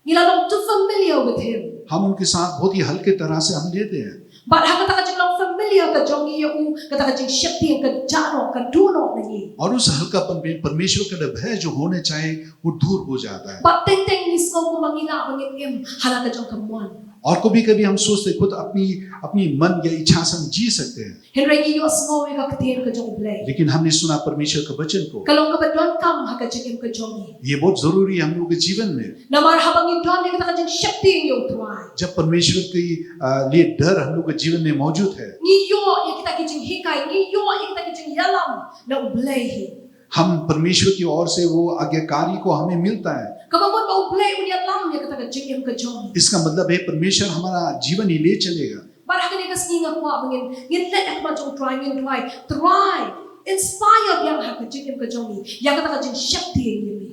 ngi la long too familiar with him. हम उनके साथ बहुत ही हल्के तरह से हम लेते हैं। Bad ha kata ka jinglong familiar ka jong ngi ïa u, kata ka jingsheptieng ka jah noh, ka duh noh na ngi. और उस हल्कापन में परमेश्वर का भय जो होना चाहिए, वो दूर हो जाता है। Bad teng teng ngi sngew kumba ngi lah ban ngin im ha la ka jong ka mon. और कभी कभी हम सोचते खुद अपनी अपनी मन या इच्छा से हम जी सकते हैं, Hynrei ngi ïohsngew ïa ka ktien ka jong U Blei. लेकिन हमने सुना परमेश्वर के वचन को। Ka long kaba donkam ha ka jingim ka jong ngi. ये बहुत जरूरी है हम लोगों के जीवन में। Namar haba ngi don ïa kata ka jingsheptieng ïa U Trai, जब परमेश्वर के अ, लिए डर हम लोग के जीवन में मौजूद है, ngi ïoh ïa kita ki jinghikai, ngi ïoh ïa kita ki jingïalam na U Blei hi. हम परमेश्वर की ओर से वो आज्ञाकारी को हमें मिलता है। Kaba mut ba U Blei un ïalam ïa kata ka jingim ka jong ngi. इसका मतलब है परमेश्वर हमारा जीवन ही ले चलेगा। Bad ha kane ka sngi nga kwah ba ngin, ngin leit ha khmat jong U Trai, ngin duwai, Trai, inspire biang ha ka jingim ka jong ngi ïa kata ka jingsheptieng ïa me.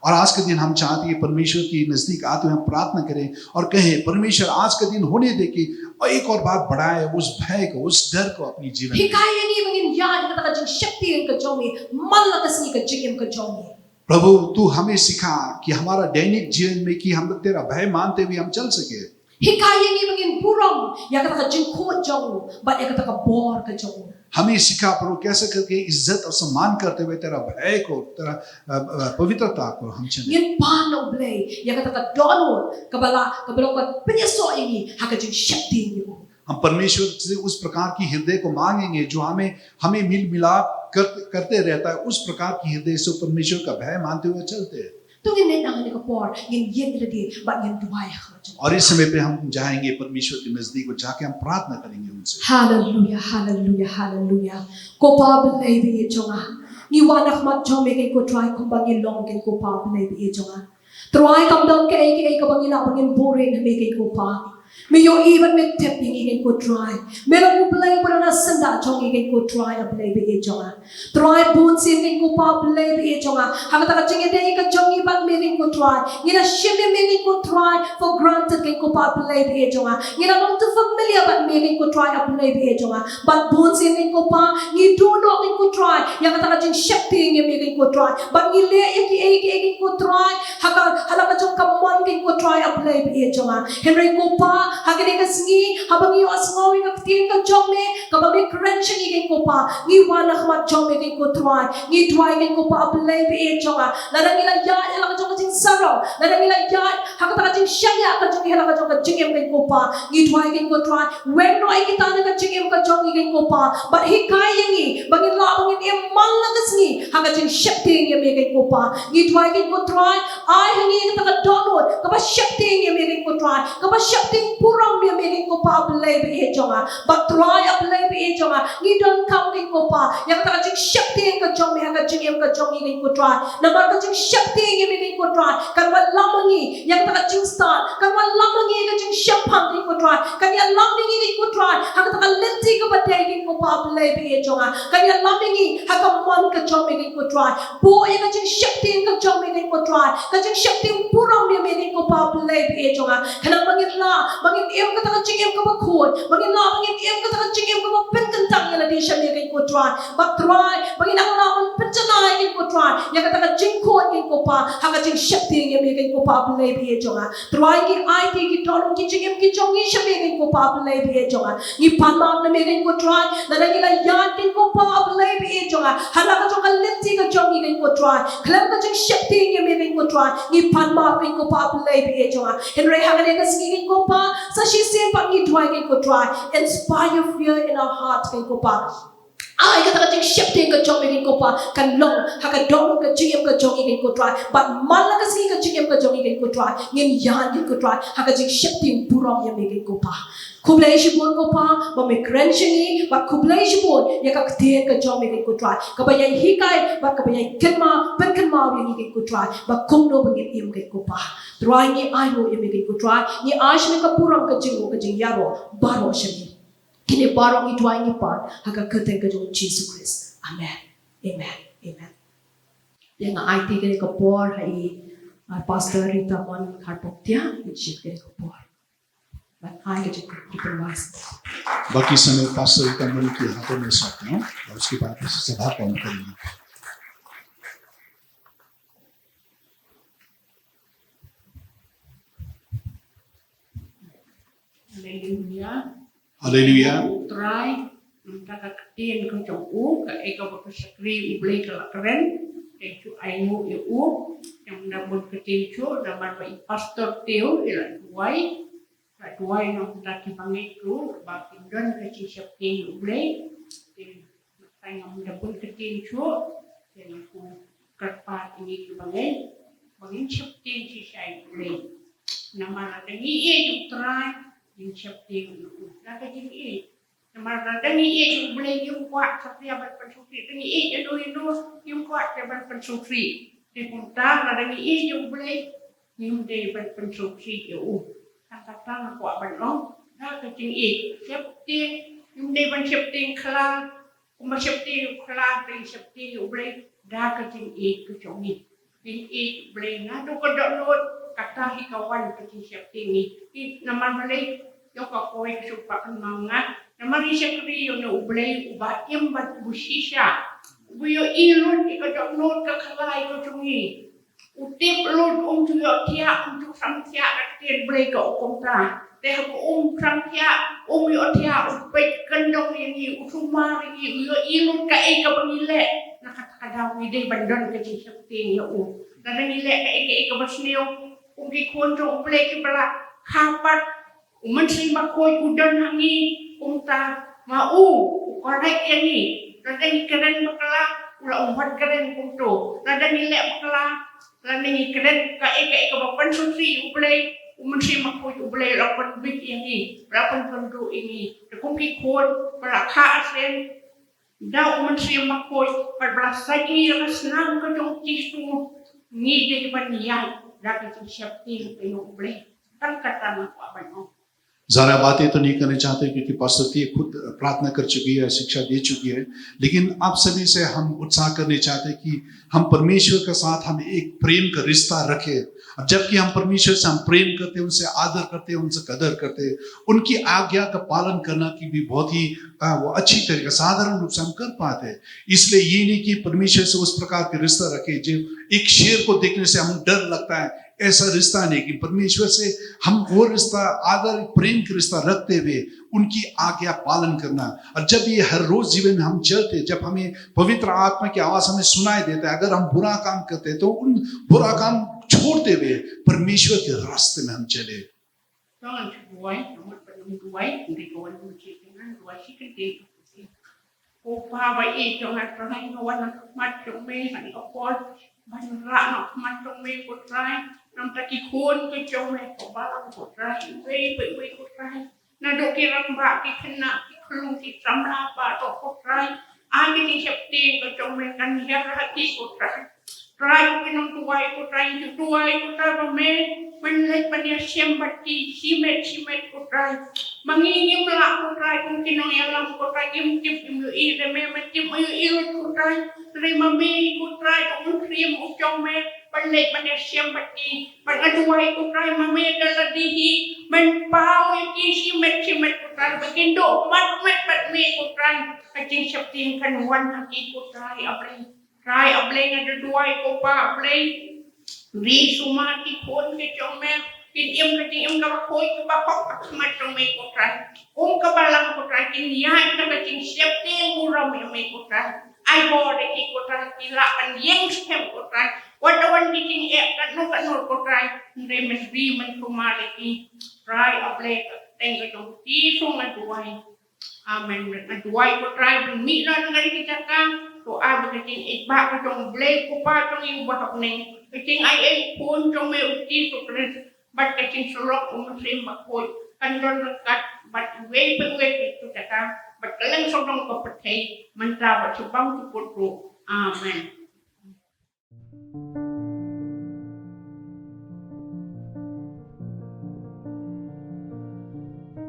और आज के दिन हम चाहते हैं परमेश्वर के नजदीक आते हुए हम प्रार्थना करें और कहें, परमेश्वर आज का दिन होने दे कि एक और बार बढ़ाए उस भय को, उस डर को अपनी जीवन में। Hikai ïa ngi ba ngin ïaid ha kata ka jingsheptieng ka jong me man la ka sngi ka jingim ka jong ngi. प्रभु, तू हमें सिखा कि हमारा दैनिक जीवन में कि हम तेरा भय मानते हुए हम चल सके। Hikai ïa ngi ba ngin burom ïa kata ka jingkhuid jong u bad ïa kata ka bor ka jong u. हमें सिखा प्रभु कैसे करके इज्जत और सम्मान करते हुए तेरा भय को, तेरा अ, अ, पवित्रता को हम चलें। Ngin pan na U Blei ïa kata ka dohnud kaba la, kaba long ka pynïasoh ïa ngi ha ka jingsheptieng ïa u. हम परमेश्वर से उस प्रकार की हृदय को मांगेंगे जो हमें हमें मिल मिलाप कर, करते रहता है, उस प्रकार की हृदय से परमेश्वर का भय मानते हुए चलते हैं। To ngin leit na kane ka por, ngin ïeng ïa lade bad ngin duwai ha ka jong. और इस समय पे हम जाएंगे परमेश्वर के नजदीक और जाके हम प्रार्थना करेंगे उनसे। Hallelujah, hallelujah, hallelujah. Ko Pa Blei ba ïeit jong nga, ngi wan ha khmat jong me kein ko Trai kumba ngi long kein ko Pa Blei ba ïeit jong nga. Trai kam don kaei kaei kaba ngi lah ba ngin buhrieh na me kein ko Pa. Me ïohi bad me tip ïa ngi kein ko Trai. Me long U Blei uba don ha syndah jong ngi kein ko Trai, A Blei ba ïeit jong nga. Trai bun sien kein ko Pa Blei ba ïeit jong nga, ha kata ka jingïadei ka jong ngi bad me kein ko Trai, ngi la shim ïa me kein ko Trai for granted kein ko Pa Blei ba ïeit jong nga. Ngi la long too familiar bad me kein ko Trai, A Blei ba ïeit jong nga. Bad bun sien kein ko Pa, ngi duh noh kein ko Trai ïa kata ka jingsheptieng ïa me kein ko Trai. Bad ngi leh ïa kiei kiei kein ko Trai ha ka, ha la ka jong ka mon kein ko Trai, A Blei ba ïeit jong nga. Hynrei ko Pa, ha kane ka sngi haba ngi ïohsngew ïa ka ktien ka jong me kaba me kren sha ngi kein ko Pa, ngi wan ha khmat jong me kein ko Trai. Ngi duwai kein ko Pa, A Blei ba ïeit jong nga, lada ngi la ïaid ha la ka jong ka jingsarong, lada ngi la ïaid ha kata ka jingshaniah ka jong ngi ha la ka jong ka jingim kein ko Pa, ngi duwai kein ko Trai, weng noh ïa kita na ka jingim ka jong ngi kein ko Pa. Bad hikai ïa ngi ba ngin lah ba ngin im man la ka sngi ha ka jingsheptieng ïa me kein ko Pa. Ngi duwai kein ko Trai, ai ha ngi kata ka dohnud kaba sheptieng ïa me kein ko Trai, kaba sheptieng burom ïa me kein ko Pa, A Blei ba ïeit jong nga. Bad Trai, A Blei ba ïeit jong nga, ngi donkam kein ko Pa ïa kata ka jingsheptieng ka jong me ha ka jingim ka jong ngi kein ko Trai. Namar ka jingsheptieng ïa me kein ko Trai kan wallam ïa ngi ïa kata ka jingstad, kan wallam ïa ngi ïa ka jingshemphang kein ko Trai, kan ïalam ïa ngi kein ko Trai ha kata ka lynti kaba dei kein ko Pa, A Blei ba ïeit jong nga. Kan ïalam ïa ngi ha ka mon ka jong me kein ko Trai. Buh ïa ka jingsheptieng ka jong me kein ko Trai, ka jingsheptieng burom ïa me kein ko Pa, A Blei ba ïeit jong nga. Khnang ba ngin lah ba ngin im kata ka jingim kaba khuid, ba ngin lah ba ngin im kata ka jingim kaba pynkyntang ïa lade Sha me kein ko Trai. Bad Trai, ba ngin nang lah ban pynjanai kein ko Trai ïa kata ka jingkhot kein ko Pa, ha ka jingsheptieng ïa me kein ko Pa Blei baieit jong nga. Trai, ngi aiti ki dohnud ki jingim ki jong ngi sha me kein ko Pa Blei baieit jong nga. Ngi pan map na me kein ko Trai, lada ngi la ïaid kein ko Pa Blei baieit jong nga ha la ka jong ka lynti ka jong ngi kein ko Trai, khlem ka jingsheptieng ïa me kein ko Trai, ngi pan map kein ko Pa Blei baieit jong nga. Hynrei ha kane ka sngi kein ko Pa, sa shisien pat ngi duwai kein ko Trai, inspire fear in our heart kein ko Pa. Ai kata ka jingsheptieng ka jong me kein ko Pa kan long ha ka dohnud ka jingim ka jong ngi kein ko Trai. Bad man la ka sngi ka jingim ka jong ngi kein ko Trai, ngin ïaid kein ko Trai ha ka jingsheptieng burom ïa me kein ko Pa. Khublei shibun ko Pa ba me kren sha ngi, bad khublei shibun ïa ka ktien ka jong me kein ko Trai, kaba ïai hikai bad kaba ïai kynmaw, pynkynmaw ïa ngi kein ko Trai, ba kumno ba ngin im kein ko Pa. Trai, ngi ai ruh ïa me kein ko Trai, ngi ai sha me ka burom, ka jingmut, ka jingïaroh baroh sha me. Kine baroh ngi duwai ngi pan ha ka kyrteng ka jong u Jisu Khrist. Amen. Amen. Amen. Te nga aiti kane ka por ha i, ah, Pastor Rita Mon Kharpoktia, i shit kane ka por. Ban ai ka jingkyrkhu ki pynwas. बाकी समय पास्टर रिटा मुन की हाथों में सौंपता हूँ और उसके बाद इस सभा को हम करेंगे। Haleluya. Haleluya. Trai, mynta ka ktien ka jong u, kaei kaba ka shakri u Blei ka la kren, te ju ai nguh ïa u, ym da bun ktien shuh, namar ba i Pastor Teo i la duwai, la duwai na mynta ki bangeit ruh ba kin don ka jingsheptieng ïa u Blei. Te mynta ngam da bun ktien shuh, te nga kyrpad ïa ngi ki bangeit ba ngin sheptieng shisha ïa u Blei. Namar lada ngi ïeit ïa u Trai, ngin sheptieng ïa u. Da ka jingïeit. Namar lada ngi ïeit ïa u Blei, ngim kwah satia ban pynsngewsih. Lada ngi ïeit ïano ïano, ngim kwah satia ban pynsngewsih. Te kumta lada ngi ïeit ïa u Blei, ngim dei ban pynsngewsih ïa u. Tang kata nga kwah ban ong, da ka jingïeit. Sheptieng, ngim dei ban sheptieng khla, kumba sheptieng ïa u khla, te sheptieng ïa u Blei da ka jingïeit ka jong ngi. Jingïeit u Blei naduh ka dohnud, kata hi ka wan ka jingsheptieng ngi. Namar balei? Ïoh ka kawei ka shuh pat kynmaw nga. Namar ngi shakri ïa une u Blei uba im bad uba shisha, uba ïohi lut ïa ka dohnud ka khlaiñ ka jong ngi. U tip lut, um ju ïohthiah, um ju samthiah, ka ktien Blei ka ong kumta. Te haba um samthiah, um ïohthiah, u peit kyndong ïa ngi, u sumar ïa ngi, u ïohi lut kaei kaba ngi leh. Na kata ka daw ngi dei ban don ka jingsheptieng ïa u. Lada ngi leh kaei kaei kaba sniew, kum ki khun jong u Blei kiba la kha pat, u Mynsiem Bakhuid u don ha ngi, kumta ma u u correct ïa ngi. Lada ngi kren bakla, u la ym pat kren kumto. Lada ngi leh bakla, lada ngi kren kaei kaei kaba pynsngewsih ïa u Blei, u Mynsiem Bakhuid u Blei u la pynbit ïa ngi, u la pynpynduh ïa ngi. Te kum ki khun ba la kha arsien da u Mynsiem Bakhuid, bad ba la sait ïa ngi da ka snam ka jong u Jisu, ngi dei ban ïaid da ka jingsheptieng ïa u Blei. Tang kata nga kwah ban ong. ज़्यादा बातें तो नहीं करना चाहते क्योंकि पास्टर टी खुद प्रार्थना कर चुकी है, शिक्षा दे चुकी है, लेकिन आप सभी से हम उत्साह करने चाहते हैं कि हम परमेश्वर के साथ हम एक प्रेम का रिश्ता रखें। और जबकि हम परमेश्वर से हम प्रेम करते हैं, उनसे आदर करते हैं, उनसे कदर करते हैं, उनकी आज्ञा का पालन करना की भी बहुत ही, अ, वो अच्छी तरीके, साधारण रूप से हम कर पाते हैं। इसलिए ये नहीं कि परमेश्वर से उस प्रकार के रिश्ता रखें जो एक शेर को देखने से हम डर लगता है, ऐसा रिश्ता नहीं, कि परमेश्वर से हम वो रिश्ता, आदर, प्रेम का रिश्ता रखते हुए उनकी आज्ञा पालन करना। और जब ये हर रोज जीवन में हम चलते, जब हमें पवित्र आत्मा की आवाज हमें सुनाई देता है, अगर हम बुरा काम करते हैं, तो उन बुरा काम छोड़ते हुए परमेश्वर के रास्ते में हम चले। Tang shu duwai, namar ba ngim duwai, ngim duwai, ngim duwai shi kyntien. Ko Pa ba ïeit jong nga, Trai, nga wan ha khmat jong me ha kane ka por ban rah ha khmat jong me, ko Trai. Namar ki khun ki jong me, ko Balang, ko Trai, iwei pa iwei, ko Trai. Naduh ki rangbah, ki khynnah, ki khyllung, ki samla, baroh, ko Trai. Ai ka jingsheptieng ka jong me kan hiar ha ki, ko Trai. Trai, ko ki nongduwai, ko Trai, ki duwai, ko Trai, ba me men leit ban ïashem bad ki shimet shimet, ko Trai. Ma ngi ngim lah, ko Trai, kum ki nongïalam, ko Trai, ngim tip, ngim ïohi, te me men tip, me ïohi lut, ko Trai. Te ma me, ko Trai, ko Mynsiem u jong me, ban leit ban ïashem bad ki. Bad nga duwai ko Trai ma me da lade hi ban paw ïa ki shimet shimet ko Trai ba kin duh marmet bad me ko Trai. Ka jingsheptieng kan wan ha ki ko Trai A Blei. Trai A Blei nga da duwai ko Pa A Blei. Ri sumar ki khun ki jong me kin im ka jingim kaba khuid kaba hok ha khmat jong me ko Trai. Kum ka balang ko Trai kin ïaid na ka jingsheptieng burom ïa me ko Trai. Ai bor ïa ki ko Trai ki lah ban ïeng skhem ko Trai. Wat la wan ki jingeh katno katno ko Trai. Hynrei men ri men sumar ïa ki. Trai A Blei ka kyrteng ka jong u Jisu nga duwai. Amen. Nga duwai ko Trai ban mih na ka ri ka jaka. To ai ba ka jingïeit ba ka jong u Blei ko Pa jong ngi uba ha bneng. Ka jingaiei khun jong me u Jisu Khrist. Bad ka jingsyllok u Mynsiem Bakhuid kan don ryngkat bad uwei pa uwei ka ri ka jaka bad kylleng sawdong ka pyrthei mynta bad shaphang jukut ruh. Amen.